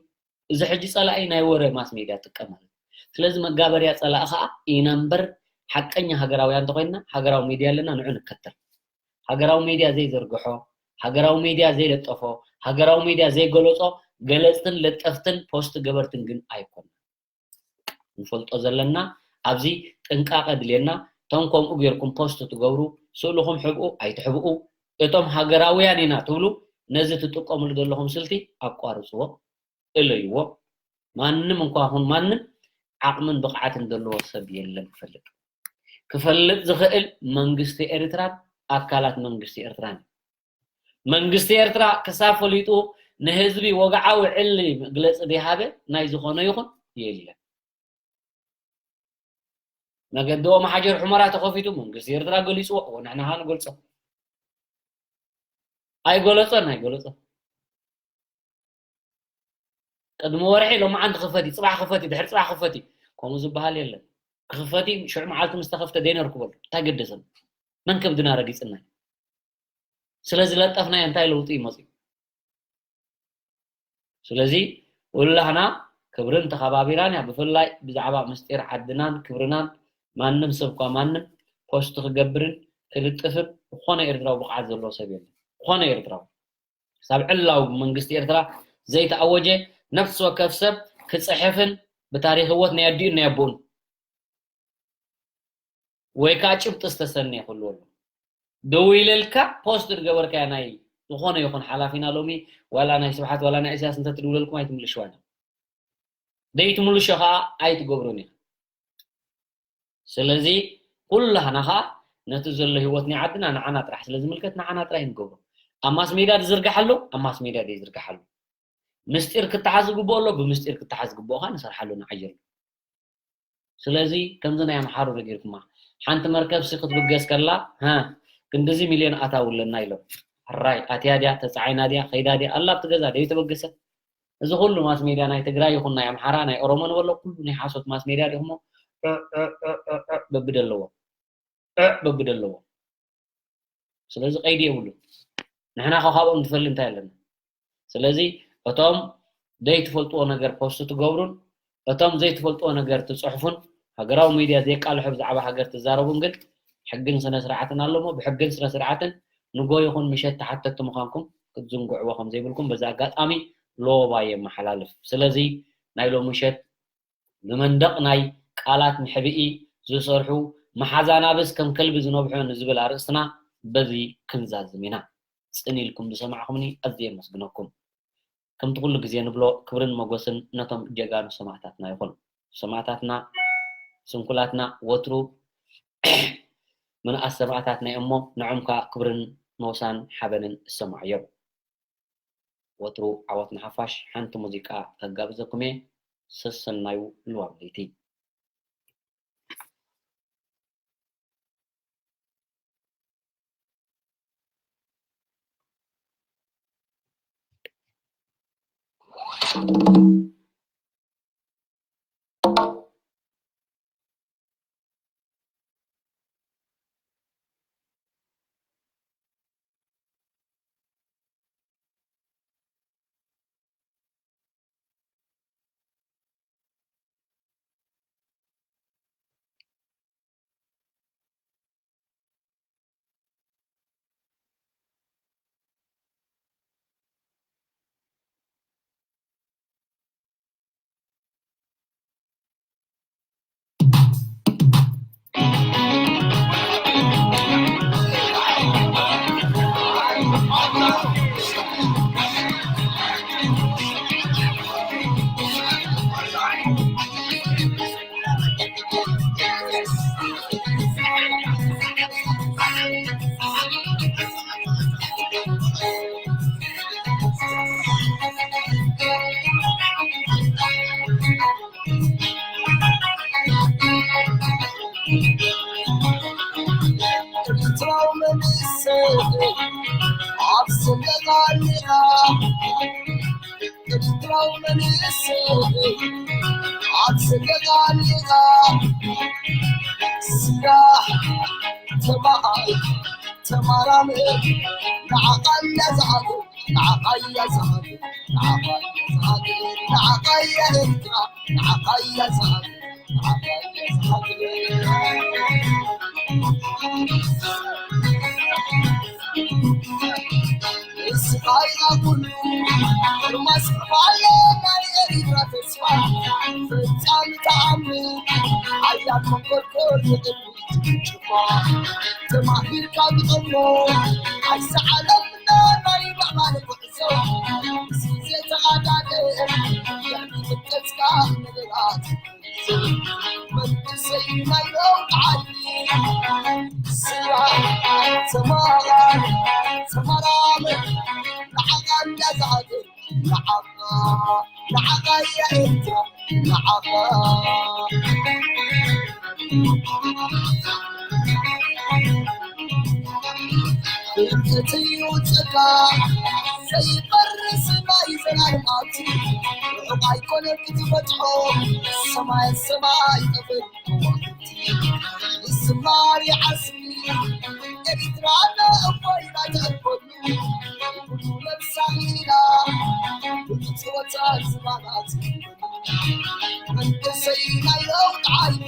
እዚ ሕጂ ጸላኢ ናይ ወረ ማስ ሜድያ ጥቀም ማለት እዩ። ስለዚ መጋበርያ ጸላኢ ኸኣ ኢና እምበር ሓቀኛ ሃገራውያን እንተኾይንና ሃገራዊ ሜድያ ኣለና ንዑ ንከተል። ሃገራዊ ሜድያ ዘይዘርግሖ፣ ሃገራዊ ሜድያ ዘይለጠፎ፣ ሃገራዊ ሜድያ ዘይገለጾ ገለጽትን ለጠፍትን ፖስት ገበርትን ግን ኣይኮንና። ንፈልጦ ዘለና ኣብዚ ጥንቃቐ ድልየና። እቶም ከምኡ ጌርኩም ፖስት ትገብሩ ስእልኹም ሕብኡ ኣይትሕብኡ። እቶም ሃገራውያን ኢና ትብሉ ነዚ ትጥቀምሉ ዘለኹም ስልቲ ኣቋርጽዎ፣ እለይዎ። ማንም እንኳ ኹን ማንም ዓቕምን ብቕዓትን ዘለዎ ሰብ የለን ክፈልጥ። ክፈልጥ ዝኽእል መንግስቲ ኤርትራን ኣካላት መንግስቲ ኤርትራን እዩ። መንግስቲ ኤርትራ ክሳብ ፈሊጡ ንህዝቢ ወግዓዊ ዕሊ መግለጺ ዘይሃበ ናይ ዝኾነ ይኹን የለን። መገዲ ኦም ሓጀር ሑመራ ተኸፊቱ መንግስቲ ኤርትራ ገሊጽዎ፣ እወ ንሕና ኸኣ ንገልጾ። ኣይገለጾን፣ ኣይገለጾን። ቅድሚ ወርሒ ሎማዓንቲ ክፈት እዩ፣ ጽባሕ ክፈት እዩ፣ ድሕሪ ጽባሕ ክፈት እዩ። ከምኡ ዝበሃል የለን። ክኽፈት እዩ፣ ሽዑ መዓልቲ ምስ ተኸፍተ ደይ ነርክበሉ። እንታይ ገደሰን? መን ከብድና ረጊጽና እዩ? ስለ ዝለጠፍናዮ እንታይ ለውጢ እዩ መጺኡ? ስለዚ ኩላህና ክብርን ተኸባቢራን እያ። ብፍላይ ብዛዕባ ምስጢር ዓድናን ክብርናን ማንም ሰብ እኳ ማንም ፖስት ክገብርን ክልጥፍን ዝኾነ ኤርትራዊ ብቕዓት ዘለዎ ሰብ የለን። ዝኾነ ኤርትራዊ። ክሳብ ዕላዊ መንግስቲ ኤርትራ ዘይተኣወጀ፣ ነፍሲ ወከፍ ሰብ ክጽሕፍን ብታሪኽ ህይወት ናይ ኣዲኡን ናይ ኣቦኡን ወይ ከዓ ጭብጢ ዝተሰነየ ክህልዎ ኣለዎ። ደው ኢለልካ ፖስት ዝገበርካዮ ናይ ዝኾነ ይኹን ሓላፊና ሎሚ ዋላ ናይ ስብሓት ዋላ ናይ ኢሳያስ እንተትድውለልኩም ኣይትምልሽዋን። ደይትምልሾ ከዓ ኣይትገብሩን ኢኻ። ስለዚ ኩላህና ከዓ ነቲ ዘሎ ህይወት ናይ ዓድና ንዓና ጥራሕ ስለ ዝምልከት ንዓና ጥራሕ ንገብሮ። ኣብ ማስ ሜድያ ዝዝርጋሕ ኣሎ፣ ኣብ ማስ ሜድያ ዘይዝርጋሕ ኣሎ። ምስጢር ክተሓዝ ዝግብኦ ኣሎ፣ ብምስጢር ክተሓዝ ዝግብኦ ከዓ ንሰርሓሉ ንዓየሉ። ስለዚ ከምዚ ናይ ኣምሓሩ ነጊርኩማ፣ ሓንቲ መርከብሲ ክትብገስ ከላ፣ ሃ፣ ክንድዚ ሚልዮን ኣታዊ ኣለና ኢሎም። ሕራይ ኣትያ ድያ፣ ተጻዒና ድያ፣ ከይዳ ድያ፣ ኣላ ኣብቲ ገዛ ደይተበገሰት። እዚ ኩሉ ማስ ሜድያ ናይ ትግራይ ይኹን ናይ ኣምሓራ ናይ ኦሮሞ ንበሎ ኩሉ ናይ ሓሶት ማስ ሜድያ ዲኹሞ? ዕ፣ ዕ፣ ዕ፣ ዕ፣ ዕ በቢ ደለዎ። ዕ በቢ ደለዎ። ስለዚ ቀይዲ የብሉ። ንሕና ከ ካብኦም ንፈሊ እንታይ ኣለና? ስለዚ እቶም ዘይትፈልጥዎ ነገር ፖስት ትገብሩን እቶም ዘይትፈልጥዎ ነገር ትጽሕፉን ሃገራዊ ሚድያ ዘየቃልሑ ብዛዕባ ሃገር ትዛረቡን ግን ሕግን ስነ ስርዓትን ኣለሞ። ብሕግን ስነ ስርዓትን ንጎ ይኹን ምሸት ተሓተቲ ምዃንኩም ክትዝንግዕዎ ከም ዘይብልኩም በዚ ኣጋጣሚ ሎባ የመሓላልፍ። ስለዚ ናይ ሎሚ ምሸት ብመንደቕ ናይ ቃላት ምሕብኢ ዝሰርሑ መሓዛ ናብስ ከም ከልቢ ዝነብሑ ንዝብል ኣርእስትና በዚ ክንዛዝም ኢና። ጽን ኢልኩም ዝሰማዕኹምኒ ኣዝየ የመስግነኩም። ከምቲ ኩሉ ግዜ ንብሎ ክብርን መጎስን ነቶም ጀጋኑ ሰማእታትና ይኹን። ሰማእታትና ስንኩላትና ወትሩ ምንኣስ ሰማእታትና እዮም እሞ ንዖም ከኣ ክብርን ሞሳን ሓበንን እሰማዓዮም። ወትሩ ዓወት ንሓፋሽ። ሓንቲ ሙዚቃ ከጋብዘኩም እየ። ሰሰናዩ ልዋም ለይቲ። ኤርትራዊ መንእሰይ ኣብ ስደት ኣሊኻ፣ ኤርትራዊ መንእሰይ ኣብ ስደት ኣሊኻ፣ ስራሕ፣ ተማሃር፣ ተመራመር፣ ንዓኻ እያ እዛ ሃገር። ንዓኻ እያ እዛ ሃገር፣ ንዓኻ እያ እዛ ሃገር፣ ንዓኻ እያ ኤርትራ፣ ንዓኻ እያ እዛ ሃገር፣ ንዓኻ እያ እዛ ሃገር። ንስኻ ኢኻ ኩሉ፣ ግርማ ስርፋለ ናይ ኤርትራ ተስፋ፣ ፈጻሚ ተኣምር፣ ሓያል መንኮርኮር ንቕድሚት ትጅማ፣ ተማሂርካ ግጠሞ፣ ኣይሰዓለልና ናይ ምዕባለ ጉዕዞ፣ እዚ ዘይተኣዳደ፣ ድሕሪ ምቀጽካ ነገራት፣ መንእሰይ ናይ ለውጢ ሓይሊ፣ ስራሕ፣ ተማሃር፣ ተመራመር፣ ንዓኻ እያ እዛ ሃገር፣ ንዓኻ፣ ንዓኻ እያ ኤርትራ፣ ንዓኻ። ፍልጠት እዩ ጸጋ ዘይፈርስ ናይ ዘላለም ሃብቲ፣ ርሑቕ ኣይኮነን ክትበጽሖ፣ ሰማይ ሰማይ ጠፈር ከዋኽብቲ። ዝማሬ ዓስቢ ኤርትራና እፎይታ ተእኮሉ፣ ኩሉ ነብሳ ኢላ፣ ኩሉ ጸወታ ዝማላት መንእሰይ ናይ ለውጢ ሓይሊ፣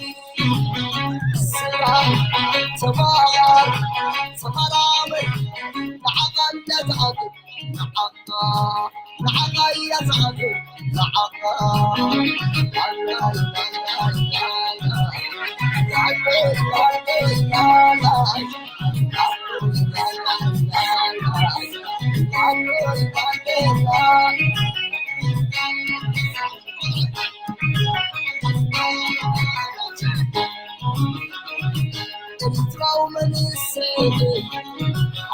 ስራሕ፣ ተማሃር፣ ተመራመር፣ ንዓኻ እንዳትሃገር፣ ንዓኻ ንዓኻ እያ ዝዓግብ፣ ንዓኻ። ኤርትራዊ መንእሰይ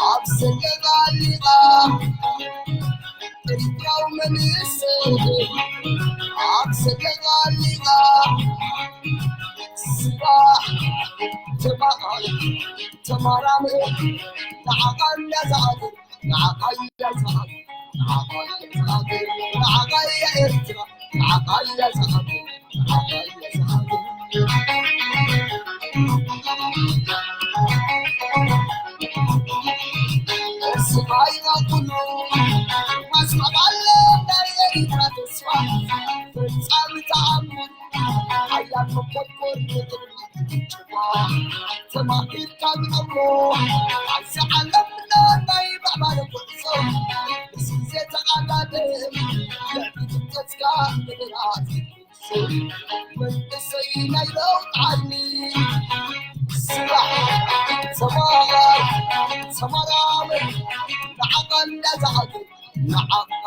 ኣብ ሰገጋ ሊቓ፣ ኤርትራዊ መንእሰይ ኣብ ሰገጋ ሊቓ፣ ስራሕ ተማሃር ተመራምር ንዓኻ እንዳዝኣክል ንዓኻ እያ ዝሃገር፣ ንዓኻ እያ ዝሃገር፣ ንዓኻ እያ ኤርትራ፣ ንዓኻ እያ ዝሃገር፣ ንዓኻ እያ ዝሃገር። ስማይና ኩሉ ማስማማለ ናይ ኤርትራ ተስፋ ፍጻሚ ተኣምር ሓያል መኮርኮር ንቕድሚት ትጭዋ ተማሂርካ ዝቐብሮ ኣብዚ ዓለምና ናይ ምዕባለ ጉዕዞ ምስ ግዜ ተቓዳደም ልዕሊ ፍልጠትካ ምድራት ይጉዕዞ መንእሰይ ናይ ለውጢ ዓርሚ ስራሕ ተማሃር ተመራመር ንዓኻ እንዳዝኣክል ንዓኻ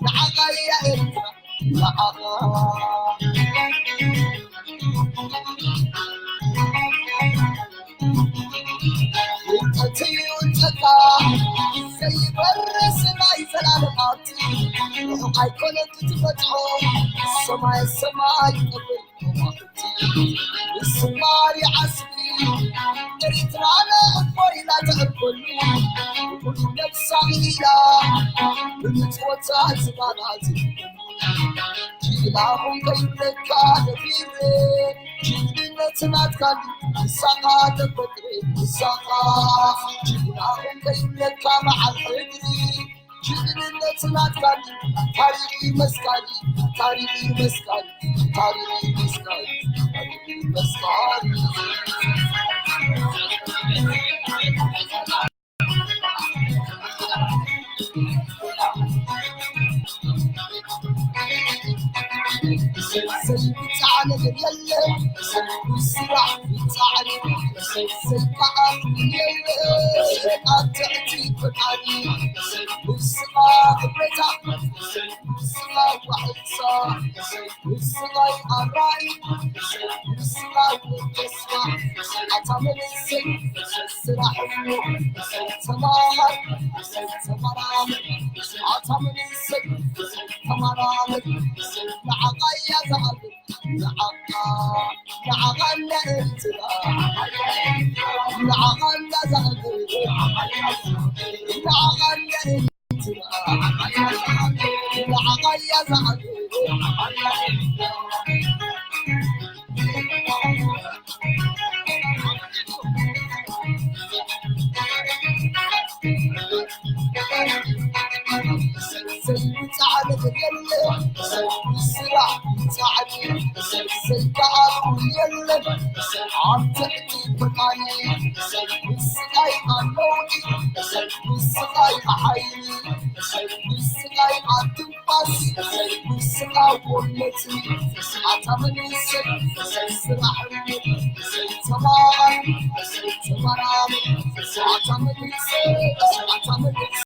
ንዓኻ እያ ኤርትራ ንዓኻ ፍልጠት እዩ እንተካ ዘይበርስ ናይ ዘላለም ሃብቲ ርሑቕ ኣይኮነን ክትበጽሖ ሰማይ ሰማይ ይቐብል ንስማሪ ዓስቢ ኤርትራና እኮ ኢላ ተዕርፈሉ ኩሉ ነብሳ ኢላ ብምጽወታ ዝባና ጅግና ኹን ከይብለካ ደፊረ ጅግንነት ናትካ ንሳኻ ተፈጥረ ንሳኻ ጅግና ኹን ከይብለካ በዓል ሕድሪ ጅግንነት ናትካ ታሪኽ መስካሪ ታሪኽ መስካሪ ታሪኽ መስካሪ ታሪኽ መስካሪ ብጻዕሪ የለን ስራሕ ብጻዕሪ ስራሕ የለን ኣብ ትሕቲ ፈጣሪ ንስኻ እምነታ ንስኻ ዋሕሳ ንስኻ ኣራኢ ንስኻ ተስፋ ኣታ መንእሰይ ስራሕ ተማሃር ተመራመር ኣታ መንእሰይ ተመራመር ንዓኻ እያ ዝዓግብ ንዓኻ ንዓኻ እንዳ ኤርትራ ንዓኻ እንዳ ዝዓግብ ንዓኻ እንዳ ኤርትራ ንዓኻ እያ ዝዓግብ